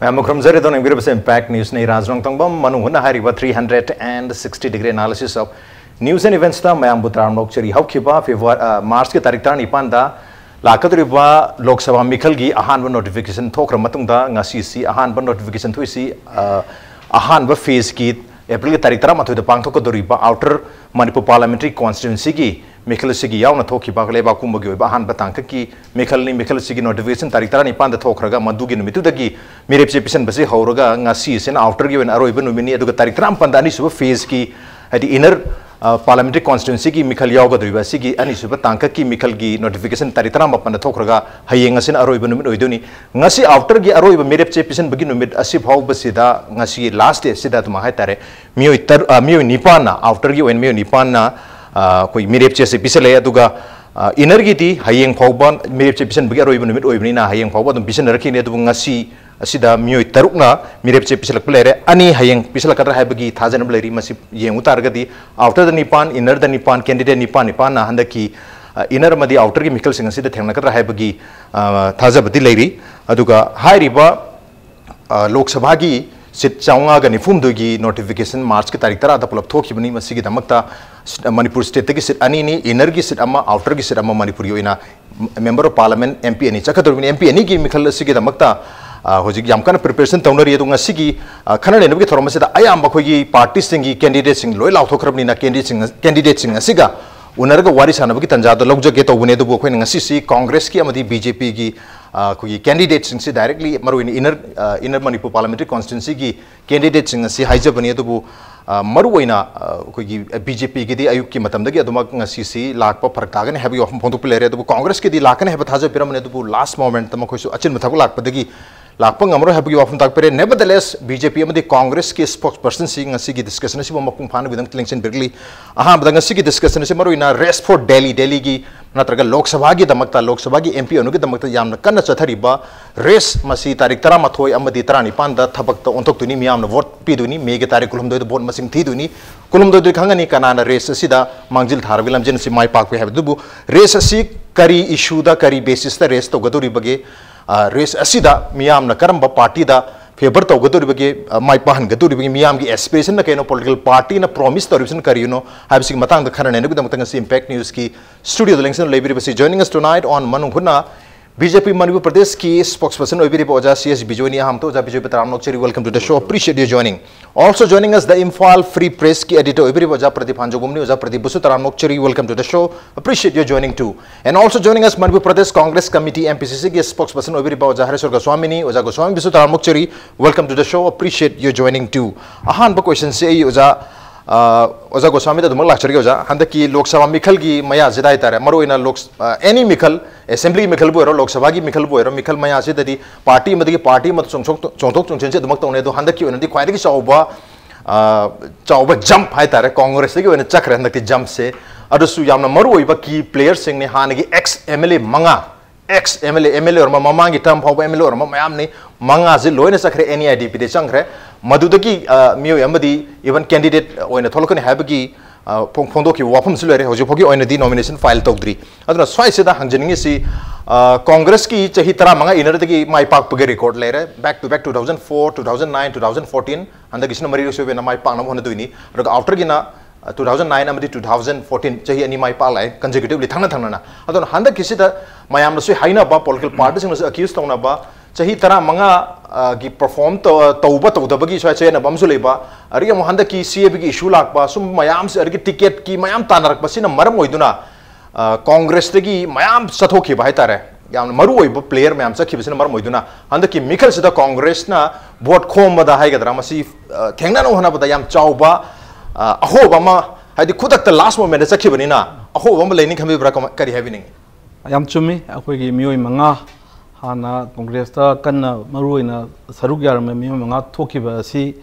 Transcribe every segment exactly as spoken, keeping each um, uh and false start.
ꯃꯌꯥꯝꯕꯨ ꯈꯨꯔꯨꯝꯖꯔꯤ꯫ ꯑꯗꯣꯝꯅ ꯌꯦꯡꯕꯤꯔꯤꯕꯁꯦ Impact News ꯅꯤ꯫ ꯔꯥꯖ ꯔꯣꯡꯊꯣꯡꯕꯝ ꯃꯅꯨꯡ ꯍꯨꯠꯅ ꯍꯥꯏꯔꯤꯕ three hundred and sixty degree analysis of news and events ꯇ ꯃꯌꯥꯝꯕꯨ ꯇꯔꯥꯝꯅ ꯑꯣꯛꯆꯔꯤ꯫ ꯍꯧꯈꯤꯕ February, ꯑ, March ꯀꯤ ꯇꯥꯔꯤꯛ ꯇꯔꯥꯅꯤꯄꯥꯟꯗ ꯂꯥꯛꯀꯗꯧꯔꯤꯕ ꯂꯣꯛ ꯁꯚꯥ ꯃꯤꯈꯜꯒꯤ ꯑꯍꯥꯟꯕ notification ꯊꯣꯛꯈ꯭ꯔ ꯃꯇꯨꯡꯗ, ꯉꯁꯤꯁꯤ ꯑꯍꯥꯟꯕ notification ꯊꯣꯛꯏꯁꯤ, ꯑ, ꯑꯍꯥꯟꯕ phase ꯀꯤ April ꯒꯤ ꯇꯥꯔꯤꯛ ꯇꯔꯥꯃꯥꯊꯣꯏꯗ ꯄꯥꯡꯊꯣꯛꯀꯗꯧꯔꯤꯕ Outer Manipur Parliamentary Constituency ꯒꯤ ꯃꯤꯈꯜ ꯑꯁꯤꯒꯤ ꯌꯥꯎꯅ ꯊꯣꯛꯈꯤꯕ ꯂꯩꯕꯥꯛ ꯄꯨꯝꯕꯒꯤ ꯑꯣꯏꯕ ꯑꯍꯥꯟꯕ ꯇꯥꯡꯀꯛꯀꯤ ꯃꯤꯈꯜꯅꯤ꯫ ꯃꯤꯈꯜ ꯑꯁꯤꯒꯤ notification ꯇꯥꯔꯤꯛ ꯇꯔꯥꯅꯤꯄꯥꯟꯗ ꯊꯣꯛꯈ꯭ꯔꯒ, ꯃꯗꯨꯒꯤ ꯅꯨꯃꯤꯠꯇꯨꯗꯒꯤ ꯃꯤꯔꯦꯞꯆꯦ ꯄꯤꯁꯟꯕꯁꯤ ꯍꯧꯔꯒ, ꯉꯁꯤ ꯑꯁꯤꯅ outer ꯒꯤ ꯑꯣꯏꯅ ꯑꯔꯣꯏꯕ ꯅꯨꯃꯤꯠꯅꯤ꯫ ꯑꯗꯨꯒ ꯇꯥꯔꯤꯛ ꯇꯔꯥꯃꯥꯄꯟꯗ ꯑꯅꯤꯁꯨꯕ phase ꯀꯤ, ꯍꯥꯏꯗꯤ inner, ꯑ, parliamentary constituency ꯒꯤ ꯃꯤꯈꯜ ꯌꯥꯎꯒꯗꯧꯔꯤꯕ ꯑꯁꯤꯒꯤ ꯑꯅꯤꯁꯨꯕ ꯇꯥꯡꯀꯛꯀꯤ ꯃꯤꯈꯜꯒꯤ notification ꯇꯥꯔꯤꯛ ꯇꯔꯥꯃꯥꯄꯟꯗ ꯊꯣꯛꯈ꯭ꯔꯒ, ꯍꯌꯦꯡ ꯑꯁꯤꯅ ꯑꯔꯣꯏꯕ ꯅꯨꯃꯤꯠ ꯑꯣꯏꯗꯣꯏꯅꯤ꯫ ꯉꯁꯤ outer ꯒꯤ ꯑꯔꯣꯏꯕ ꯃꯤꯔꯦꯞꯆꯦ ꯄꯤꯁꯟꯕꯒꯤ ꯅꯨꯃꯤꯠ ꯑꯁꯤ ꯐꯥꯎꯕꯁꯤꯗ, ꯉꯁꯤ last day ꯑꯁꯤꯗ ꯑꯗꯨꯃꯥꯏꯅ ꯍꯥꯏꯇꯥꯔꯦ, ꯃꯤꯑꯣꯏ ꯇꯔꯨꯛ, ꯑ, ꯃꯤꯑꯣꯏ ꯅꯤꯄꯥꯟꯅ, outer ꯒꯤ ꯑꯣꯏꯅ ꯃꯤꯑꯣꯏ ꯅꯤꯄꯥꯟꯅ, ꯑ, ꯑꯩꯈꯣꯏ ꯃꯤꯔꯦꯞꯆꯦ ꯑꯁꯤ ꯄꯤꯁꯜꯂꯛꯑꯦ꯫ ꯑꯗꯨꯒ, ꯑ, inner ꯒꯤꯗꯤ ꯍꯌꯦꯡ ꯐꯥꯎꯕ ꯃꯤꯔꯦꯞꯆꯦ ꯄꯤꯁꯟꯕꯒꯤ ꯑꯔꯣꯏꯕ ꯅꯨꯃꯤꯠ ꯑꯣꯏꯕꯅꯤꯅ, ꯍꯌꯦꯡ ꯐꯥꯎꯕ ꯑꯗꯨꯝ ꯄꯤꯁꯟꯅꯔꯛꯈꯤꯅꯤ꯫ ꯑꯗꯨꯕꯨ ꯉꯁꯤ ꯑꯁꯤꯗ ꯃꯤꯑꯣꯏ ꯇꯔꯨꯛꯅ ꯃꯤꯔꯦꯞꯆꯦ ꯄꯤꯁꯜꯂꯛꯄ ꯂꯩꯔꯦ꯫ ꯑꯅꯤ ꯍꯌꯦꯡ ꯄꯤꯁꯜꯂꯛꯀꯗ꯭ꯔꯥ ꯍꯥꯏꯕꯒꯤ ꯊꯥꯖꯅꯕ ꯂꯩꯔꯤ꯫ ꯃꯁꯤ ꯌꯦꯡꯉꯨ ꯇꯥꯔꯒꯗꯤ, outer ꯗ ꯅꯤꯄꯥꯟ, inner ꯗ ꯅꯤꯄꯥꯟ, candidate ꯅꯤꯄꯥꯟ ꯅꯤꯄꯥꯟꯅ ꯍꯟꯗꯛꯀꯤ, ꯑ, inner ꯑꯃꯗꯤ outer ꯒꯤ ꯃꯤꯈꯜꯁꯤꯡ ꯑꯁꯤꯗ ꯊꯦꯡꯅꯒꯗ꯭ꯔꯥ ꯍꯥꯏꯕꯒꯤ, ꯑ, ꯊꯥꯖꯕꯗꯤ ꯂꯩꯔꯤ꯫ ꯑꯗꯨꯒ ꯍꯥꯏꯔꯤꯕ ꯑ, ꯂꯣꯛ ꯁꯚꯥꯒꯤ seat ꯆꯥꯝꯃꯉꯥꯒ ꯅꯤꯐꯨ ꯍꯨꯝꯗꯣꯏꯒꯤ notification March ꯀꯤ ꯇꯥꯔꯤꯛ ꯇꯔꯥꯗ ꯄꯨꯂꯞ ꯊꯣꯛꯈꯤꯕꯅꯤ꯫ ꯃꯁꯤꯒꯤꯗꯃꯛꯇ ꯁ-, ꯃꯅꯤꯄꯨꯔ state ꯇꯒꯤ seat ꯑꯅꯤꯅꯤ, inner ꯒꯤ seat ꯑꯃ, outer ꯒꯤ seat ꯑꯃ, ꯃꯅꯤꯄꯨꯔꯒꯤ ꯑꯣꯏꯅ Member of Parliament, M P, ꯑꯅꯤ ꯆꯠꯀꯗꯧꯔꯤꯕꯅꯤ꯫ M P ꯑꯅꯤꯒꯤ ꯃꯤꯈꯜ ꯑꯁꯤꯒꯤꯗꯃꯛꯇ, ꯑ, ꯍꯧꯖꯤꯛ ꯌꯥꯝ ꯀꯟꯅ preparation ꯇꯧꯅꯔꯤ꯫ ꯑꯗꯣ ꯉꯁꯤꯒꯤ, ꯑ, ꯈꯟꯅ ꯅꯩꯅꯕꯒꯤ ꯊꯧꯔꯝ ꯑꯁꯤꯗ ꯑꯌꯥꯝꯕ ꯑꯩꯈꯣꯏꯒꯤ party ꯁꯤꯡꯒꯤ candidate ꯁꯤꯡ ꯂꯣꯏ ꯂꯥꯎꯊꯣꯛꯈ꯭ꯔꯕꯅꯤꯅ, candidate ꯁꯤꯡ, candidate ꯁꯤꯡ ꯑꯁꯤꯒ ꯎꯅꯔꯒ ꯋꯥꯔꯤ ꯁꯥꯟꯅꯕꯒꯤ ꯇꯥꯟꯖꯥꯗꯣ ꯂꯧꯖꯒꯦ ꯇꯧꯕꯅꯦ꯫ ꯑꯗꯨꯕꯨ ꯑꯩꯈꯣꯏꯅ ꯉꯁꯤꯁꯤ Congress ꯀꯤ ꯑꯃꯗꯤ B J P ꯒꯤ, ꯑ, ꯑꯩꯈꯣꯏꯒꯤ candidate ꯁꯤꯡꯁꯤ directly, ꯃꯔꯨꯑꯣꯏꯅ inner, ꯑ, inner Manipur Parliamentary Constituency ꯒꯤ candidate ꯁꯤꯡ ꯑꯁꯤ ꯍꯥꯏꯖꯕꯅꯤ꯫ ꯑꯗꯨꯕꯨ, ꯑ, ꯃꯔꯨꯑꯣꯏꯅ, ꯑ, ꯑꯩꯈꯣꯏꯒꯤ B J P ꯒꯤꯗꯤ ꯑꯌꯨꯛꯀꯤ ꯃꯇꯝꯗꯒꯤ ꯑꯗꯨꯃꯛ ꯉꯁꯤꯁꯤ ꯂꯥꯛꯄ ꯐꯔꯛ ꯇꯥꯒꯅꯤ ꯍꯥꯏꯕꯒꯤ ꯋꯥꯐꯝ ꯐꯣꯡꯗꯣꯛꯄ ꯂꯩꯔꯦ꯫ ꯑꯗꯨꯕꯨ Congress ꯀꯤꯗꯤ ꯂꯥꯛꯀꯅꯤ ꯍꯥꯏꯕ ꯊꯥꯖꯕꯤꯔꯝꯕꯅꯤ꯫ ꯑꯗꯨꯕꯨ last moment ꯇ ꯃꯈꯣꯏꯁꯨ ꯑꯆꯤꯟꯕ ꯊꯕꯛ ꯂꯥꯛꯄꯗꯒꯤ ꯂꯥꯛꯄ ꯉꯝꯃꯔꯣꯏ ꯍꯥꯏꯕꯒꯤ ꯋꯥꯐꯝ ꯇꯥꯛꯄꯤꯔꯦ꯫ Nevertheless, B J P ꯑꯃꯗꯤ Congress ꯀꯤ spokesperson ꯁꯤꯡ ꯉꯁꯤꯒꯤ discussion ꯑꯁꯤꯕꯨ ꯃꯄꯨꯡ ꯐꯥꯅꯕꯒꯤꯗꯃꯛ ꯂꯦꯡꯁꯤꯟꯕꯤꯔꯛꯂꯤ꯫ ꯑꯍꯥꯟꯕꯗ ꯉꯁꯤꯒꯤ discussion ꯑꯁꯤ ꯃꯔꯨꯑꯣꯏꯅ Race for Delhi, ꯗꯦꯜꯂꯤꯒꯤ ꯅꯠꯇ꯭ꯔꯒ ꯂꯣꯛ ꯁꯚꯥꯒꯤꯗꯃꯛꯇ, ꯂꯣꯛ ꯁꯚꯥꯒꯤ M P ꯑꯣꯏꯅꯕꯒꯤꯗꯃꯛꯇ ꯌꯥꯝꯅ ꯀꯟꯅ ꯆꯠꯊꯔꯤꯕ race, ꯃꯁꯤ ꯇꯥꯔꯤꯛ ꯇꯔꯥꯃꯥꯊꯣꯏ ꯑꯃꯗꯤ ꯇꯔꯥꯅꯤꯄꯥꯟꯗ ꯊꯕꯛꯇ ꯑꯣꯟꯊꯣꯛꯇꯣꯏꯅꯤ꯫ ꯃꯤꯌꯥꯝꯅ vote ꯄꯤꯗꯣꯏꯅꯤ꯫ May ꯒꯤ ꯇꯥꯔꯤꯛ ꯀꯨꯟꯍꯨꯝꯗꯣꯏꯗ vote ꯃꯁꯤꯡ ꯊꯤꯗꯣꯏꯅꯤ꯫ ꯀꯨꯟꯍꯨꯝꯗꯣꯏꯗ ꯈꯪꯒꯅꯤ ꯀꯅꯥꯅ race ꯑꯁꯤꯗ ꯃꯥꯡꯖꯤꯜ ꯊꯥꯔꯕꯒꯤ ꯂꯝꯖꯦꯜ ꯑꯁꯤ ꯃꯥꯏ ꯄꯥꯛꯄꯒꯦ ꯍꯥꯏꯕꯗꯨꯕꯨ꯫ Race ꯑꯁꯤ ꯀꯔꯤ issue ꯗ, ꯀꯔꯤ basis ꯇ race ꯇꯧꯒꯗꯧꯔꯤꯕꯒꯦ? ꯔꯦꯁ ꯑꯁꯤꯗ ꯃꯤꯌꯥꯝꯅ ꯀꯔꯝꯕ ꯄꯥꯔꯇꯤꯗ ꯐꯦꯚꯔ ꯇꯧꯒꯗꯧꯔꯤꯕꯒꯦ, ꯃꯥꯏ ꯄꯥꯛꯍꯟꯒꯗꯧꯔꯤꯕꯒꯦ, ꯃꯤꯌꯥꯝꯒꯤ ꯑꯦꯁꯄꯤꯔꯦꯁꯟꯅ ꯀꯩꯅꯣ, ꯄꯣꯂꯤꯇꯤꯀꯦꯜ ꯄꯥꯔꯇꯤꯅ ꯄ꯭ꯔꯣꯃꯤꯁ ꯇꯧꯔꯤꯕꯁꯤꯅ ꯀꯔꯤꯅꯣ ꯍꯥꯏꯕꯁꯤꯒꯤ ꯃꯇꯥꯡꯗ ꯈꯟꯅ ꯅꯩꯅꯕꯒꯤꯗꯃꯛꯇ ꯉꯁꯤ ꯏꯝꯄꯦꯛ ꯅ꯭ꯌꯨꯁꯀꯤ ꯁ꯭ꯇꯨꯗꯤꯑꯣꯗ ꯂꯦꯡꯁꯤꯟꯅ ꯂꯩꯕꯤꯔꯤꯕꯁꯤ, joining us tonight on ꯃꯅꯨꯡ ꯍꯨꯠꯅ ꯕꯤ ꯖꯦ ꯄꯤ ꯃꯅꯤꯄꯨꯔ ꯄ꯭ꯔꯗꯦꯁꯀꯤ ꯁ꯭ꯄꯣꯛꯁ ꯄꯔꯁꯟ ꯑꯣꯏꯕꯤꯔꯤꯕ ꯑꯣꯖꯥ ꯁꯤ ꯑꯦꯁ ꯕꯤꯖꯣꯏꯅꯤ ꯑꯍꯥꯝꯇꯣ꯫ ꯑꯣꯖꯥ ꯕꯤꯖꯣꯏꯕꯨ ꯇꯔꯥꯝꯅ ꯑꯣꯛꯆꯔꯤ, welcome to the show, appreciate your joining. Also joining us, the Imphal Free Pressꯀꯤ editor ꯑꯣꯏꯕꯤꯔꯤꯕ ꯑꯣꯖꯥ ꯄ꯭ꯔꯗꯤꯞ ꯍꯥꯟꯖꯧꯒꯨꯝꯅꯤ꯫ ꯑꯣꯖꯥ ꯄ꯭ꯔꯗꯤꯞꯄꯨꯁꯨ ꯇꯔꯥꯝꯅ ꯑꯣꯛꯆꯔꯤ, welcome to the show, appreciate your joining too. And also joining us, Manipur Pradesh Congress Committee, M P C Cꯒꯤ spokesperson ꯑꯣꯏꯕꯤꯔꯤꯕ ꯑꯣꯖꯥ ꯍꯔꯦꯁꯣꯔ ꯒꯣꯁ꯭ꯋꯥꯃꯤꯅꯤ꯫ ꯑꯣꯖꯥ ꯒꯣꯁ꯭ꯋꯥꯃꯤꯕꯨꯁꯨ ꯇꯔꯥꯝꯅ ꯑꯣꯛꯆꯔꯤ, welcome to the show, appreciate your joining too. ꯑꯍꯥꯟꯕ questionꯁꯦ ꯑꯩ ꯑꯣꯖꯥ, ꯑ, ꯑꯣꯖꯥ ꯒꯣꯁ꯭ꯋꯥꯃꯤꯗ ꯑꯗꯨꯃꯛ ꯂꯥꯛꯆꯔꯒꯦ ꯑꯣꯖꯥ꯫ ꯍꯟꯗꯛꯀꯤ ꯂꯣꯛ ꯁꯚꯥ ꯃꯤꯈꯜꯒꯤ ꯃꯌꯥꯁꯤꯗ ꯍꯥꯏꯇꯥꯔꯦ, ꯃꯔꯨꯑꯣꯏꯅ ꯂꯣꯛ, ꯑ, any ꯃꯤꯈꯜ, ꯑꯦꯁꯦꯝꯕ꯭ꯂꯤ ꯃꯤꯈꯜꯕꯨ ꯑꯣꯏꯔꯣ, ꯂꯣꯛ ꯁꯚꯥꯒꯤ ꯃꯤꯈꯜꯕꯨ ꯑꯣꯏꯔꯣ, ꯃꯤꯈꯜ ꯃꯌꯥꯁꯤꯗꯗꯤ ꯄꯥꯔꯇꯤ ꯑꯃꯗꯒꯤ ꯄꯥꯔꯇꯤ ꯑꯃꯗ ꯆꯣꯡꯊꯣꯛ, ꯆꯣꯡꯊꯣꯛ ꯆꯣꯡꯁꯤꯟꯁꯦ ꯑꯗꯨꯃꯛ ꯇꯧꯅꯩ꯫ ꯑꯗꯣ ꯍꯟꯗꯛꯀꯤ ꯑꯣꯏꯅꯗꯤ ꯈ꯭ꯋꯥꯏꯗꯒꯤ ꯆꯥꯎꯕ, ꯑ, ꯆꯥꯎꯕ ꯖꯝꯞ ꯍꯥꯏꯇꯥꯔꯦ, ꯀꯣꯡꯒ꯭ꯔꯦꯁꯇꯒꯤ ꯑꯣꯏꯅ ꯆꯠꯈ꯭ꯔꯦ ꯍꯟꯗꯛꯇꯤ ꯖꯝꯞꯁꯦ꯫ ꯑꯗꯨꯁꯨ ꯌꯥꯝꯅ ꯃꯔꯨ ꯑꯣꯏꯕ ꯀꯤ ꯄ꯭ꯂꯦꯌꯔꯁꯤꯡꯅꯤ, ꯍꯥꯟꯅꯒꯤ ꯑꯦꯛꯁ ꯑꯦꯝ ꯑꯦꯜ ꯑꯦ ꯃꯉꯥ, X M L A, M L A ꯑꯣꯏꯔꯝꯕ, ꯃꯃꯥꯡꯒꯤ ꯇꯔꯝ ꯐꯥꯎꯕ ꯑꯦꯝ ꯑꯦꯜ ꯑꯦ ꯑꯣꯏꯔꯝꯕ ꯃꯌꯥꯝꯅꯤ, ꯃꯉꯥꯁꯤ ꯂꯣꯏꯅ ꯆꯠꯈ꯭ꯔꯦ, ꯑꯦꯟ ꯏ ꯑꯥꯏ ꯗꯤ ꯄꯤꯗ ꯆꯪꯈ꯭ꯔꯦ꯫ ꯃꯗꯨꯗꯒꯤ, ꯑ, ꯃꯤꯑꯣꯏ ꯑꯃꯗꯤ ꯏꯚꯟ ꯀꯦꯟꯗꯤꯗꯦꯠ ꯑꯣꯏꯅ ꯊꯣꯛꯂꯛꯀꯅꯤ ꯍꯥꯏꯕꯒꯤ, ꯑ, ꯐꯣꯡ-, ꯐꯣꯡꯗꯣꯛꯈꯤꯕ ꯋꯥꯐꯝꯁꯨ ꯂꯩꯔꯦ꯫ ꯍꯧꯖꯤꯛ ꯐꯥꯎꯒꯤ ꯑꯣꯏꯅꯗꯤ ꯅꯣꯃꯤꯅꯦꯁꯟ ꯐꯥꯏꯜ ꯇꯧꯗ꯭ꯔꯤ꯫ ꯑꯗꯨꯅ ꯁ꯭ꯋꯥꯏꯁꯤꯗ ꯍꯪꯖꯅꯤꯡꯉꯤꯁꯤ, ꯑ, ꯀꯣꯡꯒ꯭ꯔꯦꯁꯀꯤ ꯆꯍꯤ ꯇꯔꯥꯃꯉꯥ ꯏꯟꯅꯔꯗꯒꯤ ꯃꯥꯏ ꯄꯥꯛꯄꯒꯤ ꯔꯦꯀꯣꯔꯗ ꯂꯩꯔꯦ, back to back, two thousand four, two thousand nine, two thousand fourteen, ꯍꯟꯗꯛꯀꯤꯁꯤꯅ ꯃꯔꯤꯔꯛ ꯁꯨꯕ ꯑꯣꯏꯅ ꯃꯥꯏ ꯄꯥꯛꯅꯕ ꯍꯣꯠꯅꯗꯣꯏꯅꯤ꯫ ꯑꯗꯨꯒ ꯑꯥꯐꯇꯔꯒꯤꯅ, ꯑ, two thousand nine ꯑꯃꯗꯤ two thousand fourteen, ꯆꯍꯤ ꯑꯅꯤ ꯃꯥꯏ ꯄꯥꯛ ꯂꯥꯛꯑꯦ, ꯀꯟꯖꯤꯀ꯭ꯌꯨꯇꯤꯚꯂꯤ, ꯊꯪꯅ ꯊꯪꯅꯅ꯫ ꯑꯗꯨꯅ ꯍꯟꯗꯛꯀꯤꯁꯤꯗ ꯃꯌꯥꯝꯅꯁꯨ ꯍꯥꯏꯅꯕ, ꯄꯣꯂꯤꯇꯤꯀꯦꯜ ꯄꯥꯔꯇꯤꯁꯤꯡꯅꯁꯨ ꯑꯦꯀ꯭ꯌꯨꯁ ꯇꯧꯅꯕ, ꯆꯍꯤ ꯇꯔꯥꯃꯉꯥ, ꯑ, ꯒꯤ ꯄꯔꯐꯣꯔꯝ ꯇꯧ-, ꯇꯧꯕ ꯇꯧꯗꯕꯒꯤ ꯁ꯭ꯋꯥꯏ ꯆꯌꯦꯠꯅꯕ ꯑꯃꯁꯨ ꯂꯩꯕ, ꯑꯗꯒꯤ ꯑꯃꯨꯛ ꯍꯟꯗꯛꯀꯤ ꯁꯤ ꯑꯦ ꯕꯤꯒꯤ ꯏꯁꯨ ꯂꯥꯛꯄ, ꯁꯨꯝ ꯃꯌꯥꯝꯁꯦ, ꯑꯗꯒꯤ ꯇꯤꯀꯦꯠꯀꯤ ꯃꯌꯥꯝ ꯇꯥꯟꯅꯔꯛꯄꯁꯤꯅ ꯃꯔꯝ ꯑꯣꯏꯗꯨꯅ, ꯑ, ꯀꯣꯡꯒ꯭ꯔꯦꯁꯇꯒꯤ ꯃꯌꯥꯝ ꯆꯠꯊꯣꯛꯈꯤꯕ ꯍꯥꯏꯇꯥꯔꯦ, ꯌꯥꯝꯅ ꯃꯔꯨ ꯑꯣꯏꯕ ꯄ꯭ꯂꯦꯌꯔ ꯃꯌꯥꯝ ꯆꯠꯈꯤꯕꯁꯤꯅ ꯃꯔꯝ ꯑꯣꯏꯗꯨꯅ ꯍꯟꯗꯛꯀꯤ ꯃꯤꯈꯜꯁꯤꯗ ꯀꯣꯡꯒ꯭ꯔꯦꯁꯅ ꯚꯣꯠ ꯈꯣꯝꯕꯗ ꯍꯥꯏꯒꯗ꯭ꯔꯥ, ꯃꯁꯤ, ꯑ, ꯊꯦꯡꯅꯅꯕ ꯍꯣꯠꯅꯕꯗ ꯌꯥꯝ ꯆꯥꯎꯕ, ꯑ, ꯑꯍꯣꯕ ꯑꯃ, ꯍꯥꯏꯗꯤ ꯈꯨꯗꯛꯇ ꯂꯥꯁ ꯃꯣꯃꯦꯟꯗ ꯆꯠꯈꯤꯕꯅꯤꯅ ꯑꯍꯣꯕ ꯑꯃ ꯂꯩꯅꯤ ꯈꯟꯕꯤꯕ꯭ꯔꯥ? ꯀꯃꯥꯏ-, ꯀꯔꯤ ꯍꯥꯏꯕꯤꯅꯤꯡꯉꯤ? ꯌꯥꯝ ꯆꯨꯝꯃꯤ꯫ ꯑꯩꯈꯣꯏꯒꯤ ꯃꯤꯑꯣꯏ ꯃꯉꯥ ꯍꯥꯟꯅ ꯀꯣꯡꯒ꯭ꯔꯦꯁꯇ ꯀꯟꯅ ꯃꯔꯨ ꯑꯣꯏꯅ ꯁꯔꯨꯛ ꯌꯥꯔꯝꯕ ꯃꯤꯑꯣꯏ ꯃꯉꯥ ꯊꯣꯛꯈꯤꯕ ꯑꯁꯤ,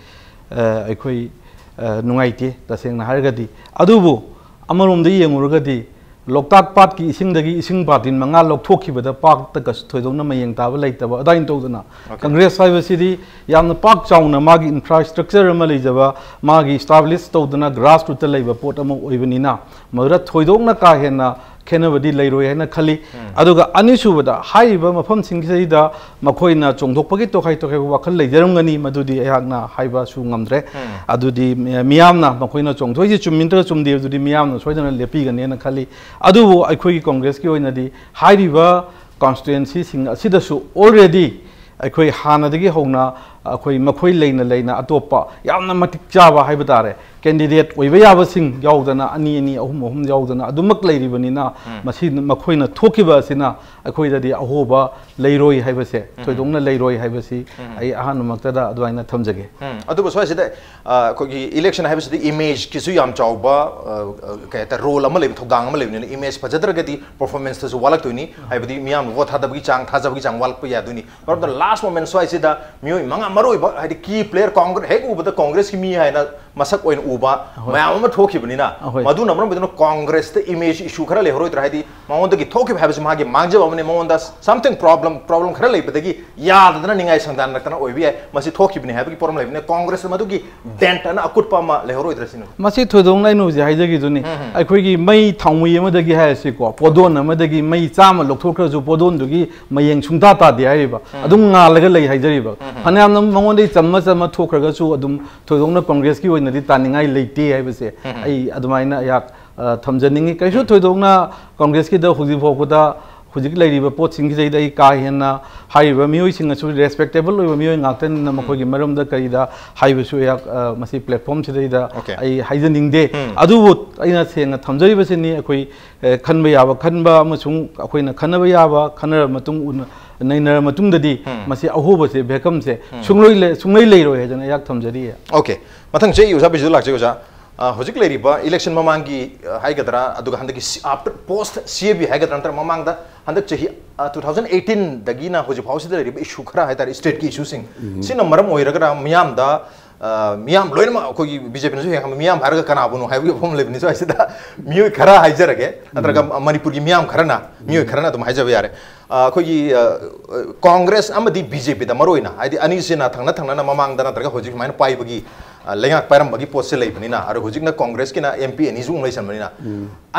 ꯑ, ꯑꯩꯈꯣꯏ, ꯑ, ꯅꯨꯡꯉꯥꯏꯇꯦ, ꯇꯁꯦꯡꯅ ꯍꯥꯏꯔꯒꯗꯤ꯫ ꯑꯗꯨꯕꯨ ꯑꯃꯔꯣꯝꯗ ꯌꯦꯡꯉꯨꯔꯒꯗꯤ ꯂꯣꯛꯇꯥꯛ ꯄꯥꯠꯀꯤ ꯏꯁꯤꯡꯗꯒꯤ ꯏꯁꯤꯡ ꯕꯥꯇꯤꯟ ꯃꯉꯥ ꯂꯧꯊꯣꯛꯈꯤꯕꯗ ꯄꯥꯠꯇ ꯀꯩꯁꯨ ꯊꯣꯏꯗꯣꯛꯅ ꯃꯌꯦꯡ ꯇꯥꯕ ꯂꯩꯇꯕ ꯑꯗꯨꯃꯥꯏꯅ ꯇꯧꯗꯅ, ꯑꯣꯀꯦ꯫ ꯀꯪꯒ꯭ꯔꯦꯁ ꯍꯥꯏꯕꯁꯤꯗꯤ ꯌꯥꯝꯅ ꯄꯥꯛ ꯆꯥꯎꯅ ꯃꯥꯒꯤ ꯏꯟꯐ꯭ꯔꯥꯁ꯭ꯇ꯭ꯔꯛꯆꯔ ꯑꯃ ꯂꯩꯖꯕ, ꯃꯥꯒꯤ ꯏꯁꯇꯥꯕ꯭ꯂꯤꯁ ꯇꯧꯗꯅ ꯒ꯭ꯔꯥꯁ ꯔꯨꯠꯇ ꯂꯩꯕ ꯄꯣꯠ ꯑꯃ ꯑꯣꯏꯕꯅꯤꯅ, ꯃꯗꯨꯗ ꯊꯣꯏꯗꯣꯛꯅ ꯀꯥ ꯍꯦꯟꯅ ꯈꯦꯠꯅꯕꯗꯤ ꯂꯩꯔꯣꯏ ꯍꯥꯏꯅ ꯈꯜꯂꯤ꯫ ꯑꯗꯨꯒ ꯑꯅꯤꯁꯨꯕꯗ, ꯍꯥꯏꯔꯤꯕ ꯃꯐꯝꯁꯤꯡꯁꯤꯗꯩꯗ ꯃꯈꯣꯏꯅ ꯆꯣꯡꯊꯣꯛꯄꯒꯤ ꯇꯣꯈꯥꯏ ꯇꯣꯈꯥꯏꯕ ꯋꯥꯈꯜ ꯂꯩꯖꯔꯝꯒꯅꯤ, ꯃꯗꯨꯗꯤ ꯑꯩꯍꯥꯛꯅ ꯍꯥꯏꯕꯁꯨ ꯉꯝꯗ꯭ꯔꯦ꯫ ꯑꯗꯨꯗꯤ ꯃꯤ-, ꯃꯤꯌꯥꯝꯅ ꯃꯈꯣꯏꯅ ꯆꯣꯡꯊꯣꯛꯏꯁꯤ ꯆꯨꯝꯃꯤ ꯅꯠꯇ꯭ꯔꯒ ꯆꯨꯝꯗꯦ, ꯑꯗꯨꯗꯤ ꯃꯤꯌꯥꯝꯅ ꯁꯣꯏꯗꯅ ꯂꯦꯞꯄꯤꯒꯅꯦꯅ ꯈꯜꯂꯤ꯫ ꯑꯗꯨꯕꯨ ꯑꯩꯈꯣꯏꯒꯤ ꯀꯣꯡꯒ꯭ꯔꯦꯁꯀꯤ ꯑꯣꯏꯅꯗꯤ ꯍꯥꯏꯔꯤꯕ ꯀꯣꯟꯁꯇꯤꯇ꯭ꯋꯦꯟꯁꯤꯁꯤꯡ ꯑꯁꯤꯗꯁꯨ already ꯑꯩꯈꯣꯏ ꯍꯥꯟꯅꯗꯒꯤ ꯍꯧꯅ ꯑꯩꯈꯣꯏ ꯃꯈꯣꯏ ꯂꯩꯅ ꯂꯩꯅ ꯑꯇꯣꯞꯄ ꯌꯥꯝꯅ ꯃꯇꯤꯛ ꯆꯥꯕ ꯍꯥꯏꯕ ꯇꯥꯔꯦ, ꯀꯦꯟꯗꯤꯗꯦꯠ ꯑꯣꯏꯕ ꯌꯥꯕꯁꯤꯡ ꯌꯥꯎꯗꯅ, ꯑꯅꯤ ꯑꯅꯤ, ꯑꯍꯨꯝ ꯑꯍꯨꯝ ꯌꯥꯎꯗꯅ ꯑꯗꯨꯃꯛ ꯂꯩꯔꯤꯕꯅꯤꯅ, ꯃꯁꯤ ꯃꯈꯣꯏꯅ ꯊꯣꯛꯈꯤꯕ ꯑꯁꯤꯅ ꯑꯩꯈꯣꯏꯗꯗꯤ ꯑꯍꯣꯕ ꯂꯩꯔꯣꯏ ꯍꯥꯏꯕꯁꯦ, ꯊꯣꯏꯗꯣꯛꯅ ꯂꯩꯔꯣꯏ ꯍꯥꯏꯕꯁꯤ ꯑꯩ ꯑꯍꯥꯟꯕꯃꯛꯇꯗ ꯑꯗꯨꯃꯥꯏꯅ ꯊꯝꯖꯒꯦ꯫ ꯎꯝ, ꯑꯗꯨꯕꯨ ꯁ꯭ꯋꯥꯏꯁꯤꯗ, ꯑ, ꯑꯩꯈꯣꯏꯒꯤ ꯏꯂꯦꯛꯁꯟ ꯍꯥꯏꯕꯁꯤꯗꯤ ꯏꯃꯦꯖꯀꯤꯁꯨ ꯌꯥꯝ ꯆꯥꯎꯕ, ꯑ, ꯑ, ꯀꯩ ꯍꯥꯏꯇꯥꯔꯦ, ꯔꯣꯜ ꯑꯃ ꯂꯩꯕ, ꯊꯧꯗꯥꯡ ꯑꯃ ꯂꯩꯕꯅꯤꯅ, ꯏꯃꯦꯖ ꯐꯖꯗ꯭ꯔꯒꯗꯤ ꯄꯔꯐꯣꯔꯃꯦꯟꯁꯇꯁꯨ ꯋꯥꯠꯂꯛꯇꯣꯏꯅꯤ꯫ ꯍꯥꯏꯕꯗꯤ ꯃꯤꯌꯥꯝꯅ ꯚꯣꯠ ꯊꯥꯗꯕꯒꯤ ꯆꯥꯡ, ꯊꯥꯖꯕꯒꯤ ꯆꯥꯡ ꯋꯥꯠꯂꯛꯄ ꯌꯥꯗꯣꯏꯅꯤ꯫ ꯃꯔꯝ ꯑꯗꯨꯅ ꯂꯥꯁ ꯃꯣꯃꯦꯟ ꯁ꯭ꯋꯥꯏꯁꯤꯗ ꯃꯤꯑꯣꯏ ꯃꯉꯥ, ꯃꯔꯨꯑꯣꯏꯕ ꯍꯥꯏꯗꯤ ꯀꯤ ꯄ꯭ꯂꯦꯌꯔ, ꯀꯣꯡꯒ꯭ꯔꯦꯁ ꯍꯦꯛ ꯎꯕꯗ ꯀꯣꯡꯒ꯭ꯔꯦꯁꯀꯤ ꯃꯤ ꯍꯥꯏꯅ ꯃꯁꯛ ꯑꯣꯏꯅ ꯎꯕ ꯃꯌꯥꯝ ꯑꯃ ꯊꯣꯛꯈꯤꯕꯅꯤꯅ, ꯃꯗꯨꯅ ꯃꯔꯝ ꯑꯣꯏꯗꯨꯅ ꯀꯣꯡꯒ꯭ꯔꯦꯁꯇ ꯏꯃꯦꯖ ꯏꯁꯨ ꯈꯔ ꯂꯩꯍꯧꯔꯣꯏꯗ꯭ꯔꯥ? ꯍꯥꯏꯗꯤ ꯃꯉꯣꯟꯗꯒꯤ ꯊꯣꯛꯈꯤꯕ ꯍꯥꯏꯕꯁꯤ ꯃꯥꯒꯤ ꯃꯥꯡꯖꯕ ꯑꯃꯅꯤ, ꯃꯉꯣꯟꯗ something problem, problem ꯈꯔ ꯂꯩꯕꯗꯒꯤ ꯌꯥꯗꯗꯅ ꯅꯤꯡꯉꯥꯏ ꯁꯪꯗꯥꯟꯅꯔꯛꯇꯅ ꯑꯣꯏꯕ ꯌꯥꯏ꯫ ꯃꯁꯤ ꯊꯣꯛꯈꯤꯕꯅꯤ ꯍꯥꯏꯕꯒꯤ ꯄꯣꯠ ꯑꯃ ꯂꯩꯕꯅꯤꯅ ꯀꯣꯡꯒ꯭ꯔꯦꯁꯇ ꯃꯗꯨꯒꯤ ꯗꯦꯟꯠ ꯑꯅ ꯑꯀꯨꯠꯄ ꯑꯃ ꯂꯩꯍꯧꯔꯣꯏꯗ꯭ꯔꯥ ꯁꯤꯅꯤ꯫ ꯃꯁꯤ ꯊꯣꯏꯗꯣꯛꯅ ꯑꯩꯅ ꯍꯧꯖꯤꯛ ꯍꯥꯏꯖꯈꯤꯗꯨꯅꯤ, ꯑꯩꯈꯣꯏꯒꯤ ꯃꯩ ꯊꯥꯎꯃꯩ ꯑꯃꯗꯒꯤ ꯍꯥꯏꯔꯁꯤꯀꯣ, ꯄꯣꯗꯣꯟ ꯑꯃꯗꯒꯤ ꯃꯩ ꯆꯥꯝꯃ ꯂꯧꯊꯣꯛꯈ꯭ꯔꯁꯨ ꯄꯣꯗꯣꯟꯗꯨꯒꯤ ꯃꯌꯦꯡ ꯁꯨꯡꯇꯥ ꯇꯥꯗꯦ ꯍꯥꯏꯔꯤꯕ, ꯑꯗꯨꯝ ꯉꯥꯜꯂꯒ ꯂꯩ ꯍꯥꯏꯖꯔꯤꯕ꯫ ꯐꯅꯌꯥꯝꯅ ꯃꯉꯣꯟꯗꯒꯤ ꯆꯝꯃ ꯆꯝꯃ ꯊꯣꯛꯈ꯭ꯔꯒꯁꯨ ꯑꯗꯨꯝ ꯊꯣꯏꯗꯣꯛꯅ ꯀꯣꯡꯒ꯭ꯔꯦꯁꯀꯤ ꯑꯣꯏꯅꯗꯤ ꯇꯥꯅꯤꯡꯉꯥꯏ ꯂꯩꯇꯦ ꯍꯥꯏꯕꯁꯦ ꯑꯩ ꯑꯗꯨꯃꯥꯏꯅ ꯑꯩꯍꯥꯛ, ꯑ, ꯊꯝꯖꯅꯤꯡꯉꯤ꯫ ꯀꯩꯁꯨ ꯊꯣꯏꯗꯣꯛꯅ ꯀꯣꯡꯒ꯭ꯔꯦꯁꯀꯤꯗ ꯍꯧꯖꯤꯛ ꯐꯥꯎꯕꯗ ꯍꯧꯖꯤꯛ ꯂꯩꯔꯤꯕ ꯄꯣꯠꯁꯤꯡꯁꯤꯗꯩꯗ ꯑꯩ ꯀꯥ ꯍꯦꯟꯅ, ꯍꯥꯏꯔꯤꯕ ꯃꯤꯑꯣꯏꯁꯤꯡ ꯑꯁꯨ ꯔꯦꯁꯄꯦꯛꯇꯦꯕꯜ ꯑꯣꯏꯕ ꯃꯤꯑꯣꯏ ꯉꯥꯛꯇꯅꯤꯅ ꯃꯈꯣꯏꯒꯤ ꯃꯔꯝꯗ ꯀꯔꯤꯗ ꯍꯥꯏꯕꯁꯨ ꯑꯩꯍꯥꯛ, ꯑ, ꯃꯁꯤ ꯄ꯭ꯂꯦꯠꯐꯣꯝꯁꯤꯗꯩꯗ Okay. ꯑꯩ ꯍꯥꯏꯖꯅꯤꯡꯗꯦ꯫ ꯑꯗꯨꯕꯨ ꯑꯩꯅ ꯁꯦꯡꯅ ꯊꯝꯖꯔꯤꯕꯁꯤꯅꯤ, ꯑꯩꯈꯣꯏ, ꯑ, ꯈꯟꯕ ꯌꯥꯕ ꯈꯟꯕ ꯑꯃꯁꯨꯡ ꯑꯩꯈꯣꯏꯅ ꯈꯟꯅꯕ ꯌꯥꯕ ꯈꯟꯅꯔꯕ ꯃꯇꯨꯡ ꯎꯅ-, ꯅꯩꯅꯔꯕ ꯃꯇꯨꯡꯗꯗꯤ ꯃꯁꯤ ꯑꯍꯣꯕꯁꯦ, ꯚꯦꯀꯝꯁꯦ ꯁꯨꯡꯂꯣꯏ ꯂꯩ-, ꯁꯨꯡꯂꯩ ꯂꯩꯔꯣꯏ ꯍꯥꯏꯗꯅ ꯑꯩꯍꯥꯛ ꯊꯝꯖꯔꯤ꯫ Okay, ꯃꯊꯪꯁꯦ ꯑꯩ ꯑꯣꯖꯥ ꯕꯤꯖꯨꯗ ꯂꯥꯛꯆꯒꯦ ꯑꯣꯖꯥ꯫ ꯑ, ꯍꯧꯖꯤꯛ ꯂꯩꯔꯤꯕ ꯏꯂꯦꯛꯁꯟ ꯃꯃꯥꯡꯒꯤ, ꯑ, ꯍꯥꯏꯒꯗ꯭ꯔꯥ, ꯑꯗꯨꯒ ꯍꯟꯗꯛꯀꯤ ꯁꯤ-, after, post C A B ꯍꯥꯏꯒꯗ꯭ꯔꯥ, ꯅꯠꯇ꯭ꯔꯒ ꯃꯃꯥꯡꯗ ꯍꯟꯗꯛ ꯆꯍꯤ, ꯑ, two thousand eighteen ꯗꯒꯤꯅ ꯍꯧꯖꯤꯛ ꯐꯥꯎꯁꯤꯗ ꯂꯩꯔꯤꯕ ꯏꯁꯨ ꯈꯔ ꯍꯥꯏꯇꯥꯔꯦ, ꯁ꯭ꯇꯦꯠꯀꯤ ꯏꯁꯨꯁꯤꯡ, ꯁꯤꯅ ꯃꯔꯝ ꯑꯣꯏꯔꯒꯔꯥ ꯃꯤꯌꯥꯝꯗ, ꯑ, ꯃꯤꯌꯥꯝ ꯂꯣꯏꯅꯃꯛ ꯑꯩꯈꯣꯏꯒꯤ BJPꯅꯁꯨ ꯍꯦꯛ ꯍꯪꯕ, ꯃꯤꯌꯥꯝ ꯍꯥꯏꯔꯒ ꯀꯅꯥꯕꯨꯅꯣ ꯍꯥꯏꯕꯒꯤ ꯋꯥꯐꯝ ꯂꯩꯕꯅꯤ ꯁ꯭ꯋꯥꯏꯁꯤꯗ꯫ ꯃꯤꯑꯣꯏ ꯈꯔ ꯍꯥꯏꯖꯔꯒꯦ, ꯅꯠꯇ꯭ꯔꯒ ꯃꯅꯤꯄꯨꯔꯒꯤ ꯃꯤꯌꯥꯝ ꯈꯔꯅ, ꯃꯤꯑꯣꯏ ꯈꯔꯅ ꯑꯗꯨꯝ ꯍꯥꯏꯖꯕ ꯌꯥꯔꯦ꯫ ꯑ, ꯑꯩꯈꯣꯏꯒꯤ, ꯑ, ꯑ, ꯀꯣꯡꯒ꯭ꯔꯦꯁ ꯑꯃꯗꯤ BJPꯗ ꯃꯔꯨꯑꯣꯏꯅ, ꯍꯥꯏꯗꯤ ꯑꯅꯤꯁꯤꯅ ꯊꯪꯅ ꯊꯪꯅꯅ ꯃꯃꯥꯡꯗ ꯅꯠꯇ꯭ꯔꯒ ꯍꯧꯖꯤꯛ ꯁꯨꯃꯥꯏꯅ ꯄꯥꯏꯕꯒꯤ ꯑ, ꯂꯩꯉꯥꯛ ꯄꯥꯏꯔꯝꯕꯒꯤ ꯄꯣꯠꯁꯦ ꯂꯩꯕꯅꯤꯅ, ꯑꯗꯣ ꯍꯧꯖꯤꯛꯅ ꯀꯣꯡꯒ꯭ꯔꯦꯁꯀꯤꯅ ꯑꯦꯝ ꯄꯤ ꯑꯅꯤꯁꯨ ꯑꯃꯨꯛ ꯂꯩꯁꯟꯕꯅꯤꯅ,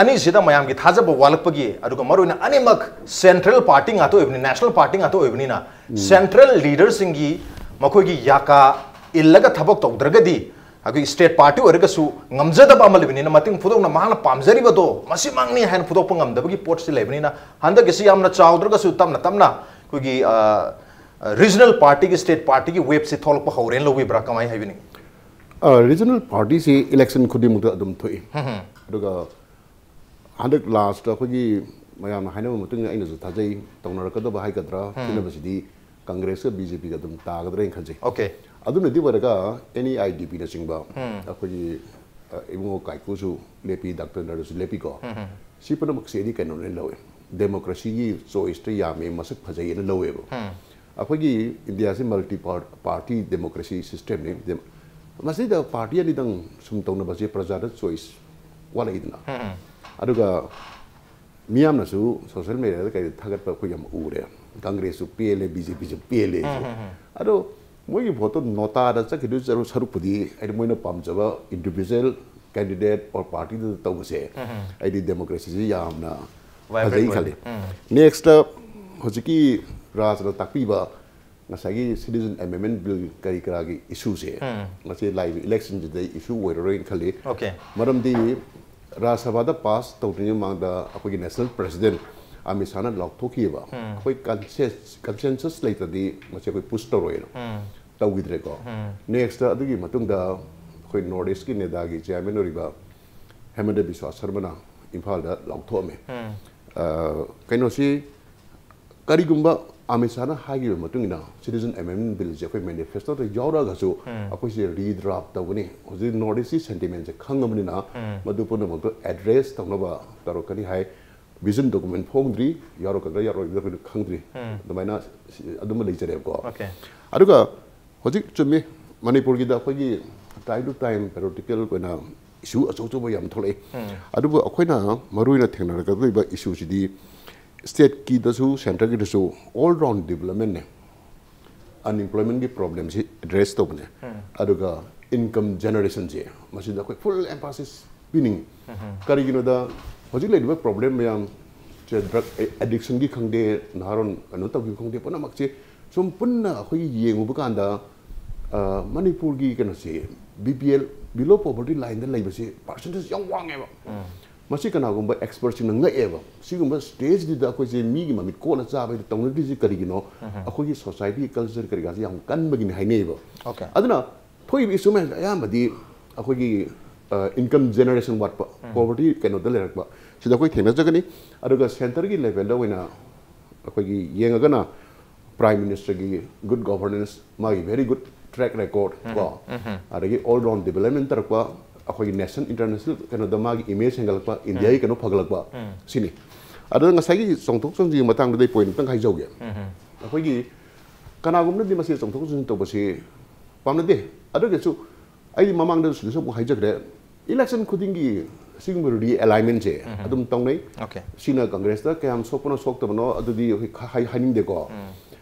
ꯑꯅꯤꯁꯤꯗ ꯃꯌꯥꯝꯒꯤ ꯊꯥꯖꯕ ꯋꯥꯠꯂꯛꯄꯒꯤ, ꯑꯗꯨꯒ ꯃꯔꯨꯑꯣꯏꯅ ꯑꯅꯤꯃꯛ ꯁꯦꯟꯇ꯭ꯔꯦꯜ ꯄꯥꯔꯇꯤ ꯉꯥꯛꯇ ꯑꯣꯏꯕꯅꯤ, ꯅꯦꯁꯅꯦꯜ ꯄꯥꯔꯇꯤ ꯉꯥꯛꯇ ꯑꯣꯏꯕꯅꯤꯅ, ꯁꯦꯟꯇ꯭ꯔꯦꯜ ꯂꯤꯗꯔꯁꯤꯡꯒꯤ ꯃꯈꯣꯏꯒꯤ ꯌꯥꯀꯥ ꯏꯜꯂꯒ ꯊꯕꯛ ꯇꯧꯗ꯭ꯔꯒꯗꯤ, ꯑꯩꯈꯣꯏ ꯁ꯭ꯇꯦꯠ ꯄꯥꯔꯇꯤ ꯑꯣꯏꯔꯒꯁꯨ ꯉꯝꯖꯗꯕ ꯑꯃ ꯂꯩꯕꯅꯤꯅ, ꯃꯇꯤꯡ ꯐꯨꯗꯣꯛꯅ ꯃꯍꯥꯛꯅ ꯄꯥꯝꯖꯔꯤꯕꯗꯣ ꯃꯁꯤꯃꯛꯅꯤ ꯍꯥꯏꯅ ꯐꯨꯗꯣꯛꯄ ꯉꯝꯗꯕꯒꯤ ꯄꯣꯠꯁꯤ ꯂꯩꯕꯅꯤꯅ, ꯍꯟꯗꯛꯀꯤꯁꯤ ꯌꯥꯝꯅ ꯆꯥꯎꯗ꯭ꯔꯒꯁꯨ ꯇꯞꯅ ꯇꯞꯅ ꯑꯩꯈꯣꯏꯒꯤ, ꯑ, ꯔꯤꯖꯅꯦꯜ ꯄꯥꯔꯇꯤꯒꯤ, ꯁ꯭ꯇꯦꯠ ꯄꯥꯔꯇꯤꯒꯤ ꯋꯦꯕꯁꯤ ꯊꯣꯛꯂꯛꯄ ꯍꯧꯔꯦꯅ ꯂꯧꯕꯤꯕ꯭ꯔꯥ? ꯀꯃꯥꯏꯅ ꯍꯥꯏꯕꯤꯅꯤꯡꯉꯤ? ꯔꯤꯖꯅꯦꯜ ꯄꯥꯔꯇꯤꯁꯤ ꯏꯂꯦꯛꯁꯟ ꯈꯨꯗꯤꯡꯃꯛꯇ ꯑꯗꯨꯝ ꯊꯣꯛꯏ꯫ ꯑꯗꯨꯒ ꯍꯟꯗꯛ ꯂꯥꯁꯇ ꯑꯩꯈꯣꯏꯒꯤ ꯃꯌꯥꯝꯅ ꯍꯥꯏꯅꯕ ꯃꯇꯨꯡ ꯏꯟꯅ, ꯑꯩꯅꯁꯨ ꯊꯥꯖꯩ, ꯇꯧꯅꯔꯛꯀꯗꯕ ꯍꯥꯏꯒꯗ꯭ꯔꯥ, ꯈꯦꯠꯅꯕꯁꯤꯗꯤ ꯀꯪꯒ꯭ꯔꯦꯁꯀ ꯕꯤ ꯖꯦ ꯄꯤꯒ ꯑꯗꯨꯝ ꯇꯥꯒꯗ꯭ꯔꯥ ꯍꯥꯏꯅ ꯈꯟꯖꯩ꯫ ꯑꯣꯀꯦ꯫ ꯑꯗꯨꯅꯗꯤ ꯑꯣꯏꯔꯒ ꯑꯦꯟ ꯏ ꯑꯥꯏ ꯗꯤ ꯄꯤꯅꯆꯤꯡꯕ ꯑꯩꯈꯣꯏꯒꯤ, ꯑ, ꯏꯕꯨꯡꯉꯣ ꯀꯥꯏꯀꯨꯁꯨ ꯂꯦꯞꯄꯤ, ꯗꯥꯛꯇꯔ ꯅꯔꯁꯨ ꯂꯦꯞꯄꯤꯀꯣ꯫ ꯁꯤ ꯄꯨꯝꯅꯃꯛꯁꯦ ꯑꯩꯗꯤ ꯀꯩꯅꯣꯅꯦ ꯂꯧꯋꯦ, ꯗꯦꯃꯣꯀ꯭ꯔꯦꯁꯤꯒꯤ ꯆꯣꯏꯁꯇ ꯌꯥꯝꯃꯦ, ꯃꯁꯛ ꯐꯖꯩꯌꯦꯅ ꯂꯧꯋꯦꯕ꯫ ꯑꯩꯈꯣꯏꯒꯤ ꯏꯟꯗꯤꯌꯥꯁꯤ ꯃꯜꯇꯤ ꯄꯥꯔꯇꯤ ꯗꯦꯃꯣꯀ꯭ꯔꯦꯁꯤ ꯁꯤꯁꯇꯦꯝꯅꯤ꯫ ꯗꯦꯝ-, ꯃꯁꯤꯗ ꯄꯥꯔꯇꯤ ꯑꯅꯤꯗꯪ ꯁꯨꯝ ꯇꯧꯅꯕꯁꯦ ꯄ꯭ꯔꯖꯥꯗ ꯆꯣꯏꯁ ꯋꯥꯠꯂꯛꯏꯗꯅ꯫ ꯑꯗꯨꯒ ꯃꯤꯌꯥꯝꯅꯁꯨ ꯁꯣꯁꯦꯜ ꯃꯦꯗꯤꯌꯥꯗ ꯀꯩꯗ ꯊꯥꯒꯠꯄ ꯑꯩꯈꯣꯏ ꯌꯥꯝ ꯎꯔꯦ, ꯀꯪꯒ꯭ꯔꯦꯁꯁꯨ ꯄꯦꯜꯂꯦ, ꯕꯤ ꯖꯦ ꯄꯤꯁꯨ ꯄꯦꯜꯂꯦ꯫ ꯑꯗꯣ ꯃꯣꯏꯒꯤ ꯚꯣꯠꯇꯣ ꯅꯣꯇꯥꯗ ꯆꯠꯈꯤꯗꯣꯏ ꯁꯔꯨꯛ-, ꯁꯔꯨꯛꯄꯨꯗꯤ, ꯍꯥꯏꯗꯤ ꯃꯣꯏꯅ ꯄꯥꯝꯖꯕ ꯏꯟꯗꯤꯚꯤꯖꯨꯋꯦꯜ ꯀꯦꯟꯗꯤꯗꯦꯠ ꯑꯣꯔ ꯄꯥꯔꯇꯤꯗꯨꯗ ꯇꯧꯕꯁꯦ ꯑꯩꯗꯤ ꯗꯦꯃꯣꯀ꯭ꯔꯦꯁꯤꯁꯦ ꯌꯥꯝꯅ ꯐꯖꯩ ꯈꯜꯂꯤ꯫ ꯅꯦꯛꯁꯇ ꯍꯧꯖꯤꯛꯀꯤ ꯔꯥꯖꯅ ꯇꯥꯛꯄꯤꯕ ꯉꯁꯥꯏꯒꯤ ꯁꯤꯇꯤꯖꯟ ꯑꯦꯃꯦꯟꯃꯦꯟ ꯕꯤꯜ ꯀꯔꯤ ꯀꯔꯥꯒꯤ ꯏꯁꯨꯁꯦ, ꯃꯁꯤ ꯂꯥꯛꯏꯕ ꯏꯂꯦꯛꯁꯟꯁꯤꯗ ꯏꯁꯨ ꯑꯣꯏꯔꯔꯣꯏꯅ ꯈꯜꯂꯤ꯫ ꯑꯣꯀꯦ꯫ ꯃꯔꯝꯗꯤ ꯔꯥꯖ ꯁꯚꯥꯗ ꯄꯥꯁ ꯇꯧꯗ꯭ꯔꯤꯉꯩ ꯃꯃꯥꯡꯗ ꯑꯩꯈꯣꯏꯒꯤ ꯅꯦꯁꯅꯦꯜ ꯄ꯭ꯔꯦꯁꯤꯗꯦꯟ ꯑꯃꯤꯠ ꯁꯥꯍꯅ ꯂꯥꯎꯊꯣꯛꯈꯤꯑꯕ, ꯑꯩꯈꯣꯏ ꯀꯟꯁꯦꯟꯁꯁ ꯂꯩꯇ꯭ꯔꯗꯤ ꯃꯁꯤ ꯑꯩꯈꯣꯏ ꯄꯨꯁ ꯇꯧꯔꯣꯏꯅ꯫ ꯇꯧꯈꯤꯗ꯭ꯔꯦꯀꯣ꯫ ꯅꯦꯛꯁꯇ ꯑꯗꯨꯒꯤ ꯃꯇꯨꯡꯗ ꯑꯩꯈꯣꯏ ꯅꯣꯔꯠ ꯏꯁꯀꯤ ꯅꯦꯗꯥꯒꯤ ꯆꯤꯌꯥꯔꯃꯦꯟ ꯑꯣꯏꯔꯤꯕ ꯍꯦꯃꯟꯇ ꯕꯤꯁ꯭ꯋꯥ ꯁꯔꯃꯅ ꯏꯝꯐꯥꯜꯗ ꯂꯥꯎꯊꯣꯛꯑꯝꯃꯦ꯫ ꯑ, ꯀꯩꯅꯣꯁꯤ, ꯀꯔꯤꯒꯨꯝꯕ ꯑꯃꯤꯠ ꯁꯥꯍꯅ ꯍꯥꯏꯈꯤꯕ ꯃꯇꯨꯡ ꯏꯟꯅ ꯁꯤꯇꯤꯖꯟ ꯑꯦꯃꯦꯟꯃꯦꯟ ꯕꯤꯜꯁꯦ ꯑꯩꯈꯣꯏ ꯃꯦꯅꯤꯐꯦꯁꯇꯣꯗ ꯌꯥꯎꯔꯛꯑꯒꯁꯨ ꯑꯩꯈꯣꯏꯁꯦ ꯔꯤꯗ꯭ꯔꯥꯐ ꯇꯧꯒꯅꯤ, ꯍꯧꯖꯤꯛ ꯅꯣꯔꯠ ꯏꯁꯀꯤ ꯁꯦꯟꯇꯤꯃꯦꯟꯁꯦ ꯈꯪꯉꯕꯅꯤꯅ ꯃꯗꯨ ꯄꯨꯝꯅꯃꯛꯇꯣ ꯑꯦꯗ꯭ꯔꯦꯁ ꯇꯧꯅꯕ ꯇꯧꯔꯛꯀꯅꯤ ꯍꯥꯏ꯫ ꯚꯤꯖꯟ ꯗꯣꯀꯨꯃꯦꯟ ꯐꯣꯡꯗ꯭ꯔꯤ, ꯌꯥꯎꯔꯛꯀꯗ꯭ꯔꯥ ꯌꯥꯎꯔꯣꯏꯗ꯭ꯔꯥ ꯑꯩꯈꯣꯏꯅ ꯈꯪꯗ꯭ꯔꯤ꯫ ꯑꯗꯨꯃꯥꯏꯅ ꯁꯤ-, ꯑꯗꯨꯃ ꯂꯩꯖꯔꯦꯕꯀꯣ꯫ ꯑꯣꯀꯦ꯫ ꯑꯗꯨꯒ ꯍꯧꯖꯤꯛ ꯆꯨꯝꯃꯤ, ꯃꯅꯤꯄꯨꯔꯒꯤꯗ ꯑꯩꯈꯣꯏꯒꯤ ꯇꯥꯏꯝ ꯇꯨ ꯇꯥꯏꯝ ꯄꯦꯔꯤꯌꯣꯗꯤꯀꯦꯜ ꯑꯣꯏꯅ ꯏꯁꯨ ꯑꯆꯧ ꯑꯆꯧꯕ ꯌꯥꯝ ꯊꯣꯛꯂꯛꯏ꯫ ꯑꯗꯨꯕꯨ ꯑꯩꯈꯣꯏꯅ ꯃꯔꯨ ꯑꯣꯏꯅ ꯊꯦꯡꯅꯔꯛꯀꯗꯧꯔꯤꯕ ꯏꯁꯨꯁꯤꯗꯤ ꯁ꯭ꯇꯦꯠꯀꯤꯗꯁꯨ ꯁꯦꯟꯇꯔꯒꯤꯗꯁꯨ ꯑꯣꯜ ꯔꯥꯎꯟ ꯗꯤꯕꯂꯞꯃꯦꯟꯅꯦ꯫ ꯑꯟꯏꯝꯄ꯭ꯂꯣꯏꯃꯦꯟꯒꯤ ꯄ꯭ꯔꯣꯕ꯭ꯂꯦꯝꯁꯤ ꯑꯦꯗ꯭ꯔꯦꯁ ꯇꯧꯕꯅꯦ꯫ ꯑꯗꯨꯒ income generation ꯁꯦ, ꯃꯁꯤꯗ ꯑꯩꯈꯣꯏ full emphasis ꯄꯤꯅꯤꯡꯉꯤ꯫ ꯀꯔꯤꯒꯤꯅꯣꯗ, ꯍꯧꯖꯤꯛ ꯂꯩꯔꯤꯕ problem ꯃꯌꯥꯝ ꯁꯦ, drug addiction ꯒꯤ ꯈꯪꯗꯦ, ꯅꯍꯥꯔꯣꯟ ꯀꯩꯅꯣ ꯇꯧꯈꯤꯕ ꯈꯪꯗꯦ, ꯄꯨꯝꯅꯃꯛꯁꯦ ꯁꯨꯝ ꯄꯨꯟꯅ ꯑꯩꯈꯣꯏꯒꯤ ꯌꯦꯡꯉꯨꯕ ꯀꯥꯟꯗ, ꯑ, ꯃꯅꯤꯄꯨꯔꯒꯤ ꯀꯩꯅꯣꯁꯦ, B P L, below poverty line ꯗ ꯂꯩꯕꯁꯦ percentage ꯌꯥꯝ ꯋꯥꯡꯉꯦꯕ꯫ ꯃꯁꯤ ꯀꯅꯥꯒꯨꯝꯕ expert ꯁꯤꯡꯅ ꯉꯛꯑꯦꯕ꯫ ꯁꯤꯒꯨꯝꯕ stage ꯁꯤꯗ ꯑꯩꯈꯣꯏꯁꯦ ꯃꯤꯒꯤ ꯃꯃꯤꯠ ꯀꯣꯠꯅ ꯆꯥꯕ ꯍꯥꯏꯗꯣ ꯇꯧꯅꯗ꯭ꯔꯤꯁꯦ ꯀꯔꯤꯒꯤꯅꯣ? ꯑꯩꯈꯣꯏꯒꯤ society culture ꯀꯔꯤ ꯀꯥꯁꯦ ꯌꯥꯝ ꯀꯟꯕꯒꯤꯅꯤ ꯍꯥꯏꯅꯩꯕ꯫ Okay. ꯑꯗꯨꯅ ꯊꯣꯛꯏꯕ issue ꯃꯌꯥꯝꯁꯦ ꯑꯌꯥꯝꯕꯗꯤ ꯑꯩꯈꯣꯏꯒꯤ, ꯑ, income generation ꯋꯥꯠꯄ, poverty ꯀꯩꯅꯣꯗ ꯂꯩꯔꯛꯄ, ꯁꯤꯗ ꯑꯩꯈꯣꯏ ꯊꯦꯡꯅꯖꯒꯅꯤ꯫ ꯑꯗꯨꯒ centre ꯒꯤ level ꯗ ꯑꯣꯏꯅ ꯑꯩꯈꯣꯏꯒꯤ ꯌꯦꯡꯉꯒꯅ Prime Minister ꯒꯤ good governance, ꯃꯥꯒꯤ very good track record ꯀꯣ, ꯑꯗꯒꯤ all round development ꯇꯧꯔꯛꯄ, ꯑꯩꯈꯣꯏꯒꯤ national international ꯀꯩꯅꯣꯗ ꯃꯥꯒꯤ image ꯍꯦꯟꯒꯠꯂꯛꯄ, India ꯒꯤ ꯀꯩꯅꯣ ꯐꯒꯠꯂꯛꯄ, ꯁꯤꯅꯤ꯫ ꯑꯗꯨꯅ ꯉꯁꯥꯏꯒꯤ ꯆꯣꯡꯊꯣꯛ ꯆꯣꯡꯁꯤꯟꯒꯤ ꯃꯇꯥꯡꯗꯨꯗ ꯑꯩ point ꯑꯝꯇꯪ ꯍꯥꯏꯖꯧꯒꯦ꯫ ꯑꯩꯈꯣꯏꯒꯤ ꯀꯅꯥꯒꯨꯝꯕꯅꯗꯤ ꯃꯁꯤ ꯆꯣꯡꯊꯣꯛ ꯆꯣꯡꯁꯤꯟ ꯇꯧꯕꯁꯤ ꯄꯥꯝꯅꯗꯦ꯫ ꯑꯗꯨꯒꯁꯨ ꯑꯩ ꯃꯃꯥꯡꯗ ꯁꯤꯗꯁꯨ ꯑꯃꯨꯛ ꯍꯥꯏꯖꯈ꯭ꯔꯦ, election ꯈꯨꯗꯤꯡꯒꯤ ꯁꯤꯒꯨꯝꯕ realignment ꯁꯦ ꯑꯗꯨꯝ ꯇꯧꯅꯩ꯫ Okay. ꯁꯤꯅ Congress ꯇ ꯀꯌꯥꯝ ꯁꯣꯛꯄꯅꯣ ꯁꯣꯛꯇꯕꯅꯣ ꯑꯗꯨꯗꯤ ꯑꯩꯈꯣꯏ ꯈ-, ꯍꯥꯏ-, ꯍꯥꯏꯅꯤꯡꯗꯦꯀꯣ꯫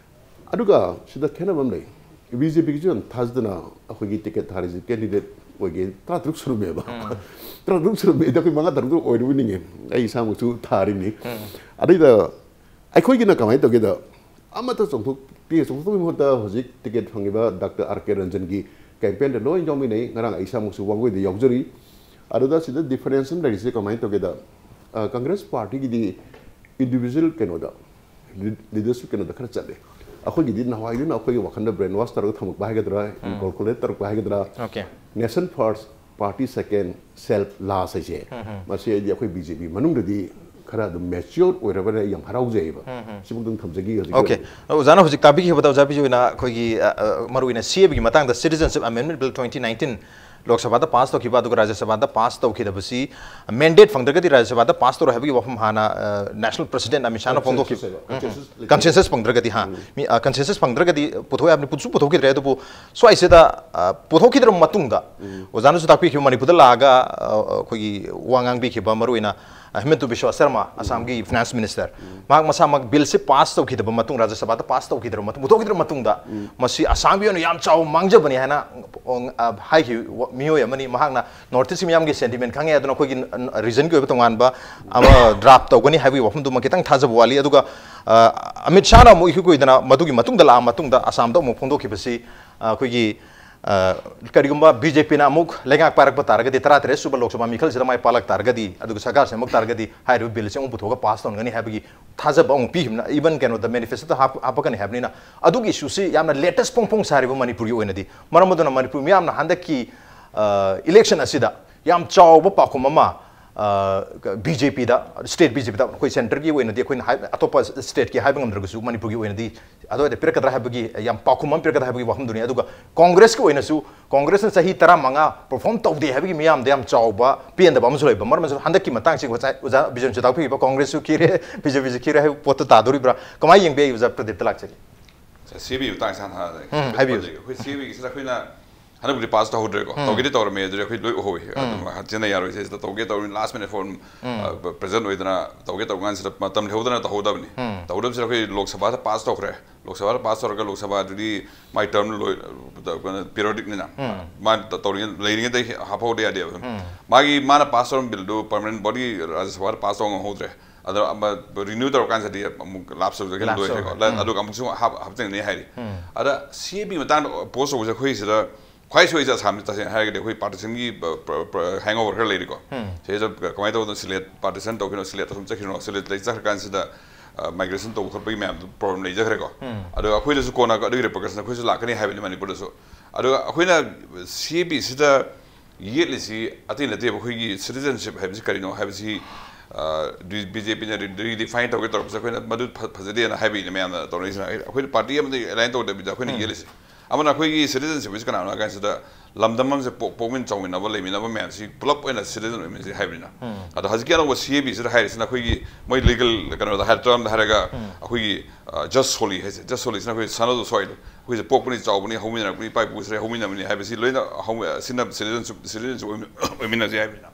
ꯑꯗꯨꯒ ꯁꯤꯗ ꯈꯦꯠꯅꯕ ꯑꯃ ꯂꯩ꯫ B J P ꯒꯤꯁꯨ ꯌꯥꯝ ꯊꯥꯖꯗꯅ ꯑꯩꯈꯣꯏꯒꯤ ticket ꯊꯥꯔꯤꯁꯦ candidate ꯑꯣꯏꯒꯦ ꯇꯔꯥꯇꯔꯨꯛ ꯁꯨꯔꯝꯃꯦꯕ꯫ ꯇꯔꯥꯇꯔꯨꯛ ꯁꯨꯔꯝꯃꯦ, ꯑꯩꯈꯣꯏ ꯃꯉꯥ ꯇꯔꯨꯛꯇ ꯑꯣꯏꯔꯨꯕꯅꯤꯡꯉꯦ꯫ ꯑꯩ ꯏꯁꯥꯃꯛꯁꯨ ꯊꯥꯔꯤꯅꯤ꯫ ꯑꯗꯩꯗ ꯑꯩꯈꯣꯏꯒꯤꯅ ꯀꯃꯥꯏꯅ ꯇꯧꯒꯦꯗ, ꯑꯃꯠꯇ ꯆꯣꯡꯊꯣꯛꯇꯦ, ꯆꯣꯡꯊꯣꯛꯄꯒꯤ ꯃꯍꯨꯠꯇ ꯍꯧꯖꯤꯛ ticket ꯐꯪꯉꯤꯕ Doctor R K Ranjan ꯒꯤ campaign ꯗ ꯂꯣꯏ ꯌꯥꯎꯃꯤꯟꯅꯩ꯫ ꯉꯔꯥꯡ ꯑꯩ ꯏꯁꯥꯃꯛꯁꯨ ꯋꯥꯡꯒꯣꯏꯗ ꯌꯥꯎꯖꯔꯤ꯫ ꯑꯗꯨꯗ ꯁꯤꯗ difference ꯑꯃ ꯂꯩꯔꯤꯁꯦ ꯀꯃꯥꯏꯅ ꯇꯧꯒꯦꯗ, ꯑ, Congress party ꯒꯤꯗꯤ individual ꯀꯩꯅꯣꯗ, leadership ꯀꯩꯅꯣꯗ ꯈꯔ ꯆꯠꯂꯦ꯫ ꯑꯩꯈꯣꯏꯒꯤꯗꯤ ꯅꯍꯥꯟꯋꯥꯏꯗꯨꯅ ꯑꯩꯈꯣꯏꯒꯤ ꯋꯥꯈꯜꯗ brainwash ꯇꯧꯔꯒ ꯊꯝꯃꯛꯄ ꯍꯥꯏꯒꯗ꯭ꯔꯥ, inculcate ꯇꯧꯔꯛꯄ ꯍꯥꯏꯒꯗ꯭ꯔꯥ, Okay. nation first, party second, self last ꯍꯥꯏꯁꯦ, ꯃꯁꯤ ꯑꯩꯗꯤ ꯑꯩꯈꯣꯏ B J P ꯃꯅꯨꯡꯗꯗꯤ ꯈꯔ ꯑꯗꯨꯝ mature ꯑꯣꯏꯔꯕꯅ ꯑꯩ ꯌꯥꯝ ꯍꯔꯥꯎꯖꯩꯑꯕ꯫ ꯁꯤꯃꯛꯇꯪ ꯊꯝꯖꯒꯦ ꯍꯧꯖꯤꯛꯀꯤ Okay. ꯑꯣꯏꯅ꯫ ꯑꯣꯖꯥꯅ ꯍꯧꯖꯤꯛ ꯇꯥꯛꯄꯤꯈꯤꯕꯗ, ꯑꯣꯖꯥ ꯕꯤꯖꯣꯏꯅ ꯑꯩꯈꯣꯏꯒꯤ, ꯑ, ꯑ, ꯃꯔꯨꯑꯣꯏꯅ C A A ꯒꯤ ꯃꯇꯥꯡꯗ, Citizenship Amendment Bill twenty nineteen ꯂꯣꯛ ꯁꯚꯥꯗ pass ꯇꯧꯈꯤꯕ ꯑꯗꯨꯒ ꯔꯥꯖ꯭ꯌ ꯁꯚꯥꯗ pass ꯇꯧꯈꯤꯗꯕꯁꯤ, mandate ꯐꯪꯗ꯭ꯔꯒꯗꯤ ꯔꯥꯖ꯭ꯌ ꯁꯚꯥꯗ pass ꯇꯧꯔꯣꯏ ꯍꯥꯏꯕꯒꯤ ꯋꯥꯐꯝ ꯍꯥꯟꯅ, ꯑ, national president ꯑꯃꯤꯠ ꯁꯥꯍꯅ ꯐꯣꯡꯗꯣꯛꯈꯤ꯫ Consensus ꯍꯥꯏꯕ, consensus ꯂꯩꯇꯦ꯫ Consensus ꯐꯪꯗ꯭ꯔꯒꯗꯤ, ꯍꯥ, ꯃꯤ, ꯑ, consensus ꯐꯪꯗ꯭ꯔꯒꯗꯤ ꯄꯨꯊꯣꯛꯑꯦ ꯍꯥꯏꯕꯅꯤ, ꯄꯨꯊꯣꯛꯁꯨ ꯄꯨꯊꯣꯛꯈꯤꯗ꯭ꯔꯦ꯫ ꯑꯗꯨꯕꯨ ꯁ꯭ꯋꯥꯏꯁꯤꯗ, ꯑ, ꯄꯨꯊꯣꯛꯈꯤꯗ꯭ꯔꯕ ꯃꯇꯨꯡꯗ, ꯑꯣꯖꯥꯅꯁꯨ ꯇꯥꯛꯄꯤꯈꯤꯕ, ꯃꯅꯤꯄꯨꯔꯗ ꯂꯥꯛꯑꯒ, ꯑ, ꯑ, ꯑꯩꯈꯣꯏꯒꯤ ꯋꯥ ꯉꯥꯡꯕꯤꯈꯤꯕ, ꯃꯔꯨꯑꯣꯏꯅ ꯍꯤꯃꯟꯇ ꯕꯤꯁ꯭ꯋ ꯁꯔꯃ, ꯑꯁꯥꯝꯒꯤ ꯐꯥꯏꯅꯥꯟꯁ ꯃꯤꯅꯤꯁꯇꯔ, ꯃꯍꯥꯛ ꯃꯁꯥꯃꯛ ꯕꯤꯜꯁꯤ ꯄꯥꯁ ꯇꯧꯈꯤꯗꯕ ꯃꯇꯨꯡ, ꯔꯥꯖ꯭ꯌ ꯁꯚꯥꯗ ꯄꯥꯁ ꯇꯧꯈꯤꯗ꯭ꯔꯕ ꯃꯇꯨꯡ, ꯄꯨꯊꯣꯛꯈꯤꯗ꯭ꯔꯕ ꯃꯇꯨꯡꯗ, ꯃꯁꯤ ꯑꯁꯥꯝꯒꯤ ꯑꯣꯏꯅ ꯌꯥꯝ ꯆꯥꯎꯕ ꯃꯥꯡꯖꯕꯅꯤ ꯍꯥꯏꯅ, ꯑ, ꯍꯥꯏꯈꯤꯕ ꯃꯤꯑꯣꯏ ꯑꯃꯅꯤ꯫ ꯃꯍꯥꯛꯅ ꯅꯣꯔꯠ ꯏꯁ ꯃꯤꯌꯥꯝꯒꯤ ꯁꯦꯟꯇꯤꯃꯦꯟ ꯈꯪꯉꯦ, ꯑꯗꯨꯅ ꯑꯩꯈꯣꯏꯒꯤ ꯔꯤꯖꯟꯒꯤ ꯑꯣꯏꯕ ꯇꯣꯉꯥꯟꯕ ꯑꯃ ꯗ꯭ꯔꯥꯐ ꯇꯧꯒꯅꯤ ꯍꯥꯏꯕꯒꯤ ꯋꯥꯐꯝꯗꯨꯃ ꯈꯤꯇꯪ ꯊꯥꯖꯕ ꯋꯥꯠꯂꯤ꯫ ꯑꯗꯨꯒ, ꯑ, ꯑꯃꯤꯠ ꯁꯥꯍꯅ ꯑꯃꯨꯛ ꯏꯀꯨꯏ ꯀꯨꯏꯗꯅ ꯃꯗꯨꯒꯤ ꯃꯇꯨꯡꯗ ꯂꯥꯛꯑ ꯃꯇꯨꯡꯗ ꯑꯁꯥꯝꯗ ꯑꯃꯨꯛ ꯐꯣꯡꯗꯣꯛꯈꯤꯕꯁꯤ, ꯑ, ꯑꯩꯈꯣꯏꯒꯤ, ꯑ, ꯀꯔꯤꯒꯨꯝꯕ ꯕꯤ ꯖꯦ ꯄꯤꯅ ꯑꯃꯨꯛ ꯂꯩꯉꯥꯛ ꯄꯥꯏꯔꯛꯄ ꯇꯥꯔꯒꯗꯤ, ꯇꯔꯥꯇꯔꯦꯠ ꯁꯨꯕ ꯂꯣꯛ ꯁꯚꯥ ꯃꯤꯈꯜꯁꯤꯗ ꯃꯥꯏ ꯄꯥꯛꯂꯛ ꯇꯥꯔꯒꯗꯤ, ꯑꯗꯨꯒ ꯁꯔꯀꯥꯔ ꯁꯦꯝꯃꯛ ꯇꯥꯔꯒꯗꯤ, ꯍꯥꯏꯔꯤꯕ ꯕꯤꯜꯁꯦ ꯑꯃꯨꯛ ꯄꯨꯊꯣꯛꯑꯒ ꯄꯥꯁ ꯇꯧꯍꯟꯒꯅꯤ ꯍꯥꯏꯕꯒꯤ ꯊꯥꯖꯕ ꯑꯃꯨꯛ ꯄꯤꯈꯤꯕꯅ, ꯏꯚꯟ ꯀꯩꯅꯣꯗ ꯃꯦꯅꯤꯐꯦꯁꯇꯣꯗ ꯍꯥꯞ-, ꯍꯥꯞꯄꯛꯀꯅꯤ ꯍꯥꯏꯕꯅꯤꯅ, ꯑꯗꯨꯒꯤ ꯏꯁꯨꯁꯤ ꯌꯥꯝꯅ ꯂꯦꯇꯦꯁ ꯐꯣꯡ ꯐꯣꯡ ꯁꯥꯔꯤꯕ ꯃꯅꯤꯄꯨꯔꯒꯤ ꯑꯣꯏꯅꯗꯤ꯫ ꯃꯔꯝ ꯑꯗꯨꯅ ꯃꯅꯤꯄꯨꯔ ꯃꯤꯌꯥꯝꯅ ꯍꯟꯗꯛꯀꯤ, ꯑ, ꯏꯂꯦꯛꯁꯟ ꯑꯁꯤꯗ ꯌꯥꯝ ꯆꯥꯎꯕ ꯄꯥꯎꯈꯨꯝ ꯑꯃ, ꯑ, ꯕꯤ ꯖꯦ ꯄꯤꯗ, ꯁ꯭ꯇꯦꯠ ꯕꯤ ꯖꯦ ꯄꯤꯗ, ꯑꯩꯈꯣꯏ ꯁꯦꯟꯇꯔꯒꯤ ꯑꯣꯏꯅꯗꯤ ꯑꯩꯈꯣꯏꯅ ꯍꯥꯏ-, ꯑꯇꯣꯞꯄ ꯁ꯭ꯇꯦꯠꯀꯤ ꯍꯥꯏꯕ ꯉꯝꯗ꯭ꯔꯒꯁꯨ, ꯃꯅꯤꯄꯨꯔꯒꯤ ꯑꯣꯏꯅꯗꯤ ꯑꯗꯨꯋꯥꯏꯗ ꯄꯤꯔꯛꯀꯗ꯭ꯔꯥ ꯍꯥꯏꯕꯒꯤ, ꯌꯥꯝ ꯄꯥꯎꯈꯨꯝ ꯑꯃ ꯄꯤꯔꯛꯀꯗ꯭ꯔꯥ ꯍꯥꯏꯕꯒꯤ ꯋꯥꯐꯝꯗꯨꯅꯤ꯫ ꯑꯗꯨꯒ ꯀꯣꯡꯒ꯭ꯔꯦꯁꯀꯤ ꯑꯣꯏꯅꯁꯨ, ꯀꯣꯡꯒ꯭ꯔꯦꯁꯅ ꯆꯍꯤ ꯇꯔꯥꯃꯉꯥ ꯄꯔꯐꯣꯔꯝ ꯇꯧꯗꯦ ꯍꯥꯏꯕꯒꯤ ꯃꯤꯌꯥꯝꯗ ꯌꯥꯝ ꯆꯥꯎꯕ ꯄꯦꯟꯗꯕ ꯑꯃꯁꯨ ꯂꯩꯕ꯫ ꯃꯔꯝ ꯑꯁꯤꯅ ꯍꯟꯗꯛꯀꯤ ꯃꯇꯥꯡꯁꯤ ꯑꯣꯖꯥ, ꯑꯣꯖꯥ ꯕꯤꯖꯟꯁꯨ ꯇꯥꯛꯄꯤꯈꯤꯕ, ꯀꯣꯡꯒ꯭ꯔꯦꯁꯁꯨ ꯈꯤꯔꯦ, ꯕꯤ ꯖꯦ ꯄꯤꯁꯨ ꯈꯤꯔꯦ ꯍꯥꯏꯕ ꯄꯣꯠꯇꯨ ꯇꯥꯗꯣꯔꯤꯕ꯭ꯔꯥ? ꯀꯃꯥꯏꯅ ꯌꯦꯡꯕ ꯌꯥꯏ, ꯑꯣꯖꯥ ꯄ꯭ꯔꯗꯤꯞꯇ ꯂꯥꯛꯆꯒꯦ꯫ ꯁꯤ ꯕꯤ ꯑꯥꯏ ꯃꯇꯥꯡꯁꯦ ꯍꯥꯟꯅ ꯍꯥꯟꯅ ꯎꯝ, ꯍꯥꯏꯕꯤꯌꯨ꯫ ꯑꯩꯈꯣꯏ ꯁꯤ ꯕꯤ ꯑꯥꯏꯒꯤꯁꯤꯗ ꯑꯩꯈꯣꯏꯅ ꯍꯟꯗꯛꯄꯨꯗꯤ ꯄꯥꯁ ꯇꯧꯍꯧꯗ꯭ꯔꯦꯀꯣ꯫ ꯎꯝ꯫ ꯇꯧꯒꯦꯗꯤ ꯇꯧꯔꯝꯃꯦ, ꯑꯗꯨꯗꯤ ꯑꯩꯈꯣꯏ ꯂꯣꯏ ꯎꯍꯧꯋꯤ꯫ ꯎꯝ꯫ ꯑꯗꯨꯝ ꯍꯥꯆꯦꯟꯅ ꯌꯥꯔꯣꯏꯁꯦ ꯁꯤꯗ ꯇꯧꯒꯦ ꯇꯧꯔꯤ, ꯂꯥꯁ ꯃꯤꯅꯤꯠ ꯐꯣꯔꯝ, ꯎꯝ꯫ ꯑ, ꯄ꯭ꯔꯦꯖꯦꯟ ꯑꯣꯏꯗꯅ ꯇꯧꯒꯦ ꯇꯧꯕ ꯀꯥꯟꯁꯤꯗ ꯃꯇꯝ ꯂꯩꯍꯧꯗꯅ ꯇꯧꯍꯧꯗꯕꯅꯤ꯫ ꯎꯝ꯫ ꯇꯧꯍꯧꯗꯕꯁꯤꯗ ꯑꯩꯈꯣꯏ ꯂꯣꯛ ꯁꯚꯥꯗ ꯄꯥꯁ ꯇꯧꯈ꯭ꯔꯦ꯫ ꯂꯣꯛ ꯁꯚꯥꯗ ꯄꯥꯁ ꯇꯧꯔꯒ ꯂꯣꯛ ꯁꯚꯥꯗꯨꯗꯤ ꯃꯥꯏ ꯇꯔꯝ ꯂꯣꯏ, ꯀꯩꯅꯣ, ꯄꯤꯔꯤꯌꯣꯗꯤꯛꯅꯤꯅ꯫ ꯎꯝ꯫ ꯃꯥ ꯇ-, ꯇꯧꯔꯤꯉꯩ, ꯂꯩꯔꯤꯉꯩꯗ ꯍꯥꯞꯍꯧꯗ ꯌꯥꯗꯦꯕ꯫ ꯎꯝ꯫ ꯃꯥꯒꯤ, ꯃꯥꯅ ꯄꯥꯁ ꯇꯧꯔꯝꯕ ꯕꯤꯜꯗꯨ ꯄꯔꯃꯅꯦꯟ ꯕꯣꯗꯤ ꯔꯥꯖ꯭ꯌ ꯁꯚꯥꯗ ꯄꯥꯁ ꯇꯧꯕ ꯉꯝꯍꯧꯗ꯭ꯔꯦ꯫ ꯑꯗꯣ ꯑꯃ ꯔꯤꯅ꯭ꯌꯨ ꯇꯧꯔꯀꯥꯟꯁꯤꯗꯗꯤ ꯑꯃꯨꯛ ꯂꯥꯞꯁ ꯇꯧꯖꯈꯤꯕ ꯂꯥꯞꯁ ꯂꯣꯏꯈ꯭ꯔꯦꯀꯣ꯫ ꯇꯧꯈ꯭ꯔꯦ꯫ ꯎꯝ꯫ ꯑꯗꯨꯒ ꯑꯃꯨꯛꯁꯨ ꯍꯥꯞ-, ꯍꯥꯞꯆꯤꯟꯒꯅꯤ ꯍꯥꯏꯔꯤ꯫ ꯎꯝ꯫ ꯑꯗ ꯁꯤ ꯑꯦ ꯄꯤ ꯃꯇꯥꯡꯗ ꯑꯣꯄꯣꯖ ꯇꯧꯕꯁꯦ ꯑꯩꯈꯣꯏ ꯁꯤꯗ ꯈ꯭ꯋꯥꯏ ꯁꯣꯏꯔꯤꯁꯦ ꯑꯁꯥꯝꯁꯤ ꯇꯁꯦꯡꯅ ꯍꯥꯏꯔꯒꯗꯤ ꯑꯩꯈꯣꯏ ꯄꯥꯔꯇꯤꯁꯟꯒꯤ ꯄ-, ꯄ-, ꯄ-, ꯍꯦꯡꯑꯣꯚꯔ ꯈꯔ ꯂꯩꯔꯤꯀꯣ꯫ ꯎꯝ꯫ ꯁꯤꯗ ꯀꯃꯥꯏꯅ ꯇꯧꯗꯅ ꯁꯤꯂꯦꯠ ꯄꯥꯔꯇꯤꯁꯟ ꯇꯧꯈꯤꯅꯣ, ꯁꯤꯂꯦꯠꯇ ꯁꯨꯝ ꯆꯠꯈꯤꯅꯣ, ꯁꯤꯂꯦꯠ ꯂꯩ ꯆꯠꯈ꯭ꯔꯀꯥꯟꯁꯤꯗ, ꯑ, ꯃꯥꯏꯒ꯭ꯔꯦꯁꯟ ꯇꯧꯕ ꯈꯣꯠꯄꯒꯤ ꯃꯌꯥꯝꯗꯨ ꯄ꯭ꯔꯣꯕ꯭ꯂꯦꯝ ꯂꯩꯖꯈ꯭ꯔꯦꯀꯣ꯫ ꯎꯝ꯫ ꯑꯗꯣ ꯑꯩꯈꯣꯏꯗꯁꯨ ꯀꯣꯟꯅ ꯑꯗꯨꯒꯤ ꯔꯤꯄꯔꯀꯁꯟ ꯑꯩꯈꯣꯏꯁꯨ ꯂꯥꯛꯀꯅꯤ ꯍꯥꯏꯕꯅꯤ ꯃꯅꯤꯄꯨꯔꯗꯁꯨ꯫ ꯑꯗꯣ ꯑꯩꯈꯣꯏꯅ ꯁꯤ ꯑꯦ ꯄꯤꯁꯤꯗ ꯌꯦꯠꯂꯤꯁꯤ ꯑꯇꯩ ꯅꯠꯇꯦꯕ, ꯑꯩꯈꯣꯏꯒꯤ ꯁꯤꯇꯤꯖꯟꯁꯤꯞ ꯍꯥꯏꯕꯁꯤ ꯀꯔꯤꯅꯣ ꯍꯥꯏꯕꯁꯤ, ꯑ, ꯕꯤ ꯖꯦ ꯄꯤꯅ ꯔꯤ-, ꯔꯤꯗꯤꯐꯥꯏꯟ ꯇꯧꯒꯦ ꯇꯧꯔꯛꯄꯁꯦ ꯑꯩꯈꯣꯏꯅ ꯃꯗꯨ ꯐ-, ꯐꯖꯗꯦꯅ ꯍꯥꯏꯕꯒꯤꯅꯦ ꯃꯌꯥꯝꯅ ꯇꯧꯅꯔꯤꯁꯤꯅ꯫ ꯑꯩꯈꯣꯏꯅ ꯄꯥꯔꯇꯤ ꯑꯃꯗ ꯑꯦꯂꯥꯏꯟ ꯇꯧꯗꯕꯤꯗ ꯑꯩꯈꯣꯏꯅ ꯎꯝ꯫ ꯌꯦꯠꯂꯤꯁꯦ꯫ ꯑꯃꯅ ꯑꯩꯈꯣꯏꯒꯤ ꯁꯤꯇꯤꯖꯟꯁꯤꯞ ꯍꯥꯏꯁꯤ ꯀꯅꯥꯅꯣ ꯍꯥꯏ ꯀꯥꯟꯁꯤꯗ ꯂꯝꯗꯝ ꯑꯃꯁꯦ ꯄꯣꯛ-, ꯄꯣꯛꯃꯤꯟ ꯆꯥꯎꯃꯤꯟꯅꯕ, ꯂꯩꯃꯤꯟꯅꯕ ꯃꯌꯥꯝꯁꯤ ꯄꯨꯂꯞ ꯑꯣꯏꯅ ꯁꯤꯇꯤꯖꯟ ꯑꯣꯏꯃꯤꯟꯅꯁꯤ ꯍꯥꯏꯕꯅꯤꯅ꯫ ꯎꯝ꯫ ꯑꯗꯣ ꯍꯧꯖꯤꯛꯀꯤ ꯑꯅꯧꯕ ꯁꯤ ꯑꯦ ꯄꯤꯁꯤꯗ ꯍꯥꯏꯔꯤꯁꯤꯅ ꯑꯩꯈꯣꯏꯒꯤ ꯃꯣꯏ ꯂꯤꯒꯜ ꯀꯩꯅꯣꯗ ꯍꯥꯏ, ꯇꯔꯝꯗ ꯍꯥꯏꯔꯒ ꯎꯝ꯫ ꯑꯩꯈꯣꯏꯒꯤ, ꯑ, ꯖꯁ ꯁꯣꯂꯤ ꯍꯥꯏꯁꯦ, ꯖꯁ ꯁꯣꯂꯤꯁꯤꯅ ꯑꯩꯈꯣꯏ son of the soil, ꯑꯩꯈꯣꯏꯁꯦ ꯄꯣꯛꯄꯅꯤ, ꯆꯥꯎꯕꯅꯤ, ꯍꯧꯃꯤꯟꯅꯔꯛꯄꯅꯤ, ꯏꯄꯥ ꯏꯄꯨꯁꯤꯗ ꯍꯧꯃꯤꯟꯅꯕꯅꯤ ꯍꯥꯏꯕꯁꯤ ꯂꯣꯏꯅ ꯍꯧ-, ꯁꯤꯅ ꯁꯤꯇꯤꯖꯟꯁꯤꯞ, ꯁꯤꯇꯤꯖꯟꯁꯤꯞ ꯑꯣꯏꯃꯤ-, ꯑꯣꯏꯃꯤꯟꯅꯁꯤ ꯍꯥꯏꯕꯅꯤꯅ꯫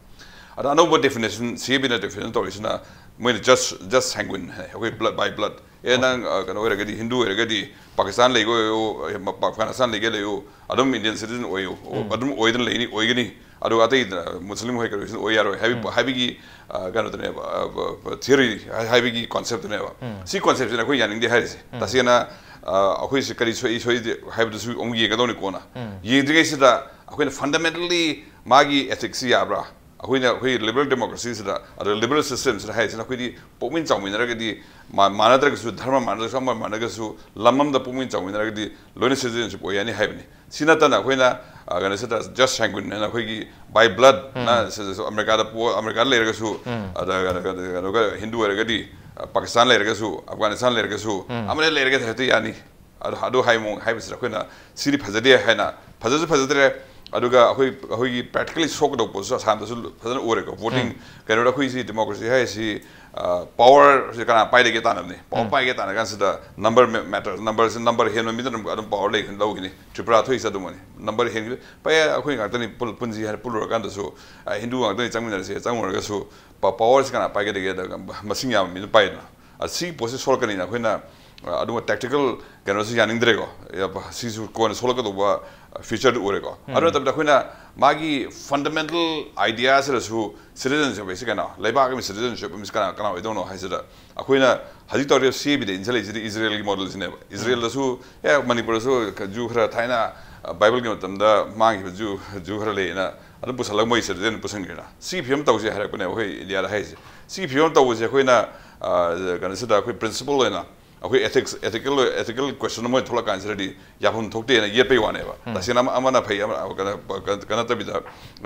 ꯑꯗ ꯑꯅꯧꯕ ꯗꯦꯐꯤꯅꯦꯁꯟ, ꯁꯤ ꯑꯦ ꯕꯤꯅ ꯗꯦꯐꯤꯅꯦꯁꯟ ꯇꯧꯔꯤꯁꯤꯅ, ꯃꯣꯏꯅ ꯖꯁ ꯖꯁ ꯁꯦꯡꯒꯨꯏꯟ ꯍꯥꯏ, ꯑꯩꯈꯣꯏ ꯕ꯭ꯂꯠ ꯕꯥꯏ ꯕ꯭ꯂꯠ꯫ ꯑꯦ, ꯅꯪ ꯑ, ꯀꯩꯅꯣ ꯑꯣꯏꯔꯒꯗꯤ, ꯍꯤꯟꯗꯨ ꯑꯣꯏꯔꯒꯗꯤ ꯄꯥꯀꯤꯁꯇꯥꯟ ꯂꯩꯒꯦ ꯑꯣꯏꯌꯨ, ꯑꯦ, ꯃ-, ꯄ-, ꯑꯐꯒꯥꯅꯤꯁꯇꯥꯟ ꯂꯩꯒꯦ ꯂꯩꯌꯨ, ꯑꯗꯨꯝ ꯏꯟꯗꯤꯌꯟ ꯁꯤꯇꯤꯖꯟ ꯑꯣꯏꯌꯨ, ꯑꯗꯨꯝ ꯑꯣꯏꯗꯅ ꯂꯩꯅꯤ, ꯑꯣꯏꯒꯅꯤ꯫ ꯑꯗꯨꯒ ꯑꯇꯩ, ꯑ, ꯃꯨꯁꯂꯤꯝ ꯍꯣꯏ ꯀꯩꯅꯣꯁꯤꯅ ꯑꯣꯏ ꯌꯥꯔꯣꯏ ꯍꯥꯏꯕꯒꯤ, ꯍꯥꯏꯕꯒꯤ, ꯑ, ꯀꯩꯅꯣꯗꯨꯅꯦꯕ, ꯑ, ꯕ-, ꯕ-, ꯊꯤꯑꯣꯔꯤ ꯍꯥꯏ-, ꯍꯥꯏꯕꯒꯤ ꯀꯣꯟꯁꯦꯞꯇꯨꯅꯦꯕ꯫ ꯁꯤ ꯀꯣꯟꯁꯦꯞꯁꯤꯅ ꯑꯩꯈꯣꯏ ꯌꯥꯅꯤꯡꯗꯦ ꯍꯥꯏꯔꯤꯁꯦ꯫ ꯇꯁꯦꯡꯅ, ꯑ, ꯑꯩꯈꯣꯏꯁꯦ ꯀꯔꯤ ꯁꯣꯛꯏ ꯁꯣꯏꯗꯦ ꯍꯥꯏꯕꯗꯨꯁꯨ ꯑꯃꯨꯛ ꯌꯦꯡꯒꯗꯧꯅꯤ ꯀꯣꯟꯅ꯫ ꯌꯦꯡꯗ꯭ꯔꯤꯉꯩꯁꯤꯗ ꯑꯩꯈꯣꯏꯅ ꯐꯟꯗꯥꯃꯦꯟꯇꯦꯜꯂꯤ ꯃꯥꯒꯤ ꯑꯦꯊꯤꯛꯁꯁꯤ ꯌꯥꯕ꯭ꯔꯥ? ꯑꯩꯈꯣꯏꯅ, ꯑꯩꯈꯣꯏ ꯂꯤꯕꯔꯦꯜ ꯗꯦꯃꯣꯀ꯭ꯔꯦꯁꯤꯁꯤꯗ, ꯑꯗ ꯂꯤꯕꯔꯦꯜ ꯁꯤꯁꯇꯦꯝꯁꯤꯗ ꯍꯥꯏꯔꯤꯁꯤꯅ, ꯑꯩꯈꯣꯏꯗꯤ ꯄꯣꯛꯃꯤꯟ ꯆꯥꯎꯃꯤꯟꯅꯔꯒꯗꯤ, ꯃꯥ-, ꯃꯥꯟꯅꯗ꯭ꯔꯒꯁꯨ, ꯙꯔꯃ ꯃꯥꯟꯅꯗ꯭ꯔꯒꯁꯨ, ꯑꯃ ꯃꯥꯟꯅꯗ꯭ꯔꯒꯁꯨ, ꯂꯝ ꯑꯃꯗ ꯄꯣꯛꯃꯤꯟ ꯆꯥꯎꯃꯤꯟꯅꯔꯒꯗꯤ ꯂꯣꯏꯅ ꯁꯤꯇꯤꯖꯦꯟꯁꯤꯞ ꯑꯣꯏ ꯌꯥꯅꯤ ꯍꯥꯏꯕꯅꯤ꯫ ꯁꯤ ꯅꯠꯇꯅ ꯑꯩꯈꯣꯏꯅ, ꯑ, ꯀꯩꯅꯣꯁꯤꯗ ꯖꯁ ꯁꯦꯡꯒꯨꯏꯟ ꯍꯥꯏꯅ ꯑꯩꯈꯣꯏꯒꯤ ꯕꯥꯏ ꯕ꯭ꯂꯠ, ꯅ ꯁꯤꯗꯁꯨ ꯑꯃꯦꯔꯤꯀꯥꯗ ꯄꯣ-, ꯑꯃꯦꯔꯤꯀꯥꯗ ꯂꯩꯔꯒꯁꯨ, ꯑꯗ ꯀꯩꯅꯣ, ꯀꯩꯅꯣ, ꯀꯩꯅꯣꯒ ꯍꯤꯟꯗꯨ ꯑꯣꯏꯔꯒꯗꯤ, ꯑ, ꯄꯥꯀꯤꯁꯇꯥꯟ ꯂꯩꯔꯒꯁꯨ, ꯑꯐꯒꯥꯅꯤꯁꯇꯥꯟ ꯂꯩꯔꯒꯁꯨ, ꯑꯃꯗ ꯂꯩꯔꯒꯗꯤ ꯍꯦꯛꯇ ꯌꯥꯅꯤ꯫ ꯑꯗꯨ, ꯑꯗꯨ ꯍꯥꯏ ꯃꯑꯣꯡ ꯍꯥꯏꯕꯁꯤꯗ ꯑꯩꯈꯣꯏꯅ ꯁꯤꯗꯤ ꯐꯖꯗꯦ ꯍꯥꯏꯅ, ꯐꯖꯁꯨ ꯐꯖꯗ꯭ꯔꯦ꯫ ꯑꯗꯨꯒ ꯑꯩꯈꯣꯏ, ꯑꯩꯈꯣꯏꯒꯤ ꯄ꯭ꯔꯦꯛꯇꯤꯀꯦꯜꯂꯤ ꯁꯣꯛꯀꯗꯧꯕ ꯄꯣꯠꯁꯨ ꯑꯁꯥꯝꯗꯁꯨ ꯐꯖꯅ ꯎꯔꯦꯀꯣ꯫ ꯚꯣꯇꯤꯡ, ꯀꯩꯅꯣꯗ ꯑꯩꯈꯣꯏꯁꯤ ꯗꯦꯃꯣꯀ꯭ꯔꯦꯁꯤ ꯍꯥꯏꯁꯤ, ꯑ, ꯄꯋꯥꯔꯁꯤ ꯀꯅꯥ ꯄꯥꯏꯔꯤꯒꯦ ꯇꯥꯟꯅꯕꯅꯤ꯫ ꯄꯋꯥꯔ ꯄꯥꯏꯒꯦ ꯇꯥꯟꯅ ꯀꯥꯟꯁꯤꯗ ꯅꯝꯕꯔ ꯃꯦ-, ꯃꯦꯇꯔ, ꯅꯝꯕꯔꯁꯤ, ꯅꯝꯕꯔ ꯍꯦꯟꯕ ꯃꯤꯗꯨꯅ ꯑꯗꯨꯝ ꯄꯋꯥꯔ ꯂꯩ, ꯂꯧꯈꯤꯅꯤ꯫ ꯇ꯭ꯔꯤꯄꯨꯔꯥ ꯊꯣꯛꯏꯁꯦ ꯑꯗꯨꯃꯛꯅꯤ꯫ ꯅꯝꯕꯔ ꯍꯦꯟꯈꯤꯕ, ꯐꯩ, ꯑꯩꯈꯣꯏ ꯉꯥꯛꯇꯅꯤ ꯄꯨꯜ-, ꯄꯨꯟꯁꯤ ꯍꯥꯏꯅ ꯄꯨꯜꯂꯨꯔꯀꯥꯟꯗꯁꯨ, ꯑ, ꯍꯤꯟꯗꯨ ꯉꯥꯛꯇꯅꯤ ꯆꯪꯃꯤꯟꯅꯔꯁꯦ, ꯆꯪꯉꯨꯔꯒꯁꯨ ꯄ-, ꯄꯋꯥꯔꯁꯤ ꯀꯅꯥ ꯄꯥꯏꯒꯗꯒꯦꯗ ꯃꯁꯤꯡ ꯌꯥꯝꯕ ꯃꯤꯗꯨ ꯄꯥꯏꯗꯅ꯫ ꯑ, ꯁꯤꯒꯤ ꯄꯣꯠꯁꯤ ꯁꯣꯛꯂꯛꯀꯅꯤꯅ ꯑꯩꯈꯣꯏꯅ, ꯑ, ꯑꯗꯨꯒ ꯇꯦꯛꯇꯤꯀꯦꯜ ꯀꯩꯅꯣꯁꯤ ꯌꯥꯅꯤꯡꯗ꯭ꯔꯦꯀꯣ꯫ ꯌꯥ-, ꯄ-, ꯁꯤꯁꯨ ꯀꯣꯟꯅ ꯁꯣꯛꯂꯛꯀꯗꯧꯕ ꯐ꯭ꯌꯨꯆꯔꯗꯨ ꯑꯣꯏꯔꯦꯀꯣ꯫ ꯑꯗꯨ ꯅꯠꯇꯕꯤꯗ ꯑꯩꯈꯣꯏꯅ ꯃꯥꯒꯤ ꯐꯟꯗꯥꯃꯦꯟꯇꯦꯜ ꯑꯥꯏꯗꯤꯌꯥꯁꯤꯗꯁꯨ ꯁꯤꯇꯤꯖꯦꯟꯁꯤꯞ ꯍꯥꯏꯁꯤ ꯀꯅꯥ? ꯂꯩꯕꯥꯛ ꯑꯃꯒꯤ ꯁꯤꯇꯤꯖꯦꯟꯁꯤꯞ ꯑꯃꯁꯤ ꯀꯅꯥ, ꯀꯅꯥ ꯑꯣꯏꯗꯧꯅꯣ ꯍꯥꯏꯁꯤꯗ ꯑꯩꯈꯣꯏꯅ ꯍꯧꯖꯤꯛ ꯇꯧꯔꯤꯕ ꯁꯤ ꯑꯦ ꯕꯤꯗ ꯏꯟꯁꯤꯜꯂꯛꯏꯁꯤꯗꯤ ꯏꯖꯔꯦꯜꯒꯤ ꯃꯣꯗꯦꯜꯁꯤꯅꯦꯕ꯫ ꯏꯖꯔꯦꯜꯗꯁꯨ, ꯑꯦ, ꯃꯅꯤꯄꯨꯔꯗꯁꯨ ꯖꯨ ꯈꯔ ꯊꯥꯏꯅ, ꯑ, ꯕꯥꯏꯕꯜꯒꯤ ꯃꯇꯝꯗ ꯃꯥꯡꯈꯤꯕ ꯖꯨ, ꯖꯨ ꯈꯔ ꯂꯩꯌꯦꯅ ꯑꯗꯨꯝ ꯄꯨꯁꯜꯂꯒ ꯃꯣꯏ ꯁꯤꯇꯤꯖꯦꯟ ꯄꯨꯁꯟꯈ꯭ꯔꯦꯅ꯫ ꯁꯤ ꯐꯤꯕꯝ ꯇꯧꯁꯦ ꯍꯥꯏꯔꯛꯄꯅꯦ ꯑꯩꯈꯣꯏ ꯏꯟꯗꯤꯌꯥꯗ ꯍꯥꯏꯁꯦ꯫ ꯁꯤ ꯐꯤꯕꯝ ꯇꯧꯕꯁꯦ ꯑꯩꯈꯣꯏꯅ, ꯑ, ꯀꯩꯅꯣꯁꯤꯗ ꯑꯩꯈꯣꯏ ꯄ꯭ꯔꯤꯟꯁꯤꯄꯜ ꯑꯣꯏꯅ ꯑꯩꯈꯣꯏ ꯑꯦꯊꯤꯛꯁ, ꯑꯦꯊꯤꯀꯦꯜ, ꯑꯦꯊꯤꯀꯦꯜ ꯀ꯭ꯋꯦꯁꯟ ꯑꯃ ꯊꯣꯛꯂꯛꯀꯥꯟꯁꯤꯗꯗꯤ ꯌꯥꯐꯝ ꯊꯣꯛꯇꯦꯅ ꯌꯦꯠꯄꯩ ꯋꯥꯅꯦꯕ꯫ ꯇꯁꯦꯡꯅ ꯑꯃ, ꯑꯃꯅ ꯐꯩ, ꯑꯃ, ꯀꯩꯅꯣ, ꯀꯩꯅꯣ, ꯀꯩꯅꯣ ꯅꯠꯇꯕꯤꯗ,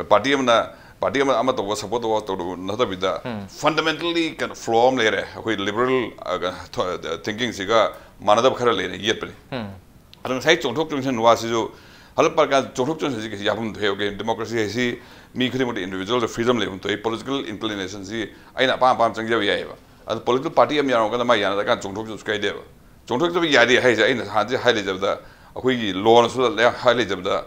ꯄꯥꯔꯇꯤ ꯑꯃꯅ, ꯄꯥꯔꯇꯤ ꯑꯃꯅ ꯑꯃ ꯇꯧꯕ ꯁꯞꯄꯣꯔꯠ ꯇꯧꯕ ꯇꯧꯗꯕ ꯅꯠꯇꯕꯤꯗ, ꯐꯟꯗꯥꯃꯦꯟꯇꯦꯜꯂꯤ ꯀꯩꯅꯣ ꯐ꯭ꯂꯣ ꯑꯃ ꯂꯩꯔꯦ꯫ ꯑꯩꯈꯣꯏ ꯂꯤꯕꯔꯦꯜ, ꯑ, ꯀꯩꯅꯣ, ꯊꯣ-, ꯊꯤꯡꯀꯤꯡꯁꯤꯒ ꯃꯥꯟꯅꯗꯕ ꯈꯔ ꯂꯩꯅ ꯌꯦꯠꯄꯅꯤ꯫ ꯑꯗꯣ ꯉꯁꯥꯏ ꯆꯣꯡꯊꯣꯛ ꯆꯣꯡꯁꯤꯟ ꯋꯥꯁꯤꯁꯨ ꯍꯜꯂꯞ ꯄꯥꯔꯀꯥꯟ ꯆꯣꯡꯊꯣꯛ ꯆꯣꯡꯁꯤꯟꯁꯤ ꯀꯩꯁꯨ ꯌꯥꯐꯝ ꯊꯣꯛꯑꯦꯕ꯫ ꯗꯦꯃꯣꯀ꯭ꯔꯦꯁꯤ ꯍꯥꯏꯁꯤ ꯃꯤ ꯈꯨꯗꯤꯡꯃꯛꯇ ꯏꯟꯗꯤꯕꯤꯖꯨꯋꯦꯜꯗ ꯐ꯭ꯔꯤꯗꯝ ꯂꯩꯐꯝ ꯊꯣꯛꯏ꯫ ꯄꯣꯂꯤꯇꯤꯀꯦꯜ ꯏꯟꯀ꯭ꯂꯤꯅꯦꯁꯟꯁꯤ ꯑꯩꯅ ꯑꯄꯥꯝ ꯑꯄꯥꯝꯕ ꯆꯪꯖꯕ ꯌꯥꯏꯑꯕ꯫ ꯑꯗꯣ ꯄꯣꯂꯤꯇꯤꯀꯦꯜ ꯄꯥꯔꯇꯤ ꯑꯃ ꯌꯥꯎꯔꯀꯥꯟꯗ ꯃꯥ ꯌꯥꯅꯗ꯭ꯔꯀꯥꯟꯗ ꯆꯣꯡꯊꯣꯛ ꯆꯣꯡꯁꯨ ꯀꯥꯏꯗꯦꯕ꯫ ꯆꯣꯡꯊꯣꯛꯇꯕ ꯌꯥꯗꯦ ꯍꯥꯏꯁꯦ ꯑꯩꯅ ꯍꯥꯟꯅꯗꯤ ꯍꯥꯏ ꯂꯩꯖꯕꯗ, ꯑꯩꯈꯣꯏꯒꯤ ꯂꯣꯅꯁꯨ ꯍꯥꯏ ꯂꯩꯖꯕꯗ,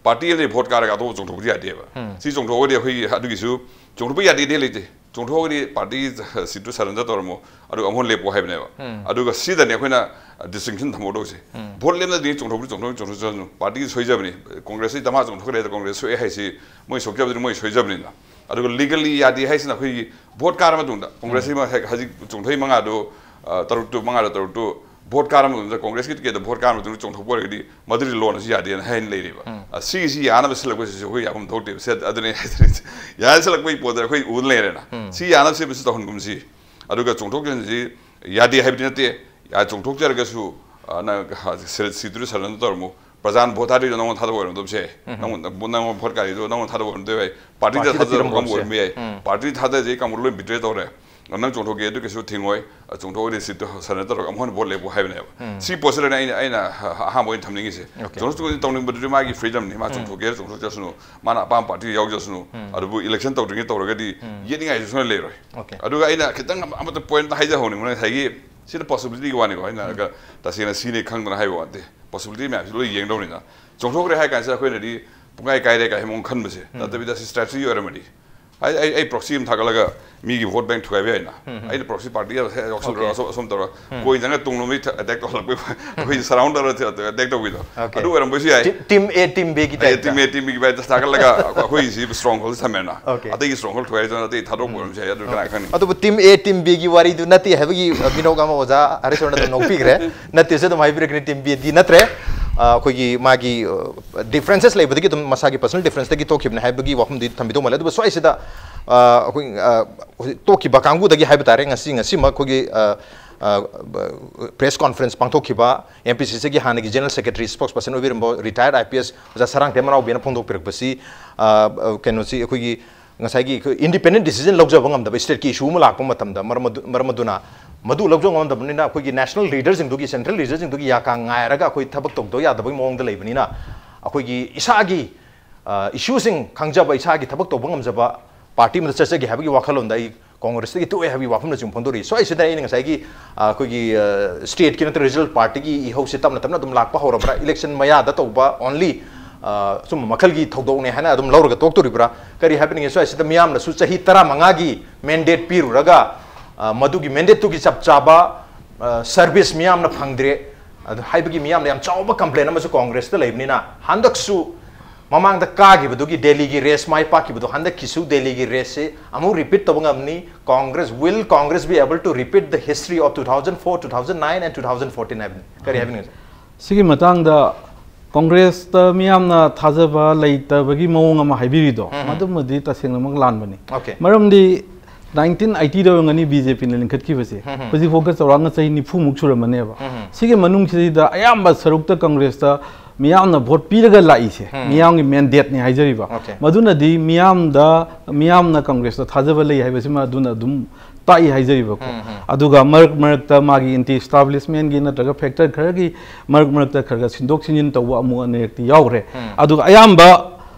ꯄꯥꯔꯇꯤ ꯑꯃꯗꯒꯤ ꯚꯣꯠ ꯀꯥꯔꯒ ꯑꯇꯣꯞꯄ ꯆꯣꯡꯊꯣꯛꯄꯗꯤ ꯌꯥꯗꯦꯕ꯫ ꯁꯤ ꯆꯣꯡꯊꯣꯛꯑꯒꯗꯤ ꯑꯩꯈꯣꯏꯒꯤ ꯑꯗꯨꯒꯤꯁꯨ ꯆꯣꯡꯊꯣꯛꯄ ꯌꯥꯗꯦꯗꯤ ꯂꯩꯇꯦ꯫ ꯆꯣꯡꯊꯣꯛꯑꯒꯗꯤ ꯄꯥꯔꯇꯤ ꯁꯤꯠꯇꯨ ꯁꯔꯦꯟꯗꯔ ꯇꯧꯔꯝꯃꯣ, ꯑꯗꯨꯒ ꯑꯃꯨꯛ ꯂꯦꯞꯄꯣ ꯍꯥꯏꯕꯅꯦꯕ꯫ ꯑꯗꯨꯒ ꯁꯤꯗꯅꯦ ꯑꯩꯈꯣꯏꯅ ꯗꯤꯁꯇꯤꯡꯁꯟ ꯊꯝꯍꯧꯗꯧꯁꯦ꯫ ꯚꯣꯠ ꯂꯦꯞꯅꯗꯤ ꯆꯣꯡꯊꯣꯛꯄꯗꯤ ꯆꯣꯡꯊꯣꯛ ꯆꯣꯡꯊꯣꯛꯆꯔꯁꯅꯨ, ꯄꯥꯔꯇꯤꯒꯤ ꯁꯣꯏꯖꯕꯅꯤ꯫ ꯀꯣꯡꯒ꯭ꯔꯦꯁꯁꯤ ꯗꯃꯥ ꯆꯣꯡꯊꯣꯛꯈ꯭ꯔꯦ, ꯀꯣꯡꯒ꯭ꯔꯦꯁ ꯁꯣꯛꯑꯦ ꯍꯥꯏꯁꯤ ꯃꯣꯏ ꯁꯣꯛꯆꯕꯗꯨꯅꯤ, ꯃꯣꯏ ꯁꯣꯏꯖꯕꯅꯤꯅ꯫ ꯑꯗꯨꯒ ꯂꯤꯒꯦꯜꯂꯤ ꯌꯥꯗꯦ ꯍꯥꯏꯁꯤꯅ ꯑꯩꯈꯣꯏꯒꯤ ꯚꯣꯠ ꯀꯥꯔ ꯃꯇꯨꯡꯗ ꯀꯣꯡꯒ꯭ꯔꯦꯁꯁꯤ ꯍꯧꯖꯤꯛ ꯆꯣꯡꯊꯣꯛꯏ ꯃꯉꯥꯗꯨ, ꯑ, ꯇꯔꯨꯛꯇꯨ, ꯃꯉꯥꯗꯨ ꯇꯔꯨꯛꯇꯨ ꯚꯣꯠ ꯀꯥꯔ ꯃꯇꯨꯡꯗ, ꯀꯣꯡꯒ꯭ꯔꯦꯁꯀꯤ ꯇꯤꯀꯦꯠꯇ ꯚꯣꯠ ꯀꯥꯔ ꯃꯇꯨꯡꯗ ꯆꯣꯡꯊꯣꯛꯄ ꯑꯣꯏꯔꯒꯗꯤ ꯃꯗꯨꯗꯤ ꯂꯣꯅꯁꯨ ꯌꯥꯗꯦꯅ ꯍꯥꯏꯅ ꯂꯩꯔꯤꯕ꯫ ꯑ, ꯁꯤꯒꯤꯁꯤ ꯌꯥꯅꯕ ꯁꯤꯜꯂꯛꯄꯁꯤꯁꯨ ꯑꯩꯈꯣꯏ ꯌꯥꯐꯝ ꯊꯣꯛꯇꯦꯕ꯫ ꯁꯦ, ꯑꯗꯨꯅꯦ ꯍꯥꯏꯖꯔꯤꯁꯦ꯫ ꯌꯥꯅ ꯁꯤꯜꯂꯛꯄꯒꯤ ꯄꯣꯠꯇ ꯑꯩꯈꯣꯏ ꯎꯗꯅ ꯂꯩꯔꯦꯅ꯫ ꯁꯤ ꯌꯥꯅꯕ ꯁꯤꯟꯕꯁꯤ ꯇꯧꯍꯟꯒꯨꯝꯁꯤ꯫ ꯑꯗꯨꯒ ꯆꯣꯡꯊꯣꯛ ꯆꯣꯡꯁꯤꯟꯁꯤ ꯌꯥꯗꯦ ꯍꯥꯏꯕꯗꯤ ꯅꯠꯇꯦ꯫ ꯌꯥ-, ꯆꯣꯡꯊꯣꯛꯆꯔꯒꯁꯨ, ꯑ, ꯅꯪ ꯁꯤ-, ꯁꯤꯠꯇꯨꯗ ꯁꯔꯦꯟꯗꯔ ꯇꯧꯔꯝꯃꯨ꯫ ꯄ꯭ꯔꯖꯥꯅ ꯚꯣꯠ ꯊꯥꯗꯔꯤꯗꯣ ꯅꯉꯣꯟꯗ ꯊꯥꯗꯕ ꯑꯣꯏꯔꯝꯗꯕꯁꯦ꯫ ꯅꯪꯉꯣꯟꯗ, ꯅꯪꯉꯣꯟꯗ ꯚꯣꯠ ꯀꯥꯔꯤꯗꯣ ꯅꯉꯣꯟꯗ ꯊꯥꯗꯕ ꯑꯣꯏꯔꯝꯗꯕ ꯌꯥꯏ꯫ ꯄꯥꯔꯇꯤꯗ ꯄꯥꯔꯇꯤꯗ ꯊꯥꯗꯕ ꯄꯤꯔꯝꯕ ꯀꯥꯡꯕꯨ ꯀꯥꯡꯕꯨꯁꯦ꯫ ꯑꯣꯏꯔꯝꯕ ꯌꯥꯏ꯫ ꯄꯥꯔꯇꯤꯗ ꯊꯥꯗꯔꯤꯁꯦ ꯀꯥꯡꯕꯨ ꯂꯣꯏ ꯕꯤꯇ꯭ꯔꯦ ꯇꯧꯔꯦ꯫ ꯅꯪ ꯆꯣꯡꯊꯣꯛꯀꯦ ꯑꯗꯨ ꯀꯩꯁꯨ ꯊꯤꯡꯉꯣꯏ꯫ ꯆꯣꯡꯊꯣꯛꯑꯗꯤ ꯁꯤꯠꯇꯨ ꯁꯔꯦꯟꯗꯔ ꯇꯧꯔꯒ ꯑꯃꯨꯛ ꯍꯟꯅ ꯚꯣꯠ ꯂꯦꯞꯄꯨ ꯍꯥꯏꯕꯅꯦꯕ꯫ ꯁꯤ ꯄꯣꯠꯁꯤꯗꯅꯦ ꯑꯩꯅ, ꯑꯩꯅ ꯑꯍꯥꯟꯕ ꯑꯣꯏꯅ ꯊꯝꯅꯤꯡꯉꯤꯁꯦ꯫ ꯆꯣꯡꯊꯣꯛ ꯆꯣꯡꯁꯤꯟ ꯇꯧꯅꯤꯡꯕꯗꯨꯗꯤ ꯃꯥꯒꯤ ꯐ꯭ꯔꯤꯗꯝꯅꯤ, ꯃꯥ ꯆꯣꯡꯊꯣꯛꯀꯦ ꯆꯣꯡꯊꯣꯛꯆꯁꯅꯨ, ꯃꯥꯅ ꯑꯄꯥꯝꯕ ꯄꯥꯔꯇꯤꯗ ꯌꯥꯎꯖꯁꯅꯨ꯫ ꯑꯗꯨꯕꯨ ꯏꯂꯦꯛꯁꯟ ꯇꯧꯗ꯭ꯔꯤꯉꯩ ꯇꯧꯔꯒꯗꯤ ꯌꯦꯠꯅꯤꯡꯉꯥꯏꯁꯨ ꯁꯨꯡꯂꯩ ꯂꯩꯔꯣꯏ꯫ ꯑꯗꯨꯒ ꯑꯩꯅ ꯈꯤꯇꯪ ꯑꯃ-, ꯑꯃꯠꯇ ꯄꯣꯏꯟꯠ ꯍꯥꯏꯖꯍꯧꯅꯤꯡꯕ, ꯉꯁꯥꯏꯒꯤ ꯁꯤꯗ ꯄꯣꯁꯤꯕꯤꯂꯤꯇꯤꯒꯤ ꯋꯥꯅꯤꯀꯣ, ꯑꯩꯅ ꯇꯁꯦꯡꯅ ꯁꯤꯅꯤ ꯈꯪꯗꯅ ꯍꯥꯏꯕ ꯋꯥ ꯅꯠꯇꯦ꯫ ꯄꯣꯁꯤꯕꯤꯂꯤꯇꯤ ꯃꯌꯥꯝꯁꯤ ꯂꯣꯏ ꯌꯦꯡꯗꯧꯅꯤꯅ꯫ ꯆꯣꯡꯊꯣꯛꯈ꯭ꯔꯦ ꯍꯥꯏ ꯀꯥꯟꯁꯤꯗ ꯑꯩꯈꯣꯏꯅꯗꯤ ꯄꯨꯡꯀꯥꯏ ꯀꯥꯏꯔꯦ ꯀꯥꯏ ꯃꯑꯣꯡ ꯈꯟꯕꯁꯦ ꯅꯠꯇꯕꯤꯗ, ꯁꯤ ꯁ꯭ꯇ꯭ꯔꯦꯇꯦꯖꯤ ꯑꯣꯏꯔꯝꯃꯗꯤ, ꯑꯩ, ꯑꯩ, ꯑꯩ ꯄ꯭ꯔꯣꯛꯁꯤ ꯑꯃ ꯊꯥꯒꯠꯂꯒ ꯃꯤꯒꯤ ꯚꯣꯠ ꯕꯦꯡꯛ ꯊꯨꯒꯥꯏꯕ ꯌꯥꯏꯅ꯫ ꯑꯩꯅ ꯄ꯭ꯔꯣꯛꯁꯤ ꯄꯥꯔꯇꯤ ꯑꯁꯣꯝ, ꯑꯁꯣꯝ ꯇꯧꯔꯒ ꯀꯣꯏ ꯆꯪꯉ ꯇꯨꯡꯂꯣꯝꯗꯒꯤ ꯑꯦꯇꯦꯛ ꯇꯧꯍꯜꯂꯛꯄ, ꯑꯩꯈꯣꯏ ꯁꯔꯥꯎꯟ ꯇꯧꯔꯒ ꯑꯦꯇꯦꯛ ꯇꯧꯕꯤꯗꯣ꯫ ꯑꯗꯨ ꯑꯣꯏꯔꯝꯕꯁꯨ ꯌꯥꯏ꯫ ꯇꯤꯝ ꯑꯦ, ꯇꯤꯝ ꯕꯤꯒꯤ ꯇꯥꯏꯞꯇ꯫ ꯇꯤꯝ ꯑꯦ, ꯇꯤꯝ ꯕꯤꯒꯤ ꯇꯥꯏꯞꯇ ꯊꯥꯒꯠꯂꯒ ꯑꯩꯈꯣꯏꯁꯤ ꯁ꯭ꯇ꯭ꯔꯣꯡ ꯍꯣꯜꯗ ꯊꯝꯃꯦꯅ꯫ ꯑꯇꯩꯒꯤ ꯁ꯭ꯇ꯭ꯔꯣꯡ ꯍꯣꯜ ꯊꯨꯒꯥꯏꯗꯅ ꯑꯇꯩ ꯊꯥꯗꯣꯛꯄ ꯑꯣꯏꯔꯝꯕꯁꯨ ꯌꯥꯏ, ꯑꯗꯨ ꯀꯅꯥ ꯈꯪꯅꯤ? ꯑꯗꯨꯕꯨ ꯇꯤꯝ ꯑꯦ, ꯇꯤꯝ ꯕꯤꯒꯤ ꯋꯥꯔꯤꯗꯨ ꯅꯠꯇꯦ ꯍꯥꯏꯕꯒꯤ, ꯑ, ꯃꯤꯅꯣꯛ ꯑꯃ ꯑꯣꯖꯥ ꯍꯔꯤꯁꯣꯔꯅ ꯑꯗꯨꯝ ꯅꯣꯛꯄꯤꯈ꯭ꯔꯦ꯫ ꯅꯠꯇꯦꯁꯨ ꯑꯗꯨꯝ ꯍꯥꯏꯕꯤꯔꯛꯀꯅꯤ, ꯇꯤꯝ ꯕꯤꯗꯤ ꯅꯠꯇ꯭ꯔꯦ꯫ ꯑ, ꯑꯩꯈꯣꯏꯒꯤ ꯃꯥꯒꯤ, ꯑ, ꯗꯤꯐ꯭ꯔꯦꯟꯁꯦꯁ ꯂꯩꯕꯗꯒꯤ ꯑꯗꯨꯝ ꯃꯁꯥꯒꯤ ꯄꯔꯁꯣꯅꯦꯜ ꯗꯤꯐ꯭ꯔꯦꯟꯁꯇꯒꯤ ꯊꯣꯛꯈꯤꯕꯅꯦ ꯍꯥꯏꯕꯒꯤ ꯋꯥꯐꯝꯗꯤ ꯊꯝꯕꯤꯗꯧ ꯃꯥꯜꯂꯦ꯫ ꯑꯗꯨꯕꯨ ꯁ꯭ꯋꯥꯏꯁꯤꯗ, ꯑ, ꯑꯩꯈꯣꯏ, ꯑ, ꯍꯧꯖꯤꯛ ꯇꯣꯛꯈꯤꯕ ꯀꯥꯡꯕꯨꯗꯒꯤ ꯍꯥꯏꯕ ꯇꯥꯔꯦ, ꯉꯁꯤ, ꯉꯁꯤꯃꯛ ꯑꯩꯈꯣꯏꯒꯤ, ꯑ, ꯑ, ꯄ꯭ꯔꯦꯁ ꯀꯣꯟꯐ꯭ꯔꯦꯟꯁ ꯄꯥꯡꯊꯣꯛꯈꯤꯕ ꯑꯦꯝ ꯄꯤ ꯁꯤ ꯁꯤꯒꯤ ꯍꯥꯟꯅꯒꯤ ꯖꯦꯅꯔꯦꯜ ꯁꯦꯀ꯭ꯔꯦꯇꯔꯤ, ꯁ꯭ꯄꯣꯛꯁ ꯄꯔꯁꯟ ꯑꯣꯏꯕꯤꯔꯝꯕ ꯔꯤꯇꯥꯌꯔꯗ ꯑꯥꯏ ꯄꯤ ꯑꯦꯁ ꯑꯣꯖꯥ ꯁꯔꯥꯡꯊꯦꯝ ꯑꯔꯥꯎꯕꯤꯅ ꯐꯣꯡꯗꯣꯛꯄꯤꯔꯛꯄꯁꯤ, ꯑ, ꯑ, ꯀꯩꯅꯣꯁꯤ ꯑꯩꯈꯣꯏꯒꯤ ꯉꯁꯥꯏꯒꯤ ꯑꯩꯈꯣꯏ ꯏꯟꯗꯤꯄꯦꯟꯗꯦꯟ ꯗꯤꯁꯤꯖꯟ ꯂꯧꯖꯕ ꯉꯝꯗꯕ, ꯁ꯭ꯇꯦꯠꯀꯤ ꯏꯁꯨ ꯑꯃ ꯂꯥꯛꯄ ꯃꯇꯝꯗ, ꯃꯔꯝ ꯑꯗꯨ, ꯃꯔꯝ ꯑꯗꯨꯅ ꯃꯗꯨ ꯂꯧꯖꯕ ꯉꯝꯗꯕꯅꯤꯅ ꯑꯩꯈꯣꯏꯒꯤ ꯅꯦꯁꯅꯦꯜ ꯂꯤꯗꯔꯁꯤꯡꯗꯨꯒꯤ, ꯁꯦꯟꯇ꯭ꯔꯦꯜ ꯂꯤꯗꯔꯁꯤꯡꯗꯨꯒꯤ ꯌꯥꯀꯥ ꯉꯥꯏꯔꯒ ꯑꯩꯈꯣꯏ ꯊꯕꯛ ꯇꯧꯗꯕ ꯌꯥꯗꯕꯒꯤ ꯃꯑꯣꯡꯗ ꯂꯩꯕꯅꯤꯅ, ꯑꯩꯈꯣꯏꯒꯤ ꯏꯁꯥꯒꯤ, ꯑ, ꯏꯁꯨꯁꯤꯡ ꯈꯪꯖꯕ, ꯏꯁꯥꯒꯤ ꯊꯕꯛ ꯇꯧꯕ ꯉꯝꯖꯕ ꯄꯥꯔꯇꯤ ꯑꯃꯗ ꯆꯠꯆꯒꯦ ꯍꯥꯏꯕꯒꯤ ꯋꯥꯈꯜꯂꯣꯟꯗ ꯑꯩ ꯀꯣꯡꯒ꯭ꯔꯦꯁꯇꯒꯤ ꯇꯣꯛꯑꯦ ꯍꯥꯏꯕꯒꯤ ꯋꯥꯐꯝꯅꯆꯤꯡꯕ ꯐꯣꯡꯗꯣꯔꯛꯏ꯫ ꯁ꯭ꯋꯥꯏꯁꯤꯗ ꯑꯩꯅ ꯉꯁꯥꯏꯒꯤ, ꯑ, ꯑꯩꯈꯣꯏꯒꯤ, ꯑ, ꯁ꯭ꯇꯦꯠꯀꯤ ꯅꯠꯇ꯭ꯔꯒ ꯔꯤꯖꯅꯦꯜ ꯄꯥꯔꯇꯤꯒꯤ ꯏꯍꯧꯁꯦ ꯇꯞꯅ ꯇꯞꯅ ꯑꯗꯨꯝ ꯂꯥꯛꯄ ꯍꯧꯔꯕ꯭ꯔꯥ? ꯏꯂꯦꯛꯁꯟ ꯃꯌꯥꯗ ꯇꯧꯕ ꯑꯣꯟꯂꯤ ꯑ, ꯑꯆꯨꯝꯕ ꯃꯈꯜꯒꯤ ꯊꯧꯗꯣꯛꯅꯦ ꯍꯥꯏꯅ ꯑꯗꯨꯝ ꯂꯧꯔꯒ ꯇꯣꯛꯇꯣꯔꯤꯕ꯭ꯔꯥ? ꯀꯔꯤ ꯍꯥꯏꯕꯅꯤꯡꯉꯤ? ꯁ꯭ꯋꯥꯏꯁꯤꯗ ꯃꯤꯌꯥꯝꯅꯁꯨ ꯆꯍꯤ ꯇꯔꯥꯃꯉꯥꯒꯤ mandate ꯄꯤꯔꯨꯔꯒ, ꯑ, ꯃꯗꯨꯒꯤ mandateꯇꯨꯒꯤ ꯆꯞ ꯆꯥꯕ, ꯑ, service ꯃꯤꯌꯥꯝꯅ ꯐꯪꯗ꯭ꯔꯦ, ꯑꯗꯨ ꯍꯥꯏꯕꯒꯤ ꯃꯤꯌꯥꯝꯅ ꯌꯥꯝ ꯆꯥꯎꯕ complain ꯑꯃꯁꯨ Congressꯇ ꯂꯩꯕꯅꯤꯅ, ꯍꯟꯗꯛꯁꯨ ꯃꯃꯥꯡꯗ ꯀꯥꯈꯤꯕꯗꯨꯒꯤ Delhiꯒꯤ race ꯃꯥꯏ ꯄꯥꯛꯈꯤꯕꯗꯣ, ꯍꯟꯗꯛꯀꯤꯁꯨ Delhiꯒꯤ raceꯁꯤ ꯑꯃꯨꯛ repeat ꯇꯧꯕ ꯉꯝꯅꯤ? Congress, will Congress be able to repeat the history of two thousand four, two thousand nine and two thousand fourteen ꯍꯥꯏꯕꯅꯤ꯫ ꯀꯔꯤ ꯍꯥꯏꯕꯤꯅꯤꯡꯉꯤ? ꯁꯤꯒꯤ ꯃꯇꯥꯡꯗ Congressꯇ ꯃꯤꯌꯥꯝꯅ ꯊꯥꯖꯕ ꯂꯩꯇꯕꯒꯤ ꯃꯑꯣꯡ ꯑꯃ ꯍꯥꯏꯕꯤꯔꯤꯗꯣ, ꯎꯝ, ꯎꯝ꯫ ꯃꯗꯨꯃꯗꯤ ꯇꯁꯦꯡꯅꯃꯛ ꯂꯥꯟꯕꯅꯤ꯫ Okay. ꯃꯔꯝꯗꯤ nineteen eightyꯗ ꯑꯣꯏꯔꯝꯒꯅꯤ BJPꯅ ꯂꯤꯡꯈꯠꯈꯤꯕꯁꯦ꯫ ꯎꯝ, ꯎꯝ꯫ ꯍꯧꯖꯤꯛꯐꯥꯎꯗ ꯆꯥꯎꯔꯥꯛꯅ ꯆꯍꯤ ꯅꯤꯐꯨꯃꯨꯛ ꯁꯨꯔꯝꯃꯅꯦꯕ꯫ ꯎꯝ, ꯎꯝ꯫ ꯁꯤꯒꯤ ꯃꯅꯨꯡꯁꯤꯗꯩꯗ ꯑꯌꯥꯝꯕ ꯁꯔꯨꯛꯇ Congressꯇ ꯃꯤꯌꯥꯝꯅ vote ꯄꯤꯔꯒ ꯂꯥꯛꯏꯁꯦ, ꯎꯝ꯫ ꯃꯤꯌꯥꯝꯒꯤ mandateꯅꯤ ꯍꯥꯏꯖꯔꯤꯕ꯫ Okay. ꯃꯗꯨꯅꯗꯤ ꯃꯤꯌꯥꯝꯗ, ꯃꯤꯌꯥꯝꯅ Congressꯇ ꯊꯥꯖꯕ ꯂꯩ ꯍꯥꯏꯕꯁꯤꯃ ꯑꯗꯨꯅ ꯑꯗꯨꯝ ꯇꯥꯛꯏ ꯍꯥꯏꯖꯔꯤꯕꯀꯣ꯫ ꯎꯝ, ꯎꯝ꯫ ꯑꯗꯨꯒ ꯃꯔꯛ ꯃꯔꯛꯇ ꯃꯥꯒꯤ anti establishmentꯀꯤ ꯅꯠꯇ꯭ꯔꯒ factor ꯈꯔꯒꯤ ꯃꯔꯛ ꯃꯔꯛꯇ ꯈꯔ ꯈꯔ ꯁꯤꯟꯗꯣꯛ ꯁꯤꯟꯖꯤꯟ ꯇꯧꯕ ꯑꯃꯨꯛ ꯑꯅꯤꯔꯛꯇꯤ ꯌꯥꯎꯈ꯭ꯔꯦ꯫ ꯎꯝ꯫ ꯑꯗꯨꯒ ꯑꯌꯥꯝꯕ,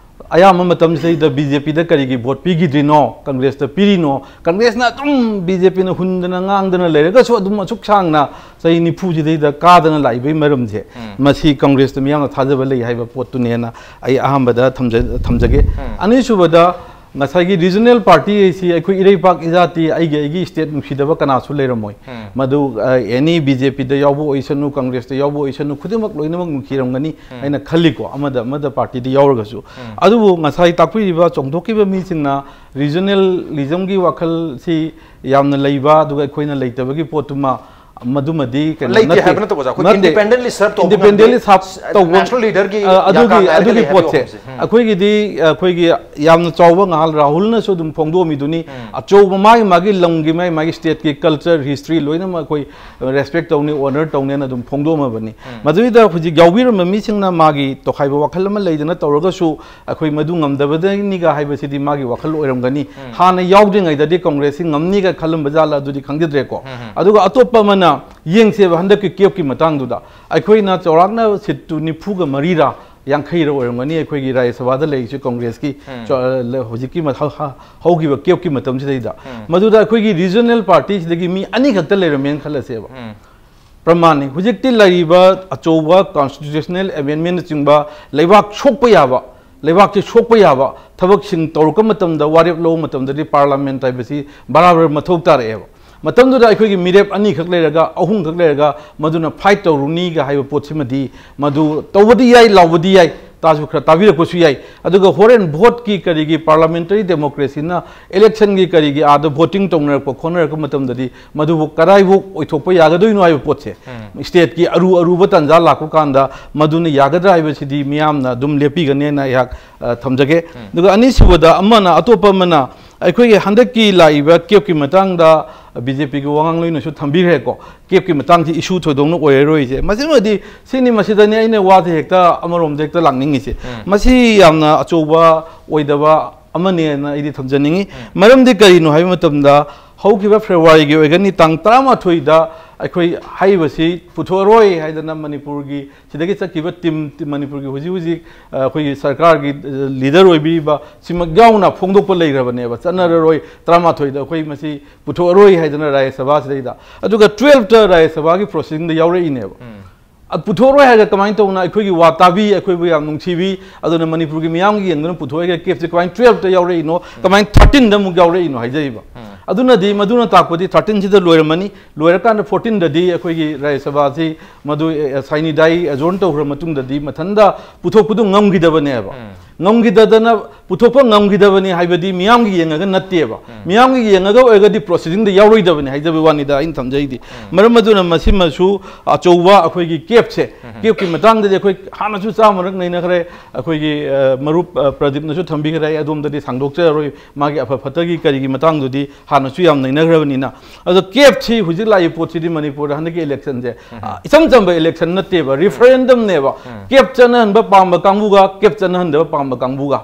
ꯑꯌꯥꯝꯕ ꯃꯇꯝꯁꯤꯗꯩꯗ BJPꯗ ꯀꯔꯤꯒꯤ vote ꯄꯤꯈꯤꯗ꯭ꯔꯤꯅꯣ, Congressꯇ ꯄꯤꯔꯤꯅꯣ, Congressꯅ ꯑꯗꯨꯝ BJPꯅ ꯍꯨꯟꯗꯅ ꯉꯥꯡꯗꯅ ꯂꯩꯔꯒꯁꯨ ꯑꯗꯨꯝ ꯑꯁꯨꯛ ꯁꯥꯡꯅ ꯆꯍꯤ ꯅꯤꯐꯨꯁꯤꯗꯩꯗ ꯀꯥꯗꯅ ꯂꯥꯛꯏꯕꯒꯤ ꯃꯔꯝꯁꯦ, ꯎꯝ꯫ ꯃꯁꯤ Congressꯇ ꯃꯤꯌꯥꯝꯅ ꯊꯥꯖꯕ ꯂꯩ ꯍꯥꯏꯕ ꯄꯣꯠꯇꯨꯅꯦꯅ ꯑꯩ ꯑꯍꯥꯟꯕꯗ ꯊꯝꯖ-, ꯊꯝꯖꯒꯦ꯫ ꯎꯝ꯫ ꯑꯅꯤꯁꯨꯕꯗ, ꯉꯁꯥꯏꯒꯤ regional party ꯍꯥꯏꯁꯤ ꯑꯩꯈꯣꯏ ꯏꯔꯩꯄꯥꯛ ꯏꯖꯥꯇꯤ, ꯑꯩꯒꯤ, ꯑꯩꯒꯤ state ꯅꯨꯡꯁꯤꯗꯕ ꯀꯅꯥꯁꯨ ꯂꯩꯔꯝꯃꯣꯏ꯫ ꯎꯝ꯫ ꯃꯗꯨ, ꯑ, any BJPꯗ ꯌꯥꯎꯕ ꯑꯣꯏꯁꯅꯨ, Congressꯇ ꯌꯥꯎꯕ ꯑꯣꯏꯁꯅꯨ, ꯈꯨꯗꯤꯡꯃꯛ ꯂꯣꯏꯅꯃꯛ ꯅꯨꯡꯁꯤꯔꯝꯒꯅꯤ ꯎꯝ꯫ ꯍꯥꯏꯅ ꯈꯜꯂꯤꯀꯣ, ꯑꯃꯗ, ꯑꯃꯗ partyꯗ ꯌꯥꯎꯔꯒꯁꯨ꯫ ꯎꯝ꯫ ꯑꯗꯨꯕꯨ ꯉꯁꯥꯏ ꯇꯥꯛꯄꯤꯔꯤꯕ ꯆꯣꯡꯊꯣꯛꯈꯤꯕ ꯃꯤꯁꯤꯡꯅ regionalismꯒꯤ ꯋꯥꯈꯜꯁꯤ ꯌꯥꯝꯅ ꯂꯩꯕ, ꯑꯗꯨꯒ ꯑꯩꯈꯣꯏꯅ ꯂꯩꯇꯕꯒꯤ ꯄꯣꯠꯇꯨꯃ, ꯃꯗꯨꯃꯗꯤ ꯀꯩꯅꯣ ꯂꯩꯇꯦ ꯅꯠꯇꯦ꯫ ꯍꯥꯏꯕ ꯅꯠꯇꯕ ꯑꯣꯖꯥ, ꯑꯩꯈꯣꯏ ꯅꯠꯇꯦ꯫ Independently serve ꯇꯧꯕ Independently ꯉꯝꯗꯦ꯫ serve ꯇꯧꯕ, National leaderꯒꯤ ꯑ, ꯑꯗꯨꯒꯤ, ꯌꯥꯀꯥ ꯀꯥꯏꯔꯒ ꯑꯗꯨꯒꯤ ꯂꯩ ꯍꯥꯏꯕꯒꯤ ꯄꯣꯠꯁꯦ, ꯋꯥꯐꯝꯁꯦ꯫ ꯎꯝ꯫ ꯑꯩꯈꯣꯏꯒꯤꯗꯤ, ꯑꯩꯈꯣꯏꯒꯤ ꯌꯥꯝꯅ ꯆꯥꯎꯕ ꯉꯍꯥꯜ ꯔꯥꯍꯨꯜꯅꯁꯨ ꯑꯗꯨꯝ ꯐꯣꯡꯗꯣꯛꯑꯝꯃꯤꯗꯨꯅꯤ꯫ ꯎꯝ꯫ ꯑꯆꯧꯕ ꯃꯥꯒꯤ, ꯃꯥꯒꯤ ꯂꯝꯒꯤ, ꯃꯥꯒꯤ, ꯃꯥꯒꯤ stateꯀꯤ culture, history ꯂꯣꯏꯅꯃꯛ ꯑꯩꯈꯣꯏ respect ꯇꯧꯅꯤ, honor ꯇꯧꯅꯤꯅ ꯑꯗꯨꯝ ꯐꯣꯡꯗꯣꯛꯑꯝꯃꯕꯅꯤ꯫ ꯎꯝ꯫ ꯃꯗꯨꯗ ꯍꯧꯖꯤꯛ ꯌꯥꯎꯕꯤꯔꯝꯕ ꯃꯤꯁꯤꯡꯅ ꯃꯥꯒꯤ ꯇꯣꯈꯥꯏꯕ ꯋꯥꯈꯜ ꯑꯃ ꯂꯩꯗꯅ ꯇꯧꯔꯒꯁꯨ, ꯑꯩꯈꯣꯏ ꯃꯗꯨ ꯉꯝꯗꯕꯗꯒꯤꯅꯤꯒ ꯍꯥꯏꯕꯁꯤꯗꯤ ꯃꯥꯒꯤ ꯋꯥꯈꯜ ꯑꯣꯏꯔꯝꯒꯅꯤ꯫ ꯎꯝ꯫ ꯍꯥꯟꯅ ꯌꯥꯎꯗ꯭ꯔꯤꯉꯩꯗꯗꯤ Congressꯁꯤ ꯉꯝꯅꯤꯒ ꯈꯜꯂꯝꯕ ꯖꯥꯠꯂ, ꯑꯗꯨꯗꯤ ꯈꯪꯖꯗ꯭ꯔꯦꯀꯣ꯫ ꯎꯝ, ꯎꯝ꯫ ꯑꯗꯨꯒ ꯑꯇꯣꯞꯄ ꯑꯃꯅ, ꯌꯦꯡꯁꯦꯕ, ꯍꯟꯗꯛꯀꯤ CAPꯀꯤ ꯃꯇꯥꯡꯗꯨꯗ ꯑꯩꯈꯣꯏꯅ ꯆꯥꯎꯔꯥꯛꯅ seatꯇꯨ ꯅꯤꯐꯨꯒ ꯃꯔꯤꯔ ꯌꯥꯡꯈꯩꯔ ꯑꯣꯏꯔꯝꯒꯅꯤ ꯑꯩꯈꯣꯏꯒꯤ ꯔꯥꯖ꯭ꯌ ꯁꯚꯥꯗ ꯂꯩꯔꯤꯁꯤ Congressꯀꯤ, ꯎꯝ꯫ ꯆ-, ꯂ-, ꯍꯧꯖꯤꯛꯀꯤ ꯃꯊ-, ꯍ-, ꯍꯧꯈꯤꯕ CAPꯀꯤ ꯃꯇꯝꯁꯤꯗꯩꯗ꯫ ꯎꯝ꯫ ꯃꯗꯨꯗ ꯑꯩꯈꯣꯏꯒꯤ regional partyꯁꯤꯗꯒꯤ ꯃꯤ ꯑꯅꯤꯈꯛꯇ ꯂꯩꯔꯝꯃꯦꯅ ꯈꯜꯂꯁꯦꯕ꯫ ꯎꯝ꯫ ꯄ꯭ꯔꯃꯥꯟꯅꯤ꯫ ꯍꯧꯖꯤꯛꯇꯤ ꯂꯩꯔꯤꯕ ꯑꯆꯧꯕ constitutional amendmentꯅꯆꯤꯡꯕ ꯂꯩꯕꯥꯛ ꯁꯣꯛꯄ ꯌꯥꯕ, ꯂꯩꯕꯥꯛꯁꯤ ꯁꯣꯛꯄ ꯌꯥꯕ ꯊꯕꯛꯁꯤꯡ ꯇꯧꯔꯛꯄ ꯃꯇꯝꯗ, ꯋꯥꯔꯦꯞ ꯂꯧꯕ ꯃꯇꯝꯗꯗꯤ parliament ꯍꯥꯏꯕꯁꯤ ꯕꯔꯥꯕꯔ ꯃꯊꯧ ꯇꯥꯔꯛꯑꯦꯕ꯫ ꯃꯇꯝꯗꯨꯗ ꯑꯩꯈꯣꯏꯒꯤ ꯃꯤꯔꯦꯞ ꯑꯅꯤꯈꯛ ꯂꯩꯔꯒ, ꯑꯍꯨꯝꯈꯛ ꯂꯩꯔꯒ ꯃꯗꯨꯅ fight ꯇꯧꯔꯨꯅꯤꯒ ꯍꯥꯏꯕ ꯄꯣꯠꯁꯤꯃꯗꯤ, ꯃꯗꯨ ꯇꯧꯕꯗꯤ ꯌꯥꯏ, ꯂꯥꯎꯕꯗꯤ ꯌꯥꯏ, ꯇꯥꯁꯨ ꯈꯔ ꯇꯥꯕꯤꯔꯛꯄꯁꯨ ꯌꯥꯏ꯫ ꯑꯗꯨꯒ ꯍꯣꯔꯦꯟ voteꯀꯤ ꯀꯔꯤꯒꯤ parliamentary democracyꯅ electionꯒꯤ ꯀꯔꯤꯒꯤ ꯑꯥꯗ voting ꯇꯧꯅꯔꯛꯄ ꯈꯣꯠꯅꯔꯛꯄ ꯃꯇꯝꯗꯗꯤ ꯃꯗꯨꯕꯨ ꯀꯗꯥꯏꯐꯥꯎ ꯑꯣꯏꯊꯣꯛꯄ ꯌꯥꯒꯗꯣꯏꯅꯣ ꯍꯥꯏꯕ ꯄꯣꯠꯁꯦ, stateꯀꯤ ꯑꯔꯨ ꯑꯔꯨꯕ ꯇꯥꯟꯖꯥ ꯂꯥꯛꯄ ꯀꯥꯟꯗ ꯃꯗꯨꯅ ꯌꯥꯒꯗ꯭ꯔꯥ ꯍꯥꯏꯕꯁꯤꯗꯤ ꯃꯤꯌꯥꯝꯅ ꯑꯗꯨꯝ ꯂꯦꯞꯄꯤꯒꯅꯦꯅ ꯑꯩꯍꯥꯛ, ꯑ, ꯊꯝꯖꯒꯦ꯫ ꯑꯗꯨꯒ ꯑꯅꯤꯁꯨꯕꯗ ꯑꯃꯅ, ꯑꯇꯣꯞꯄ ꯑꯃꯅ, ꯑꯩꯈꯣꯏꯒꯤ ꯍꯟꯗꯛꯀꯤ ꯂꯥꯛꯏꯕ CAPꯀꯤ ꯃꯇꯥꯡꯗ BJPꯒꯤ ꯋꯥꯉꯥꯡꯂꯣꯏꯅꯁꯨ ꯊꯝꯕꯤꯈ꯭ꯔꯦꯀꯣ꯫ CAPꯀꯤ ꯃꯇꯥꯡꯁꯤ issue ꯊꯣꯏꯗꯣꯛꯅ ꯑꯣꯏꯔꯔꯣꯏꯁꯦ꯫ ꯃꯁꯤꯃꯗꯤ ꯁꯤꯅꯤ, ꯃꯁꯤꯗꯅꯤ ꯑꯩꯅ ꯋꯥꯁꯦ ꯍꯦꯛꯇ ꯑꯃꯔꯣꯝꯗ ꯍꯦꯛꯇ ꯂꯥꯛꯅꯤꯡꯉꯤꯁꯦ꯫ ꯃꯁꯤ ꯌꯥꯝꯅ ꯑꯆꯧꯕ ꯑꯣꯏꯗꯕ ꯑꯃꯅꯦꯅ ꯑꯩꯗꯤ ꯊꯝꯖꯅꯤꯡꯉꯤ꯫ ꯃꯔꯝꯗꯤ ꯀꯔꯤꯅꯣ ꯍꯥꯏꯕ ꯃꯇꯝꯗ, ꯍꯧꯈꯤꯕ Februaryꯒꯤ ꯑꯣꯏꯒꯅꯤ, ꯇꯥꯡ ꯇꯔꯥꯃꯥꯊꯣꯏꯗ ꯑꯩꯈꯣꯏ ꯍꯥꯏꯔꯤꯕꯁꯤ ꯄꯨꯊꯣꯛꯑꯔꯣꯏ ꯍꯥꯏꯗꯅ ꯃꯅꯤꯄꯨꯔꯒꯤ ꯁꯤꯗꯒꯤ ꯆꯠꯈꯤꯕ team, team ꯃꯅꯤꯄꯨꯔꯒꯤ ꯍꯧꯖꯤꯛ ꯍꯧꯖꯤꯛ, ꯑ, ꯑꯩꯈꯣꯏꯒꯤ ꯁꯔꯀꯥꯔꯒꯤ, ꯑ, leader ꯑꯣꯏꯕꯤꯔꯤꯕ ꯁꯤꯃꯛ ꯌꯥꯎꯅ ꯐꯣꯡꯗꯣꯛꯄ ꯂꯩꯈ꯭ꯔꯕꯅꯦꯕ, ꯆꯠꯅꯔꯔꯣꯏ, ꯇꯔꯥꯃꯥꯊꯣꯏꯗ ꯑꯩꯈꯣꯏ ꯃꯁꯤ ꯄꯨꯊꯣꯛꯑꯔꯣꯏ ꯍꯥꯏꯗꯅ ꯔꯥꯖ꯭ꯌ ꯁꯚꯥꯁꯤꯗꯩꯗ꯫ ꯑꯗꯨꯒ twelveꯇ ꯔꯥꯖ꯭ꯌ ꯁꯚꯥꯒꯤ proceedingꯗ ꯌꯥꯎꯔꯛꯏꯅꯦꯕ꯫ ꯑ, ꯄꯨꯊꯣꯛꯑꯔꯣꯏ ꯍꯥꯏꯔꯒ ꯀꯃꯥꯏꯅ ꯇꯧꯅ ꯑꯩꯈꯣꯏꯒꯤ ꯋꯥ ꯇꯥꯕꯤ, ꯑꯩꯈꯣꯏꯕꯨ ꯌꯥꯝ ꯅꯨꯡꯁꯤꯕꯤ, ꯑꯗꯨꯅ ꯃꯅꯤꯄꯨꯔꯒꯤ ꯃꯤꯌꯥꯝꯒꯤ ꯌꯦꯡꯗꯨꯅ ꯄꯨꯊꯣꯛꯑꯒ CAPꯁꯦ ꯀꯃꯥꯏꯅ twelveꯇ ꯌꯥꯎꯔꯛꯏꯅꯣ, ꯀꯃꯥꯏꯅ thirteenꯗ ꯑꯃꯨꯛ ꯌꯥꯎꯔꯛꯏꯅꯣ ꯍꯥꯏꯖꯔꯤꯕ꯫ ꯑꯗꯨꯅꯗꯤ ꯃꯗꯨꯅ ꯇꯥꯛꯄꯗꯤ thirteenꯁꯤꯗ ꯂꯣꯏꯔꯝꯃꯅꯤ, ꯂꯣꯏꯔꯀꯥꯟꯗ fourteenꯗꯗꯤ ꯑꯩꯈꯣꯏꯒꯤ ꯔꯥꯖ꯭ꯌ ꯁꯚꯥꯁꯤ ꯃꯗꯨ, ꯑꯦ, sine die adjourn ꯇꯧꯈ꯭ꯔ ꯃꯇꯨꯡꯗꯗꯤ ꯃꯊꯟꯇ ꯄꯨꯊꯣꯛꯄꯗꯨ ꯉꯝꯈꯤꯗꯕꯅꯦꯕ꯫ ꯉꯝꯈꯤꯗꯗꯅ, ꯄꯨꯊꯣꯛꯄ ꯉꯝꯈꯤꯗꯕꯅꯤ ꯍꯥꯏꯕꯗꯤ ꯃꯤꯌꯥꯝꯒꯤ ꯌꯦꯡꯉꯒ ꯅꯠꯇꯦꯕ꯫ ꯃꯤꯌꯥꯝꯒꯤ ꯌꯦꯡꯉꯒ ꯑꯣꯏꯔꯒꯗꯤ proceedingꯗ ꯌꯥꯎꯔꯣꯏꯗꯕꯅꯤ ꯍꯥꯏꯖꯕ ꯋꯥꯅꯤꯗ ꯑꯩꯅ ꯊꯝꯖꯩꯗꯤ꯫ ꯃꯔꯝ ꯑꯗꯨꯅ ꯃꯁꯤꯃꯁꯨ ꯑꯆꯧꯕ ꯑꯩꯈꯣꯏꯒꯤ CAPꯁꯦ, CAPꯀꯤ ꯃꯇꯥꯡꯗꯗꯤ ꯑꯩꯈꯣꯏ ꯍꯥꯟꯅꯁꯨ ꯆꯥꯝꯃꯔꯛ ꯅꯩꯅꯈ꯭ꯔꯦ꯫ ꯑꯩꯈꯣꯏꯒꯤ, ꯑ, ꯃꯔꯨꯞ, ꯑ, ꯄ꯭ꯔꯗꯤꯞꯅꯁꯨ ꯊꯝꯕꯤꯈ꯭ꯔꯦ, ꯑꯩ ꯑꯗꯣꯝꯗꯗꯤ ꯁꯥꯡꯗꯣꯛꯆꯔꯔꯣꯏ꯫ ꯃꯥꯒꯤ ꯑꯐ ꯐꯠꯇꯒꯤ ꯀꯔꯤꯒꯤ ꯃꯇꯥꯡꯗꯨꯗꯤ ꯍꯥꯟꯅꯁꯨ ꯌꯥꯝ ꯅꯩꯅꯈ꯭ꯔꯕꯅꯤꯅ꯫ ꯑꯗꯣ CAPꯁꯤ ꯍꯧꯖꯤꯛ ꯂꯥꯛꯏ ꯄꯣꯠꯁꯤꯗꯤ ꯃꯅꯤꯄꯨꯔꯗ ꯍꯟꯗꯛꯀꯤ electionꯁꯦ, ꯑ, ꯏꯆꯝ ꯆꯝꯕ election ꯅꯠꯇꯦꯕ, referendumꯅꯦꯕ꯫ CAP ꯆꯠꯅꯍꯟꯕ ꯄꯥꯝꯕ ꯀꯥꯡꯕꯨꯒ CAP ꯆꯠꯅꯍꯟꯗꯕ ꯄꯥꯝꯕ ꯀꯥꯡꯕꯨꯒ꯫